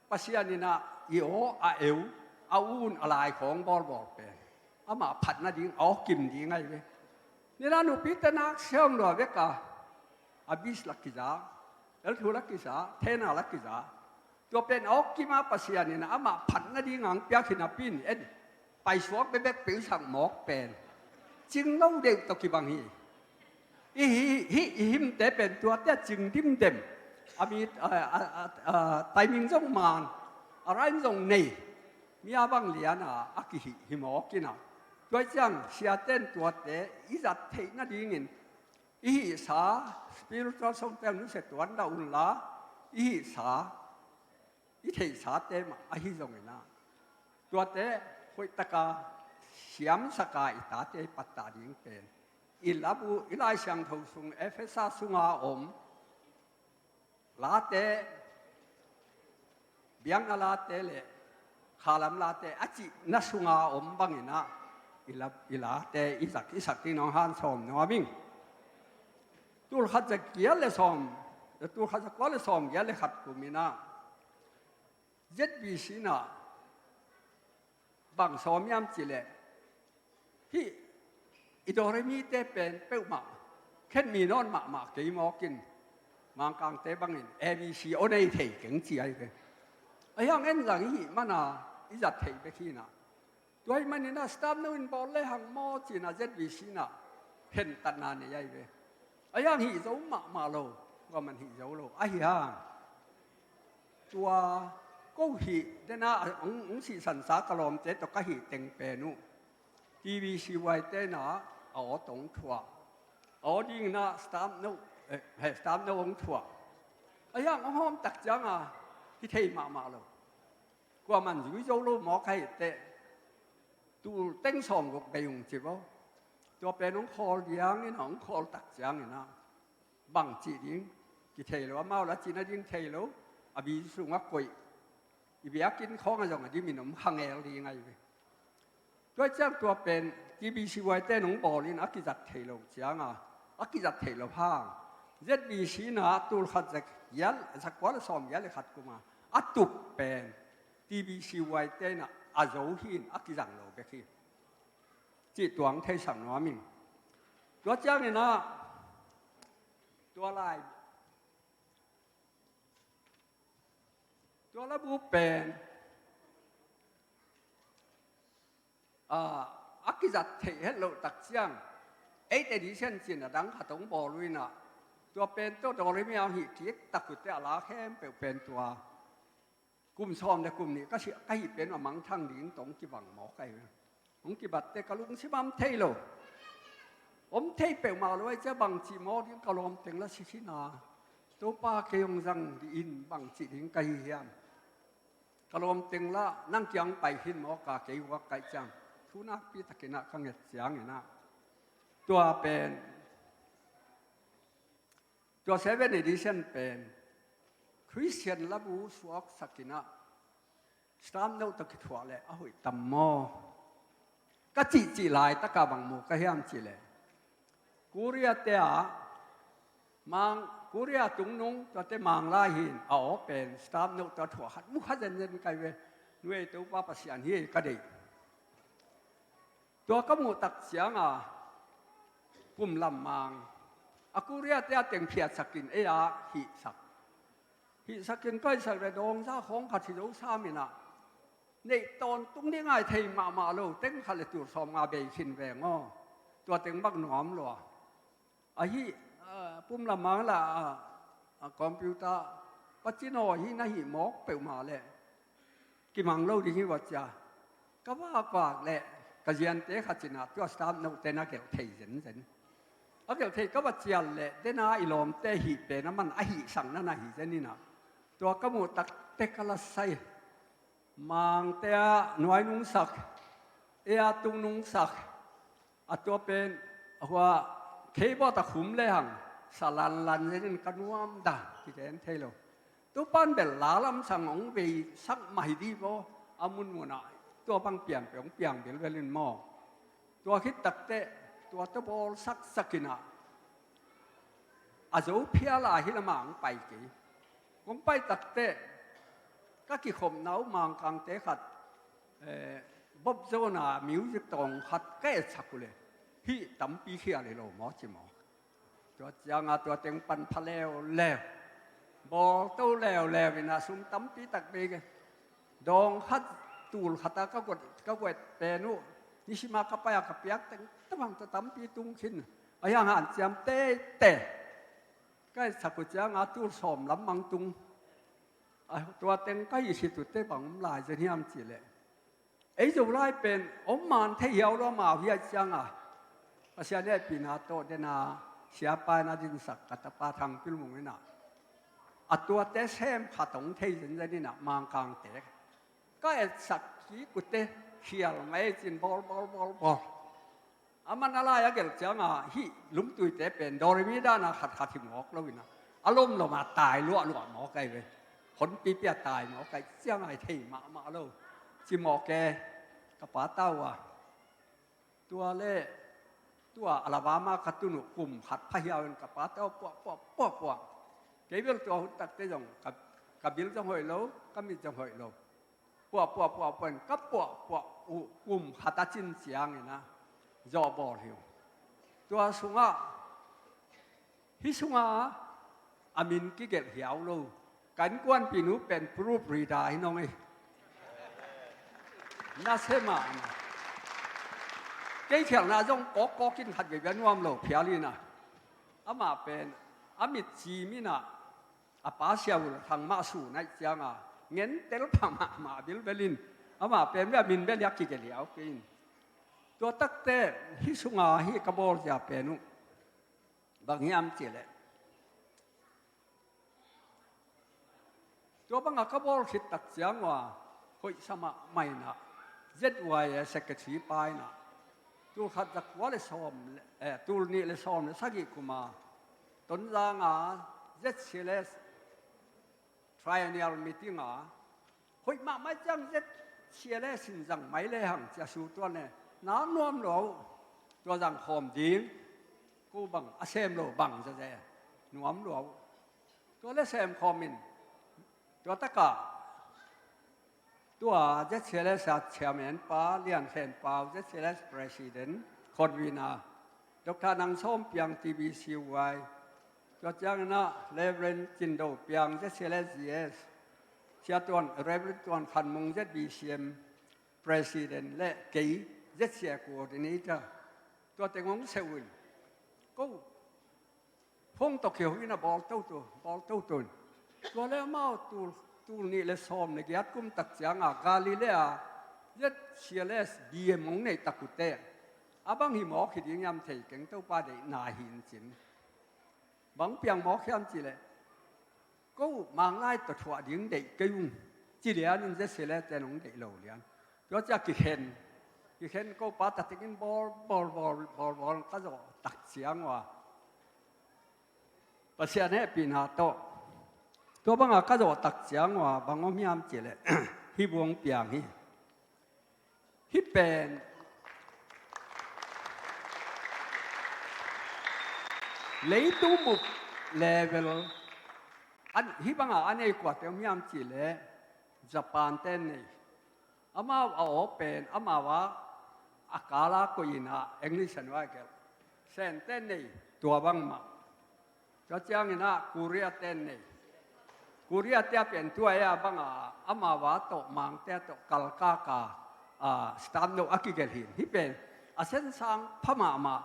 Pasian inah i aw a eu, a un a lai khawng bawlbawl pen amah phat nading a awkim ding ahi ve. Nina nupite nak siang lua veka, a bis lak kiza, elthu lak kiza, thena lak kiza. Tua pen a awkima Pasian inah amah phat nading ang piak hi napi-in en, paisuak bekbek peusak mawk pen cing lo deuh tawh kibang hi. I hi, hi, i himte pen tuate a cing dimdem, a mi, a, a, a, a, timing zong man, a rhyme zong nei, mi-a bang liana a kihih hi mawk inah. Tua ciang siaten tuate i zat theih nadingin i hihsa spiritual songte nusia tuan dah unla, i hihsa, i theihsate mah ahi zongin ah, tuate hoihtaka siamsaka i tate i pattah ding pen, i lap uh, i Lai Siangtho sung Efesa sunga om late, biakna late le khalam late a cihna sunga om bangin ah, i la, i late i zak, i sak ding nong hansawm nuam ing. Tulkhat za giat le sawm, tulkhat za kua le sawm giat le khat kum inah Z B C inah bang sawm hiam cihleh, hih i Do Re Mi te pen peuhmah khen mi nawn mahmah kei mawk in, Mangkangte bangin A B C aw nei thei keng ci ahi ve. Ahi hang en zang i hih mana i zat theih bek hi inah. Tua ahih manin ah staff no in bawl le hang maw ci-in ah Z B C inah hentatna nei ahi ve. Ahi hang hih zo mahmah lo, kuaman hih zo lo. Ahi hang tua ko hih dena hong, hong sihsansa ka lawmte tawh ka hih teng pen uh, T B C Y te inah a aw tawh hong thuah, a aw dingin ah staff no, eh, he, staff no hong thuah. Ahi hang hong hawm tak cianga hi thei mahmah lo. Kuaman zui zo lo mawk ahih teh, tul teng sawmguk bei ung ci vo. Tua pen hong khawl diangin ah, hong khawl tak ciangin ah, bang cih ding kithei lo, amau la cih nading thei lo, a bi sungah koih, i biakinn khawngah zong a dimin om kha ngel ding ahi ve. Tua ciang tua pen T B C Y te in hong bawlin a kizat thei lo cianga, a kizat theih loh hang, Z B C in ah tulkhat za giat, za kua le sawm giat le khat kum a a tuk pen T B C Y te in ah a zo hi in a kizang lo bek hi cih tua hong theisak nuam ing. Tua ciangin ah tua lai tua labu pen, ah, a kizat theih het loh tak ciang, eight edition ci-in a dang khat hong bawl uh in ah, tua pen tawh Dawlrimi a hong hih kik tak uh teh a la khempeuh pen tua kum sawm le kum nih ka si, ka hih pen a mangthang ding tawh hong kibang mawk ahi ve. Hong kibat teh ka lungsim ah om thei lo. Om thei peuhmah lo ahih ciang bangci mawk ding ka lawmteng la si khin a, Topa kei hong zang dih in, bangci ding ka hi hiam? Ka lawmteng la nang kiang pai khin mawk a, kei uak ka hih ciang thu nakpi takin ah ka nget ciangin ah, tua pen, tua seven edition pen Christian labu suaksak in ah stamp note tawh kithuah leh a hoih tam maw? Ka cihcih laitak ah bang mu ka hiam cih leh, Korea te ah, Mang, Korea tungnung tuate Mang lai hi in, a aw pen stamp note tawh a thuah khat mu kha zenzen ka hi ve. Nu ei, Topa Pasian hi ei ka deih. Tua ka muh tak ciang a, pumlam Mang, a Korea te a teng phiatsak in ei a hihsak. Hihsak in ka hihsak leh dawngza khawng khat hi zo sam in ah, neih tawntung ding a hi thei mahmah lo, teng khat le tul sawmnga bei khin veng aw. Tua teng bang nuam lua. Ahi, ah, pumlam Mang la, ah, ah, computer pacinaw hi na hih mawk peuhmah leh kimang lo ding hi va cia. Ka vakvak leh ka ziante khat in ah tua stamp note te na gelh thei zenzen. A gelh thei ka va cial leh, den a i lawmte hih pen a man a hihsakna na hi zen in ah, tua ka muh tak teh ka la sai. Mangte ah nuainungsak, ei a tungnungsak, a tua pen a hua keyboard a khum lehang sa lanlan zen in ka nuam dah, kigen thei lo. Tupan bel la lamsang hong veisak mah hi dih maw, a munmun ah tua bang piang peuh hong piang bilbel in maw. Tua khit tak teh tua tawh bawlsaksak in ah, a zo phial a hih lamah hong pai kei. Hong pai tak teh ka kikhopna uh Mangkangte khat, eh, Bob Jones a music tawng khat ka etsak uh leh, hih tampi khial hi lo maw ci maw. Tua ciang a tua teng pan pha leuleu, bawlto leuleu in ah sum tampi tak bei kei. Dawng khat, tul khat a ka guat, ka guat pen uh, nisim a ka pai a ka piak teng tabang tawh tampi tung khin. Ahi hang hanciam teitei. Ka etsak uh ciang a tul sawm lam mang tung. A tua teng ka hih khit uh teh bang om lai zen hiam cih leh, ei Zolai pen om man thei hiau lo, amau hi a ciang a, Pasian hehpihna tawh den a siapa in a dinsak ka tapa Thang Pil Mung in ah, a tuate sem khat hong thei zenzen in ah, Mangkangte ka etsak kik uh teh khial mai ci-in bawl, bawl, bawl, bawl. A man a lai a gelh ciang a, hih lungtuite pen Dawrimi dan a khatkhat hi mawk lo in ah, a lomlom a tai luahluah mawk ahi ve. Honpipi a tai mawk ahi ciang a hi thei mahmah lo. Ci mawk e, ka pa tau a. Tua leh, tua Alabama ka tun uh kum khat pha hiau in ka pa tau puah, puah, puah, puah. Kei bel tua hun tak teh zong ka, ka bil zong hoih lo, ka mit zong hoih lo. Puah, puah, puah, puah in ka puah, puah uh kum khat a cin ciangin ah zawh bawl hi uh. Tua sungah, hih sungah a min kigelh hiau lo. Ka innkuanpihnu pen proof reader hi nong ei. Nasia mahmah. Kei khialhna zong kawkkawk in khat veivei a nuam lo phial in ah, amah pen a mit cim in ah, a pa Sia Vul Thang mah sun ahih ciang a, ngentel pha mahmah bilbel in, amah pen bel a min bel a kigelh hiau kei in. Tua tak teh hih sungah hih ka bawlzia pen uh bang hiam cih leh, tua bang a ka bawl khit tak ciang uh a, hoihsa mahmah in ah, Z Y A secretary pa in ah, tul khat za kua le sawm le, eh, tul nih le sawm le sagih kum a Tonzang a Z C L S triennial meeting a, hoih mahmah ciang Z C L S in zang mai lehang ci-a su tuan e, na nuam lo, tua zang khawm ding. Ko bang a sem lo bang zaze nuam lua uh. Tua le sem khawm in, tua takah tua Z C L S a chairman pa Lian Khen Pau, Z C L S president, convener, Doctor Nang Sawm Piang, T B C Y, tua ciangin ah Reverend Cin Do Piang, Z C L S G S, Sia Tuan, Reverend Tuan Khan Mung, Z B C M president, le kei, Z C A coordinator, tua teng hong seh uh in, ko phone tawh kiho in a bawl toto, bawl toto in. Tua le amau tul, tul nih le sawm le giat kum tak ciangah Galilee a Z C L S B M hong neih tak uh teh, a bang hi mawk hi ding hiam thei keng, Topa deihna hi in cin. Bang piang mawk hiam cih leh, ko Mang Lai tawh thuah ding deih kei ung, ci lianin Z C L S ten hong deih lo lian. Tua ciah kikhen, kikhen ko pa tatekin bawl, bawl, bawl, bawl, bawl, ka zawh tak ciang ua, Pasian hehpihna tawh, tua bangah ka zawh tak ciang ua bang om hiam cih leh, hih buang piang hi. Hih pen leitung bup level, an, hih bangah a nei kuate om hiam cih leh, Japan ten nei. Amau a aw pen, amau a, a kala koih in ah, English a nuai gelh, Sen ten nei, tua bangmah. Tua ciangin ah Korea ten nei. Korea te a pen tua e a bangah amau a tawh, Mangte a tawh kalkaka, a, stamp no a kigelh hi. Hih pen a sensang pha mahmah,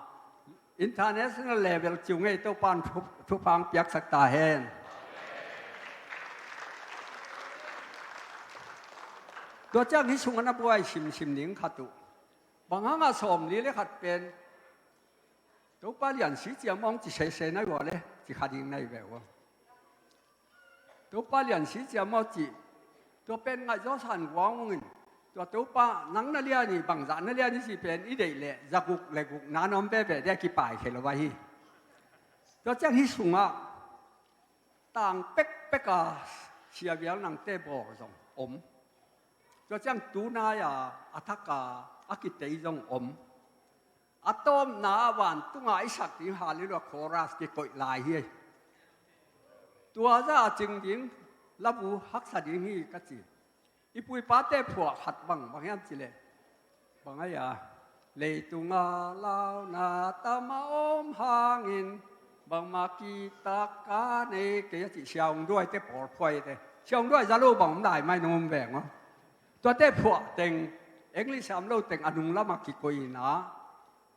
international level ciu ngei, Topan thu, thupha piaksak ta hen. Tua ciang hih sungah na buai simsim ding khat uh. Bang hangah sawmli le khat pen Topa lian si cia mawng ci sese nai ua le, ci kha ding nai ve ua. Topa lian si cia maw cih, tua pen ngaih zawsan guang ungin, tua Topa nang na lian hi, bangzah na lian hi cih pen i deih leh zaguk le guk na na om veve dia kipai khel lo ahi. Tua ciang hih sungah tang pekpek a sia vial nangte bawl zong om. Tua ciang tunai a a thak a a kitei zong om. A tawpna a vantunga i sak ding Hallelujah chorus kikoih lai hi. Tua za a cing ding labu haksa ding hi ka ci. I pu i pate phuah khat bang, bang hiam cih leh, bang ai a, leitunga launa tam a om hangin bangmah kitak ka nei kei a cih Sia Ung Duai te pawl phuai te. Sia Ung Duai za lo bang om lai mai nong om veng aw. Tuate phuah teng, English a om lo teng a nung lamah kikoih in ah,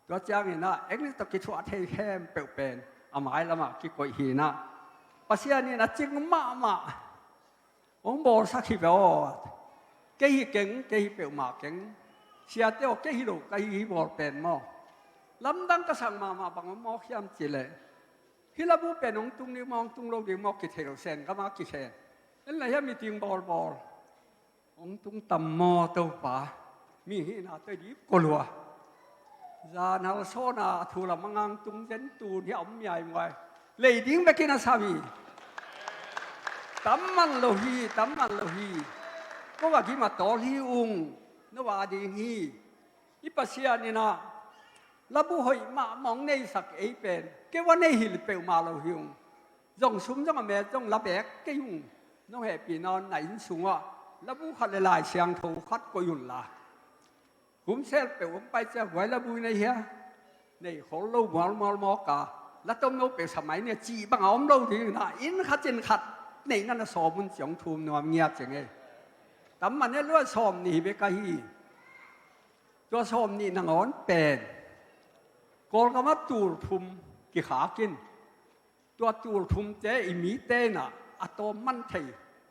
tua ciangin ah English tawh kithuah thei khempeuh pen a mai lamah kikoih hi in ah, Pasian in a cing mahmah hong bawlsak hi ve aw. Kei hi keng, kei hi peuhmah keng. Siate aw, kei hi lo ka hi, hih bawl pen maw. Lamdang ka sak mahmah bang om mawk hiam cih leh, hih labu pen hong tung ding maw, hong tung lo ding maw kithei lo, Sen gam ah kikhen. En la hiam, meeting bawlbawl hong tung tam maw Topa. Mihingna tawh i dip ko lua. Zan hal sawn a thu lam a ngang tung zen, tun hiah om miaimuai. Lei ding bekin a sam hi. Tam man lo hi, tam man lo hi. Ko va gim a tawl hi ung, no va ding hi. I Pasian in ah labu hoih mahmah hong neisak ei pen kei va nei hilh peuhmah lo hi ung. Zong sum zong a met zong la beek kei ung. Nong hehpih nawn na inn sungah labu khat le Lai Siangtho khat koih un la. Kum sel peuh hong pai ciang, huai labu i nei hia? Nei khol lo mualmual mawk a, la tom lo peuh sa mai ni a cih bang a om lo ding in ah, inn khat cin khat neihna na sawm un ci hong thum nuam ngiat ceng ei. Tam man e, luat sawm nih hi bek ahi. Tua sawm nih nangawn pen Kawlgam ah tul thum kikhak in, tua tul thumte i mite in ah a tawm man thei,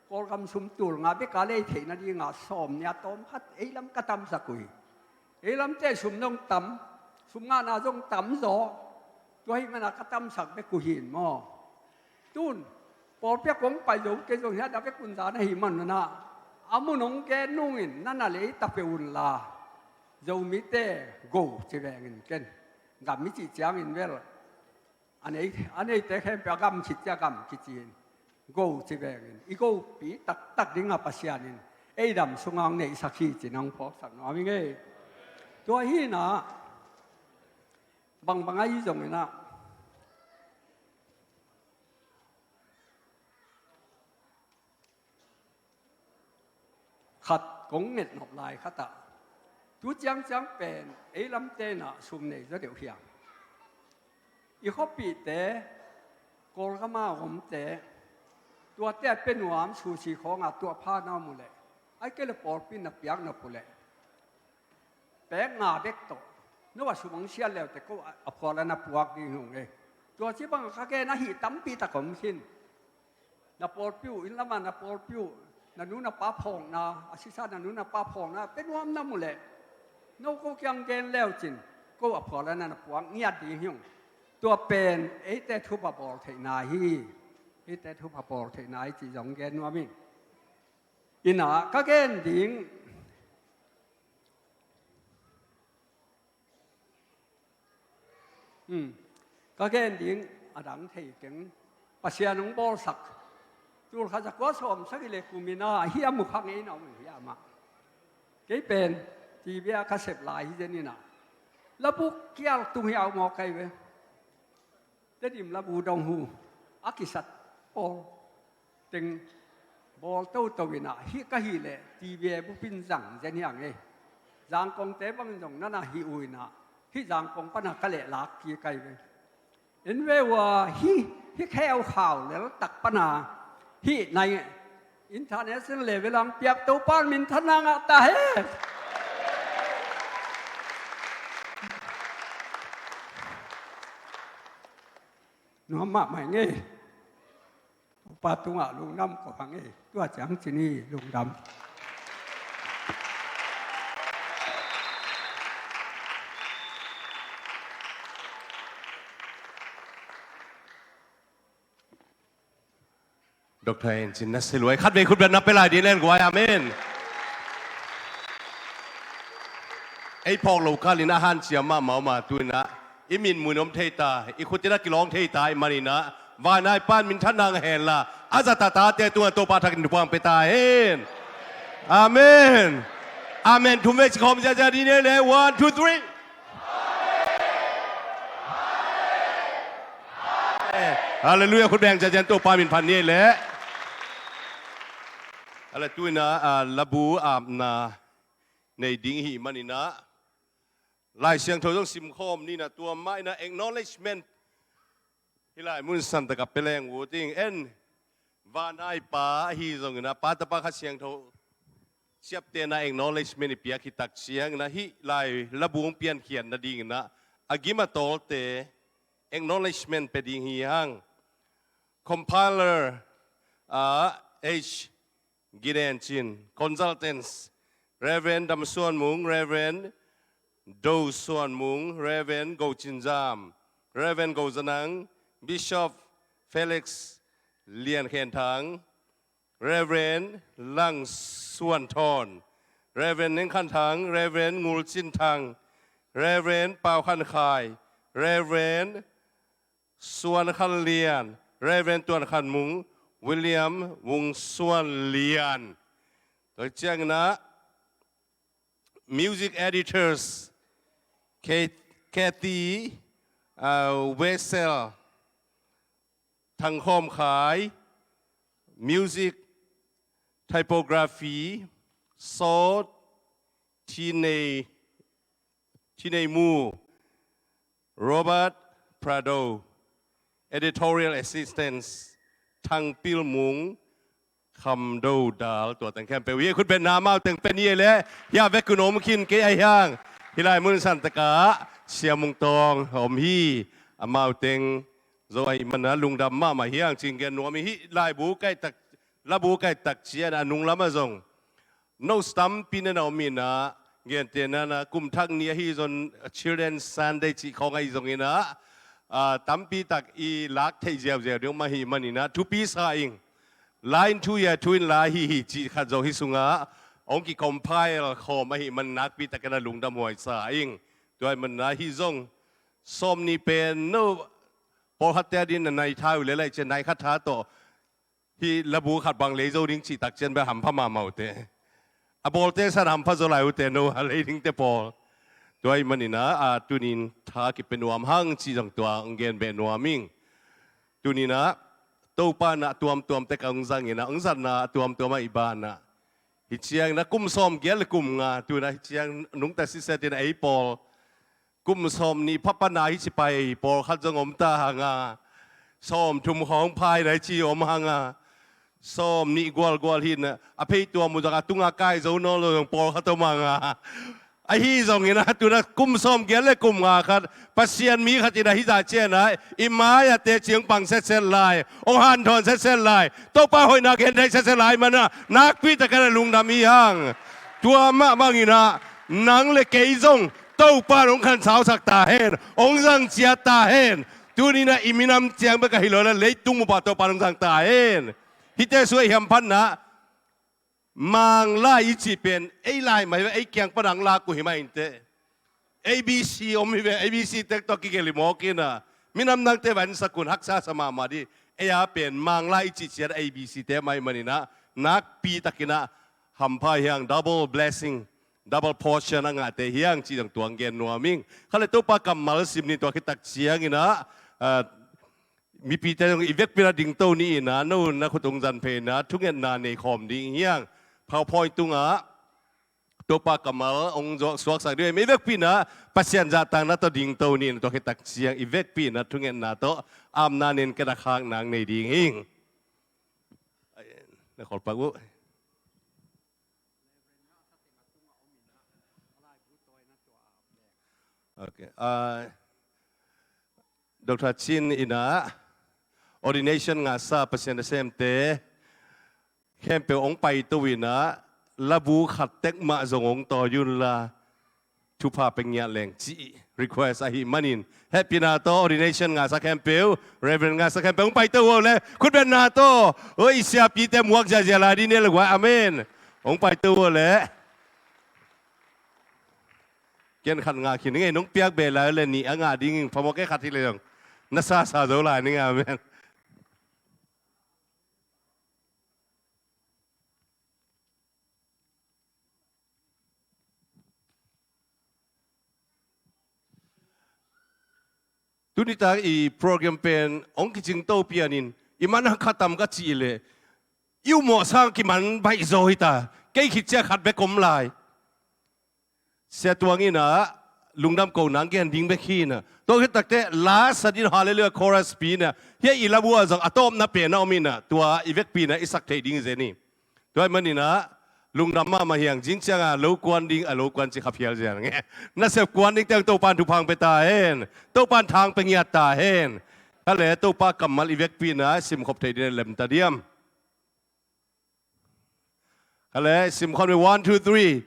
Kawlgam sum tul nga bek a lei theih nading a sawm nih a tawm khat ei lam ka tamsak uh hi. Ei lamte sum zong tam, sum ngahna zong tam zaw. Tua ahih man a ka tamsak bek uh hi in maw. Tun pawlpi a kong pai zo kei zong hiah da bek un zan ahih man un ah, a mun hong gen nungin na na lei ta peuh un la, Zomite go ci vengin ken, gam i cih ciangin vel, a nei, a neite khempeuh a gam khit ciah gam kici in, go ci vengin, i gopi taktak ding a Pasian in ei dam sungah hong neihsak hi ci-in hong phawksak nuam ing ei. Tua hi in ah, bangbang ahi zongin ah, khat kong nget nop lai khat ah, tu ciangciang pen ei lamte in ah sum nei zaw deuh hiam? I khuapihte, Kawlgam a omte, tuate a pia nuam sushi khawng a tuah pha na om uh leh, ahih kei leh pawlpi in na piak nop uh leh, pek nga bek tawh, no a sum hong siat le uh teh ko a phual a na puak ding hi ung e. Tua ci bang a ka gen ahi tampi tak om khin. Na pawlpi uh, inn lam ah na pawlpi uh, na nu na pa phawkna, a sisa na nu na pa phawkna pia nuam na om uh leh, no ko kiang gen le uh cin, ko a phual a na na puak ngiat ding hi ung. Tua pen eite thupha bawl theihna hi. Eite thupha bawl theihna hi cih zong gen nuam ing. In ah ka gen ding, hmm, ka gen ding a dang thei keng. Pasian hong bawlsak, tul khat za kua sawm sagih le kum in ah hiam uh kha ngei na om uh hiam ah. Kei pen T V ah ka sep lai hi zen in ah, labuk kial tung hi a om aw kai ve. Tedim labu dong hu a kisat pawl teng bawl toto in ah, hih ka hih leh T V bup in zang zen hi ang e. Zangkongte bangin zong na na hih uh in ah, hih Zangkong pan a ka lehlak kik ai ve. En ve ua, hih, hih kheu khau lel tak pan a, hih nai international level ah hong piak Topa'n minthanna ngah ta hen. Nuam mahmah ing e. Topa tungah lungdam ko hang e. Tua ciang ci ni, lungdam. Doctor Hen Cin na sia luai, khatvei khut beng na pia lai ding len guai, amen. Ei phawk lo kal in a hanciam mahmah om a, tu in ah i mit muin om thei ta, i khut in a kilawng thei ta ahih manin ah, vanai pa'n minthanna ngah hen la, a zat a tate tungah Topa thak in thupha pia ta hen. Amen. Amen thum vei ci khawm ziahziah ding hi le, one, two, three. Halleluiah, khut beng ziahziah in Topa min phat ni leh. A le tu in ah, ah, labu apna nei ding i hih manin ah, Lai Siangtho zong sim khawm ni in ah, tua mah in ah acknowledgement hih lai mun san tak ah pia leng uh ding. En, vanai Pa ahi zongin ah, Pa, Tapa, Kha Siangtho ciaptehna acknowledgement i piak hi tak ciangin ah, hih lai labu hong piankhiat nadingin ah, a gim a tawlte acknowledgement pia ding hi hang. Compiler, ah, H Ginen Cin, consultants, Reverend Dam Suan Mung, Reverend Do Suan Mung, Reverend Go Cin Zam, Reverend Go Za Nang, Bishop Felix Lian Khen Thang, Reverend Lang Suan Thawn, Reverend Neng Khan Thang, Reverend Ngul Cin Thang, Reverend Pau Khan Khai, Reverend Suan Khan Lian, Reverend Tuan Khan Mung, William Vung Suan Lian. Tua ciangin ah, music editors, Ka-, Kathy, uh, Wessel, Thang Khawm Khai, music, typography, Saw Thi Nei, Thi Nei Mu, Robert Prado, editorial assistants, Thang Pil Mung, Kham Do Dal, tua teng khempeuh hi. Khut beng na amau teng pia ni leh, hia vek un om khin kei ahi hang. Hih lai mun san tak ah Sia Mung Tawng om hi, amau teng zo ahih manin ah lungdam mahmah hi hang cih gen nuam ing. Hih laibu kaih tak, labu kaih tak ciang a nung lam ah zong nose tampi na na om in ah, gentehna in ah, kum thak ni ahi zong Children's Sunday cih khawng ahi zongin ah, ah, tampi tak i lak theih ziauziau ding om ahih manin ah, thupi sa ing. La in thu hi a, thu in la hi hi cih khat zong hih sungah hong ki-compile khawm ahih man nakpi takin a lungdam huai sa ing. Tua ahih manin ah hih zong sawm nih pen no pawlkhatte adingin na nai tha uh leh lai ciang nai khat tha tawh, hih labu khat bang lei zo ding cih tak ciang bel hampha mahmah uh teh. A bawlte san hampha zaw lai uh teh, no a lei dingte pawl. Tua ahih manin ah, a, tuni-in tha kipia nuam hang cih zong tua hong gen beh nuam ing. Tuni-in ah Topa in ah a tuamtuam tek ah hong zangin ah, hong zatna a tuamtuam ah i ban ah, Hi ciangin ah kum sawmgiat le kum nga, tu-in ah hi ciang nungta sisetin ei pawl kum sawmnih pha pana hi ci pai pawlkhat zong om ta hang a, sawmthum khawng pha in ah hi ci om hang a, sawmnih gualgual hi in ah, a phei tuam uh zong a tunga kai zo nawn lo zong pawlkhat om hang a. Ahi zongin ah tu-in ah kum sawmgiat le kum nga khat Pasian mi khat in ah hih zah ciang ah i mai-ah teci hong pang setset lai, hong hanthawn setset lai, Topa hoihna gen thei setset lai manin ah nakpi takin ah lungdam hi hang. Tua mah bangin ah nang le kei zong Topa in hong khansausak ta hen, hong zang ciat ta hen. Tuni-in ah i minam ciang bek ahi lo in ah leitung bup ah Topa in hong zang ta hen. Hihte sungah i hamphatna, Manglai i cih pen ei lai mah hi ve, ei kiang pan hong lak uh hi mah inteh. A B C om hi ve, A B C tek tawh kigelh hi mawk in ah, minam dangte vansak un, haksa sa mahmah dih. Ei a pen Manglai i cih ciat A B C te mah hi manin ah nakpi takin ah hampha hi hang, double blessing, double portion a ngahte hi hang cih zong tua hong gen nuam ing. Kha le Topa kammal sim ni, tua khit tak ciangin ah, ah, mipite zong i vekpi in ah dingto ni in ah, no na khut hong zan phei in ah thungetna nei khawm ding hi hang. PowerPoint tungah Topa kammal hong zuak suaksak ding hi. I vekpi in ah Pasian zahtakna tawh dingto ni in ah, tua khit tak ciang i vekpi in ah thungetna tawh apna nei in, ken a khakna hong nei ding hi ing. Na kholpak uh. Okay. Ah, Doctor Chin in ah ordination ngahsa Pasian nasemte khempeuh hong paito in ah, labu khat tek mah zong hong tawi un la, thupha pia ngiat leng cih request ahih manin, hehpihna tawh ordination ngahsa khempeuh, Reverend ngahsa khempeuh hong paito uh leh, khutbetna tawh, oi, i siapite muak ziahziah lai dih ni le guai, amen. Hong paito uh leh. Ken khat ngah khin ing ei, nong piak beh lai uh leh nih a ngah ding ing, phamawh kei, khat hi leh zong na sasa zo lai ning, amen. Tuni tak i program pen hong kicingto pian in, i man hang kha tam ka cih leh, i upmawh sang kiman baih zaw hi ta, kei khit ciang khat bek om lai. Sia Tuang in ah lungdam kohna hong gen ding bek hi in ah, tua khit takteh la sa ding, Hallelujah Chorus pi in ah, hih i labu ah zong a tawpna pen a om in ah, tua i vekpi in ah i sak theih ding hi zen hi. Tua ahih manin ah lungdam mahmah hi hang. Zing ciang a lo kuan ding, a lo kuan cih kha phial zen hang e. Nasep kuan dingte hang Topa'n thupha hong pia ta hen. Topa'n tha hong pia ngiat ta hen. Kha le Topa kammal i vekpi in ah simkhop theih ding leh lem ta diam? Kha le, simkhawm ni, one, two, three.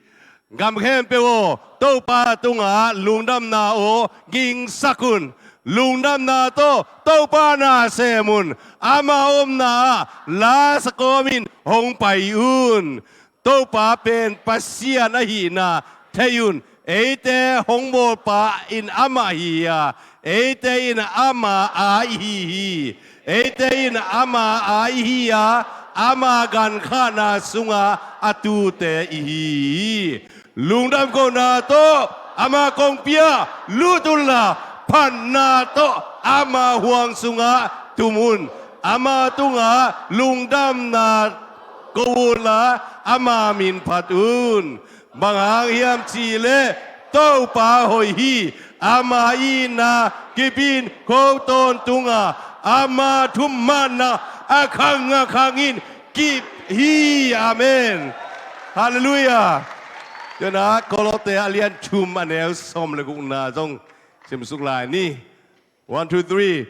Gam khempeuh aw, Topa tungah lungdamna aw gingsak un. Lungdamna tawh Topa na sem un. Ama omna ah la sa kawmin hong pai un. Topa pen Pasian ahihna thei un. Eite hong bawlpa in amah hi a, eite in ama aa i hi hi. Eite in ama aa i hi a, ama gankhahna sungah a tute i hi hi. Lungdam kohna tawh ama kongpi ah lut unla, phatna tawh ama huang sungah tum un. Ama tungah lungdamna ko unla, ama min phat un. Bang hang hiam cih leh Topa hoih hi. Ama itna kip in, ko tawntungah ama thumanna a khang a khangin kip hi. Amen. Hallelujah. Tua in ah Kolose a lian thum, a neu sawm le gukna zong simsuk lai ni. One, two, three.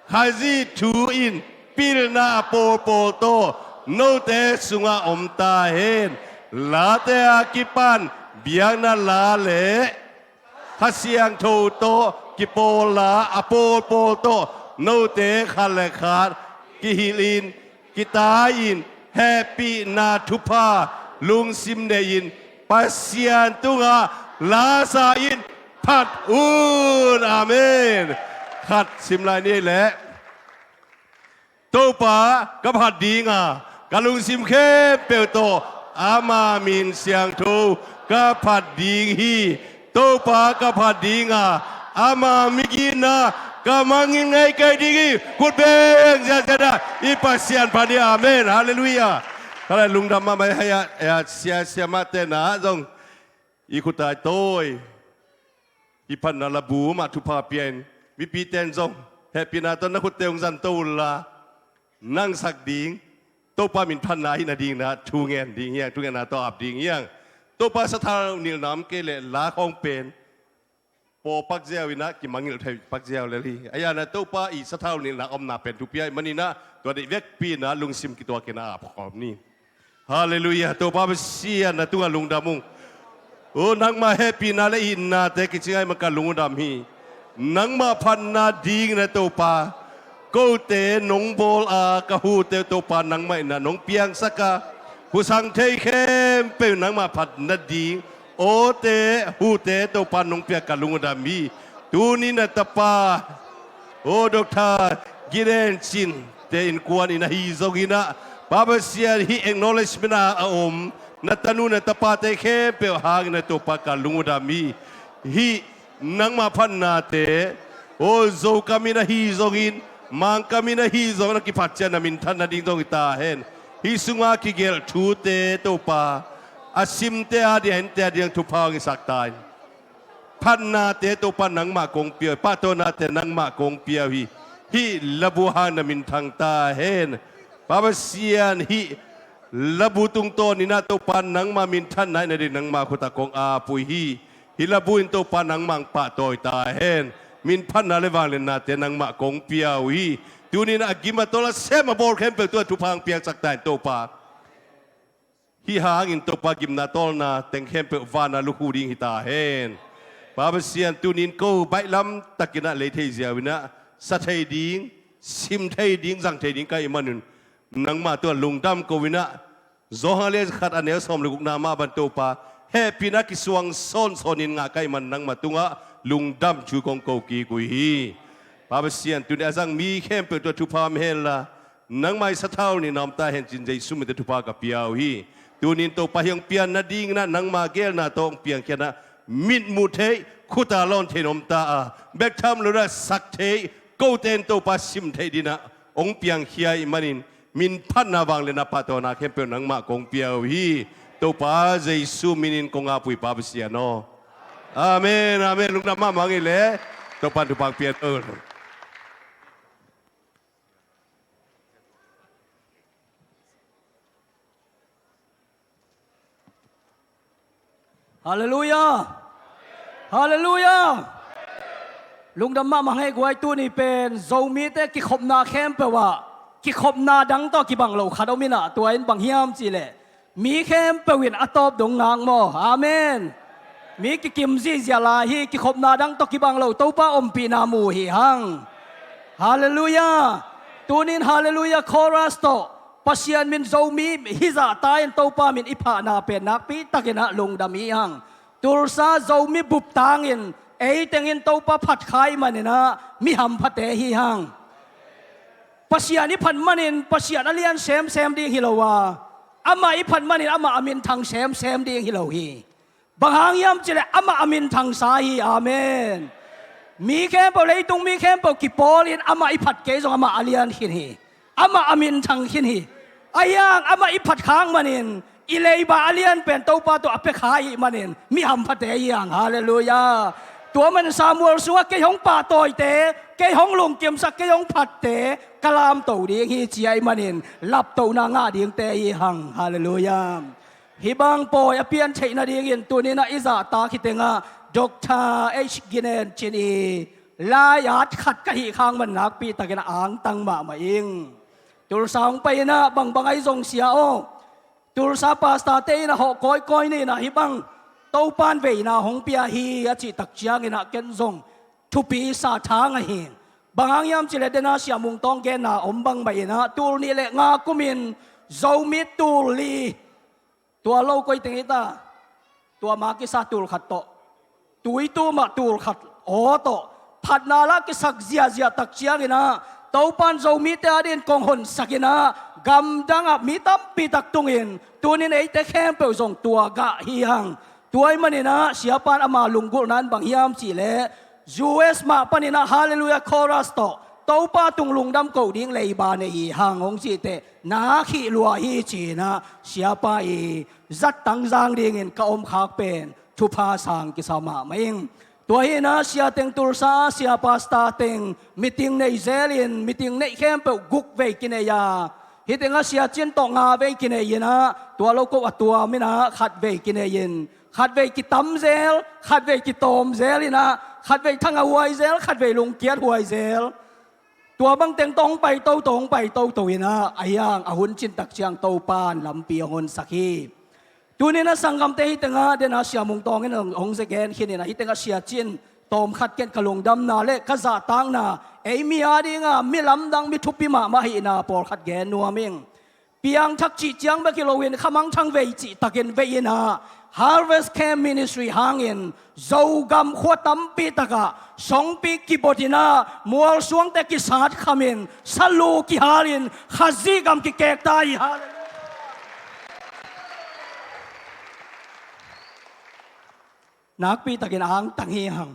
Khazih thu in pilna a pawlpawl tawh note sungah om ta hen. Late a kipan biakna la le Kha Siangtho tawh kipawlna a pawlpawl tawh note khat le khat kihilh in, kitai-in, hehpihna thupha lungsim nei-in Pasian tungah la sa-in phat un. Amen. Khat sim lai ni leh. Topa ka phat ding a, ka lungsim khempeuh tawh ama min siangtho ka phat ding hi. Topa ka phat ding a, ama migitna ka mangngilh ngei kei ding hi. Khut beng ziahziah a, i Pasian phat ni. Amen. Halleluiah. Khat lai lungdam mahmah hi a, sia, siamahte na zong i khut a i tawi, i phatna labu mah thupha pia in, mipite in zong hehpihna tawh na khutte hong zan to unla, nang sak ding, Topa min phatna hi nading na thu ngen ding hi hang, thu ngenna tawh ap ding hi hang. Topa sathau nilhna om kei leh la khawng pen paw pakziau in ah kimangngilh thei pakziau lel hi. Ahi zongin ah Topa i sathau nilhna omna pen thupi ahih manin ah tua deih vekpi in ah lungsim kituak in ah ap khawm ni. Halleluiah. Topa Pasian, na tungah lungdam ung. O, nangmah hehpihna le itnate kici ngaih mah ka lungdam hi. Nangmah phatna dingin ah Topa, kote nong bawl a, ka hute Topa nangmah in ah nong piangsak a, husang thei khempeuh nangmah phatna ding, awte, hute Topa nong piak ka lungdam hi. Tuni-in na tapa, o, Doctor Ginen Cin te innkuan in ahi zongin ah, Pa Pasian, hih acknowledgement a a om na tanu na tapate khempeuh hangin ah Topa ka lungdam hi. Hih nangmah phatnate, o, Zokam in ahi zongin, Mangkam in ahi zongin, a kiphat ciang na minthan nading zong hi ta hen. Hih sunga kigelh thute Topa, a simte a ding, a ente a ding thupha hong hisak ta in. Phatnate Topa nangmah kong pia uh hi, pahtawnate nangmah kong pia uh hi. Hih labu hang na min thang ta hen. Pa Pasian, hih labu tungtawnin ah Topa nangmah minthanna hi nading nangmah khut ah kong ap uh hi. Hih labu in Topa nangmah hong pahtawi ta hen. Min phatna le vangliatnate nangmah kong pia uh hi. Tuni-in a gim a tol a sem a bawl khempeuh tu-in thupha hong piaksak ta hen Topa. Hih hangin Topa gimna tawlna teng khempeuh van ah lukhu ding hi ta hen. Pa Pasian, tuni-in ko baihlam takin ah lei thei ziau in ah sa thei ding, sim thei ding, zang thei ding ka hih manin nangmah tungah lungdam ko in ah, Johan a lian khat a neu sawm le gukna mah bang Topa hehpihna kisuang sawnsawn in ngah ka hih manin nangmah tungah lungdam thu kong ko kik uh hi. Pa Pasian, tuni a zang mi khempeuh tungah thupha om henla, nangmah i sathau nilhna om ta hen ci-in Jesu min tawh thupha ka pia uh hi. Tuni-in Topa, hih hong pian nadingin ah nangmah geelna tawh hong piangkhia in ah mit muh theih, khut a lawn theih in om ta a, bek tham lo in ah sak theih, kote in Topa sim theih dingin ah hong piangkhia ahih manin min phatna, vangliatna, pahtawinak khempeuh nangmah kong pia uh hi. Topa Jesu minin kong ap uh hi, Pa Pasian aw. Amen, amen. Lungdam mahmah ing ei leh. Topa'n thupha hong pia hen. Halleluiah. Halleluiah. Lungdam mahmah ing ei guai. Tuni pen Zomite kikhopna khempeuh ah kikhopna dang tawh kibang lo khat om in ah, tua in bang hiam cih leh mi khempeuh in a tawp dong ngak maw? Amen. Mi kikim zihziah lai hi, kikhopna dang tawh kibang lo Topa ompihna mu uh hi hang. Halleluiah. Tuni-in Halleluiah chorus tawh Pasian min Zomi hizah ta in Topa min i phahna pen nakpi takin ah lungdam hi hang. Tulsa Zomi bup tangin ei tengin Topa phat kha ahih manin ah mi hamphate hi hang. Pasian i phat manin Pasian a lian semsem ding hi lo a, amah i phat manin amah a minthang semsem ding hi lo hi. Bang hang hiam cih leh amah a minthangsa hi. Amen. Mi khempeuh, leitung mi khempeuh kipawl in amah i phat kei zong amah a lian khin hi. Amah a minthang khin hi. Ahi hang amah i phat khak manin i leiba a lian pen Topa tawh a pia kha ahih manin mi hamphate hi hang. Halleluiah. Tua manin Samuel sungah kei hong pahtawite, kei hong lungkimsak, kei hong phatte ka lamto ding hi ci ahih manin laptohna ngah dingte hi hang. Halleluiah. Hih bang pawi a pian theih nadingin tuni-in ah i zahtak hi tengah Doctor H. Ginen Cin i lai-at khat ka hih khak manin nakpi takin ah angtang mahmah ing. Tulsa hong pai in ah bangbang ahi zong sia aw, Tulsa pastorte in ah hawh kawikawi ni in ah hih bang Topa'n veina hong pia hi a cih tak ciangin ah ken zong thupi sa thang ahi. Bang hang hiam cih leh den a Sia Mung Tawng genna om bang mah in ah tul nih le nga kumin Zomi tul li, tua lo koi teng hi ta, tua ma kisa tul khat tawh, tuitu mah tul khat aw tawh phatna la kisak ziahziah tak ciangin ah Topa'n Zomite a dingin kong honsak in ah gamdang ah mi tampi tak tungin tuni-in eite khempeuh zong tua gah hi hang. Tua ahih manin ah siapa'n ama lunggulhna in bang hiam cih leh U S mah panin ah Halleluiah chorus tawh Topa tung lungdam ko ding leiba nei hi hang hong cih teh nak hih lua hi ci-in ah siapa i zattang zang dingin ka omkhak pen thupha sang kisa mahmah ing. Tua hi-in ah sia teng Tulsa a sia pastor teng meeting nei zelin meeting neih khempeuh guk vei kinei a, hih tengah sia Cin tawh nga vei kinei in ah, tua lo ko a tuam in ah khat vei kinei in, khat vei kitam zel, khat vei kitawm zel in ah, khat vei thangah huai zel, khat vei lungkiat huai zel. Tua bang teng tawh hong pai toto, hong pai toto in ah, ahi hang a hun cin tak ciang Topa'n lampi hong honsak hi. Tuni-in ah sanggamte, hih tengah den a sia Mung Tawng in hong, hong ze gen khin in ah, hih tengah sia Cin tawm khat ken ka lungdamna le ka zahtakna, ei mi a ding a mi lamdang, mi thupi mahmah ahihna pawlkhat gen nuam ing. Piangthak cih ciang bek hi loin khamangthang vei cih takin vei in ah, Harvest Camp Ministry hangin Zogam khua tampi takah songpi kibot in ah, mualsuangte kisat khamin, salu kihalin, Khazih gam kikek ta hi. Halleluiah. Nakpi takin angtang hi hang.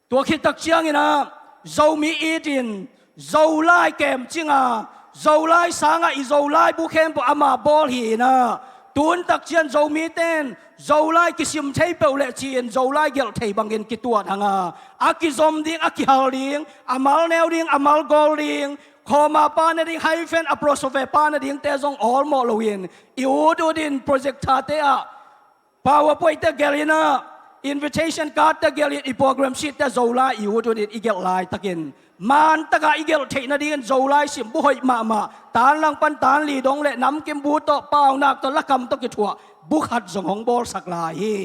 Tua khit tak ciangin ah, Zomi it in, Zolai kemcing a, Zolai sangah i Zolai bu khempeuh amah bawl hi-in ah, tun tak ciang Zomite in Zolai kisim thei peuh leh ci-in Zolai gelh thei bangin kituat hang a, a kizom ding, a kihal ding, a mal neu ding, a mal gol ding, comma pa ne ding, hyphen, apostrophe pa ne dingte zong awlmawh loin, i ut utin projector-te ah, PowerPoint-te gelh in ah, invitation card-te gelh in, i program sheet-te Zolai i ut utin i gelh laitakin, man takah i gelh theih nadingin Zolai sim bu hoih mahmah, tan lang pan tan li dong le namkim bu tawh, paunak tawh, lakam tawh kithuah bu khat zong hong bawlsak lai hi.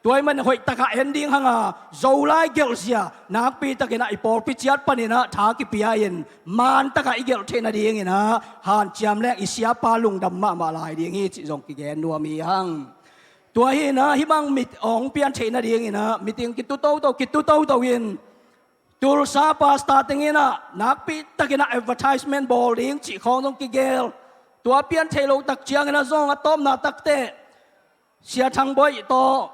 Tua ahih manin hoih takah en ding hang a, Zolai gelhzia nakpi takin ah i pawlpi ciat panin ah tha kipia in, man takah i gelh theih nadingin ah hanciam leng i siapa lungdam mahmah lai ding hi cih zong kigen nuam hi hang. Tua hi-in ah, hih bang mit hong pian theih nadingin ah meeting kitu toto, kitu toto in, Tulsa pastor teng in ah nakpi takin ah advertisement bawl ding cih khawng zong kigel. Tua pian theih loh tak ciangin ah zong a tawpna takteh, sia Thang Boih tawh,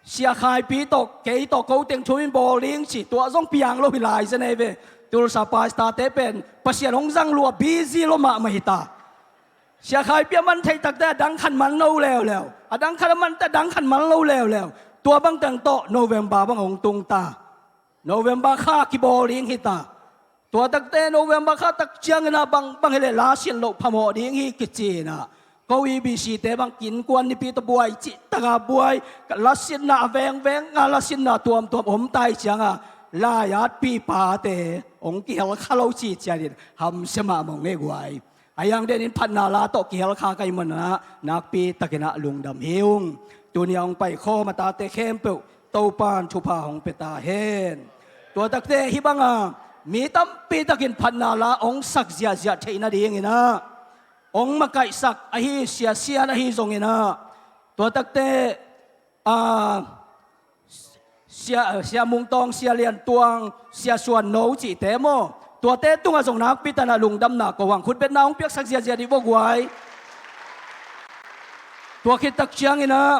sia Khai Pi tawh, kei tawh, ko teng thum in bawl ding ci, tua zong piang lo hi lai zen ei ve. Tulsa pastor-te pen Pasian hong zang lua, busy lua mahmah hi ta. Sia Khai Pi a man theih takteh a dang khat man lo leuleu. A dang khat a man teh a dang khat man lo leuleu. Tua bang teng tawh November bang hong tung ta. November kha kibawl ding hi ta. Tua takteh November kha tak ciangin ah bang, bang hi leh la sin loh phamawh ding hi kici in ah, ko E B C-te bang innkuan nipi tawh buai cih takah buai, ka la sinna a vengveng a, la sinna tuamtuam om ta hi ciang a, lai-at pipate hong kihel kha lo ci ciatin hamsia mahmah ung ei guai. Ahi hang denin phatna la tawh kihel kha ka hih manin ah nakpi takin ah lungdam hi ung. Tuni a hong paikhawm a tate khempeuh Topa'n thupha hong pia ta hen. Tua takteh hih bang a mi tampi takin phatna la hong sak ziahziah theih nadingin ah hong makaihsak ahi, sia Sian ahi zongin ah, tua takteh, ah, sia, sia Mung Tawng, sia Lian Tuang, sia Suan No cihte maw, tuate tungah zong nakpi takin ah lungdamna ko hang, khutbetna hong piaksak ziahziah dih vo guai. Tua khit tak ciangin ah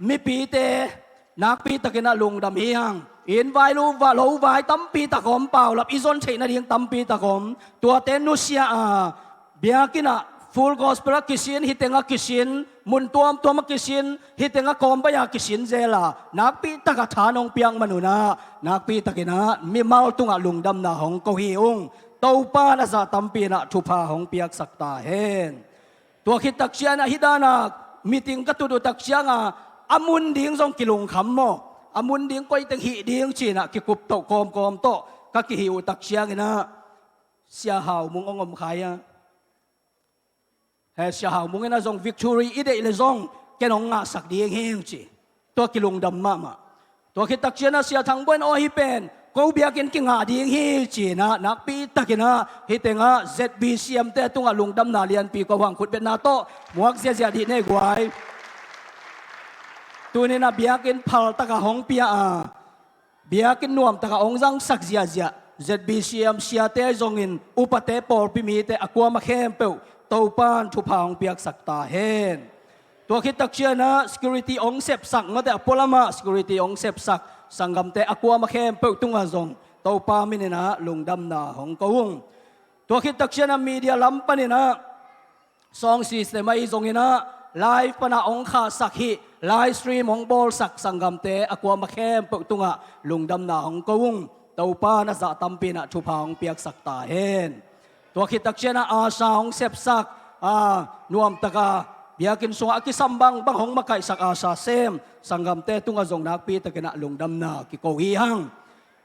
mipite nakpi takin ah lungdam hi hang. Inn vai, lo vai, lo vai tampi tak om, paulap i zon theih nading tampi tak om. Tuate nusia a, biakinn ah Full Gospel ah kisin, hih teng ah kisin, mun tuamtuam ah kisin, hih teng ah kawmbai ah kisin zel a, nakpi takah tha nong piak man un ah, nakpi takin ah mimal tungah lungdamna hong ko hi ung. Topa'n a zah tampi in ah thupha hong piaksak ta hen. Tua khit tak ciang ah hih dan a meeting ka tut uh tak ciang a, a mun ding zong kilungkham maw, a mun ding koi teng hih ding ci-in ah kikup toh kawmkawm tawh ka kihih uh tak ciangin ah, sia Hau Mung hong om khai a. He, sia Hau Mung in ah zong victory i deih leh zong ken hong ngahsak ding hi ing ci. Tua kilungdam mahmah. Tua khit tak ciang ah sia Thang Boih in, aw, hih pen ko biakinn kingah ding hi ci-in ah, nakpi takin ah hih teng ah Z B C M-te tungah lungdamna lianpi ko hang, khutbetna tawh muak ziahziah dih ni ei guai. Tuni-in ah biakinn phal takah hong pia a, biakinn nuam takah hong zangsak ziahziah Z B C M siate zongin upate, pawlpi mite, a kuamah khempeuh Topa'n thupha hong piaksak ta hen. Tua khit tak ciang ah security hong sepsak, ngawte a pualam ah security hong sepsak sanggamte a kuamah khempeuh tungah zong Topa min in ah lungdamna hong ko ung. Tua khit takcianah media lam paninah sound system ahi zonginah live panah hong khahsak hi, live stream hong bawlsak sanggamte a kuama khempeuh tungah lungdamna hong ko ung. Topa na zah tampi inah thupha hong piaksak ta hen. Tua khit takcianah asa hong sepsak, a, nuamtaka biakinn sungah a kisam bangbang hong makaihsak asa sem sanggamte tungah zong nakpi takinah lungdamna kiko hi hang.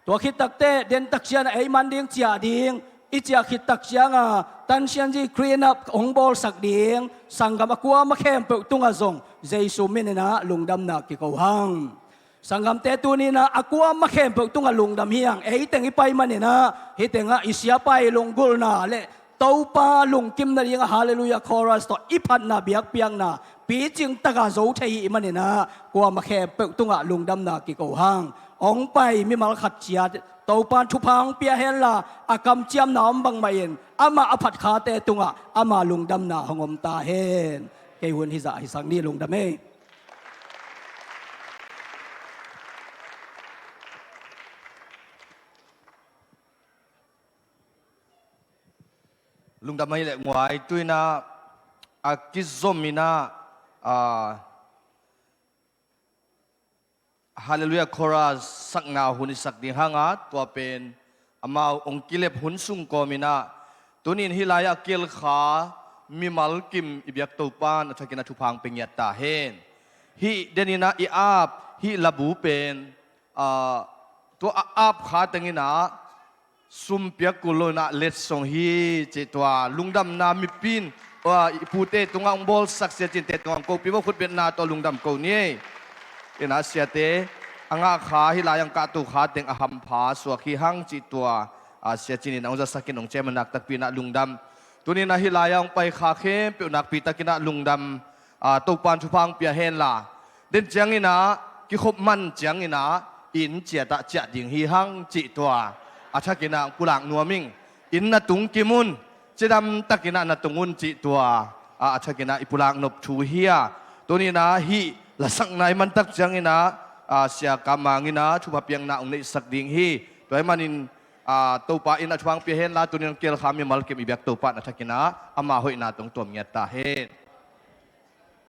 Tua khit takteh den takcianah ei man ding ciah ding i ciah khit takcianga tansianzi clean up hong bawlsak ding sanggam a kuama khempeuh tungah zong Jesu mininah lungdamna kiko hang. Sanggamte tuninah a kuama khempeuh tungah lungdam hi hang. Ei teng i pai maninah hih tengah i siapa i lunggulhna le Topa lungkim nadingah Halleluiah chorus tawh i phatna biakpiakna picing taka zo thei hi maninah kuama khempeuh tungah lungdamna kiko hang. Hong pai mimal khat ciat Topa in thupha hong pia henla a kamciamna om bangmahin amah a phatkhate tungah ama lungdamna hong om ta hen. Kei hun hizah hisak ni. Lungdam ei. Lungdam ei le nguai. Tuinah a kizominah, a, Halleluiah chorus sakna hun i sak ding hanga, tua pen amau hong kilep hun sung kawminah tunin hih lai-ah a kilkha mimal kim i biak Topa in a thakin a thupha hong pia ngiat ta hen. Hih deninah i ap hih labu pen, a, tua a ap kha tenginah sum piak kul lo inah letsong hi cih tua lungdamna mipi in, a, i pute tungah hong bawlsak, siacinte tungah hong kopi vo. Khutbetna tawh lungdam ko ni ei. Inah siate a ngah kha hih lai-ah hong kahto kha teng a hampha suak hi hang cih tua, a, siacin inah hong zasakin hong ciam a nak takpi inah lungdam. Tuninah hih lai-ah hong pai kha khempeuh nakpi takinah lungdam. A, Topa in thupha hong pia henla den cianginah kikhop man cianginah inn ciatah ciah ding hi hang cih tua a thakinah hong pulak nuam ing. Inn na tung kim un, cidam takinah na tung un cih tua, a, a thakinah i pulak nop thu hi a. Tuninah hih lasakna i mantak cianginah, a, Sia Kam Mang inah thupha piakna hong neihsak ding hi. Tua ahih manin, a, Topa in a thupha hong pia henla tunin hong kilkha mimal kim i biak Topa in a thakinah ama hoihna tawh hong tuam ngiat ta hen.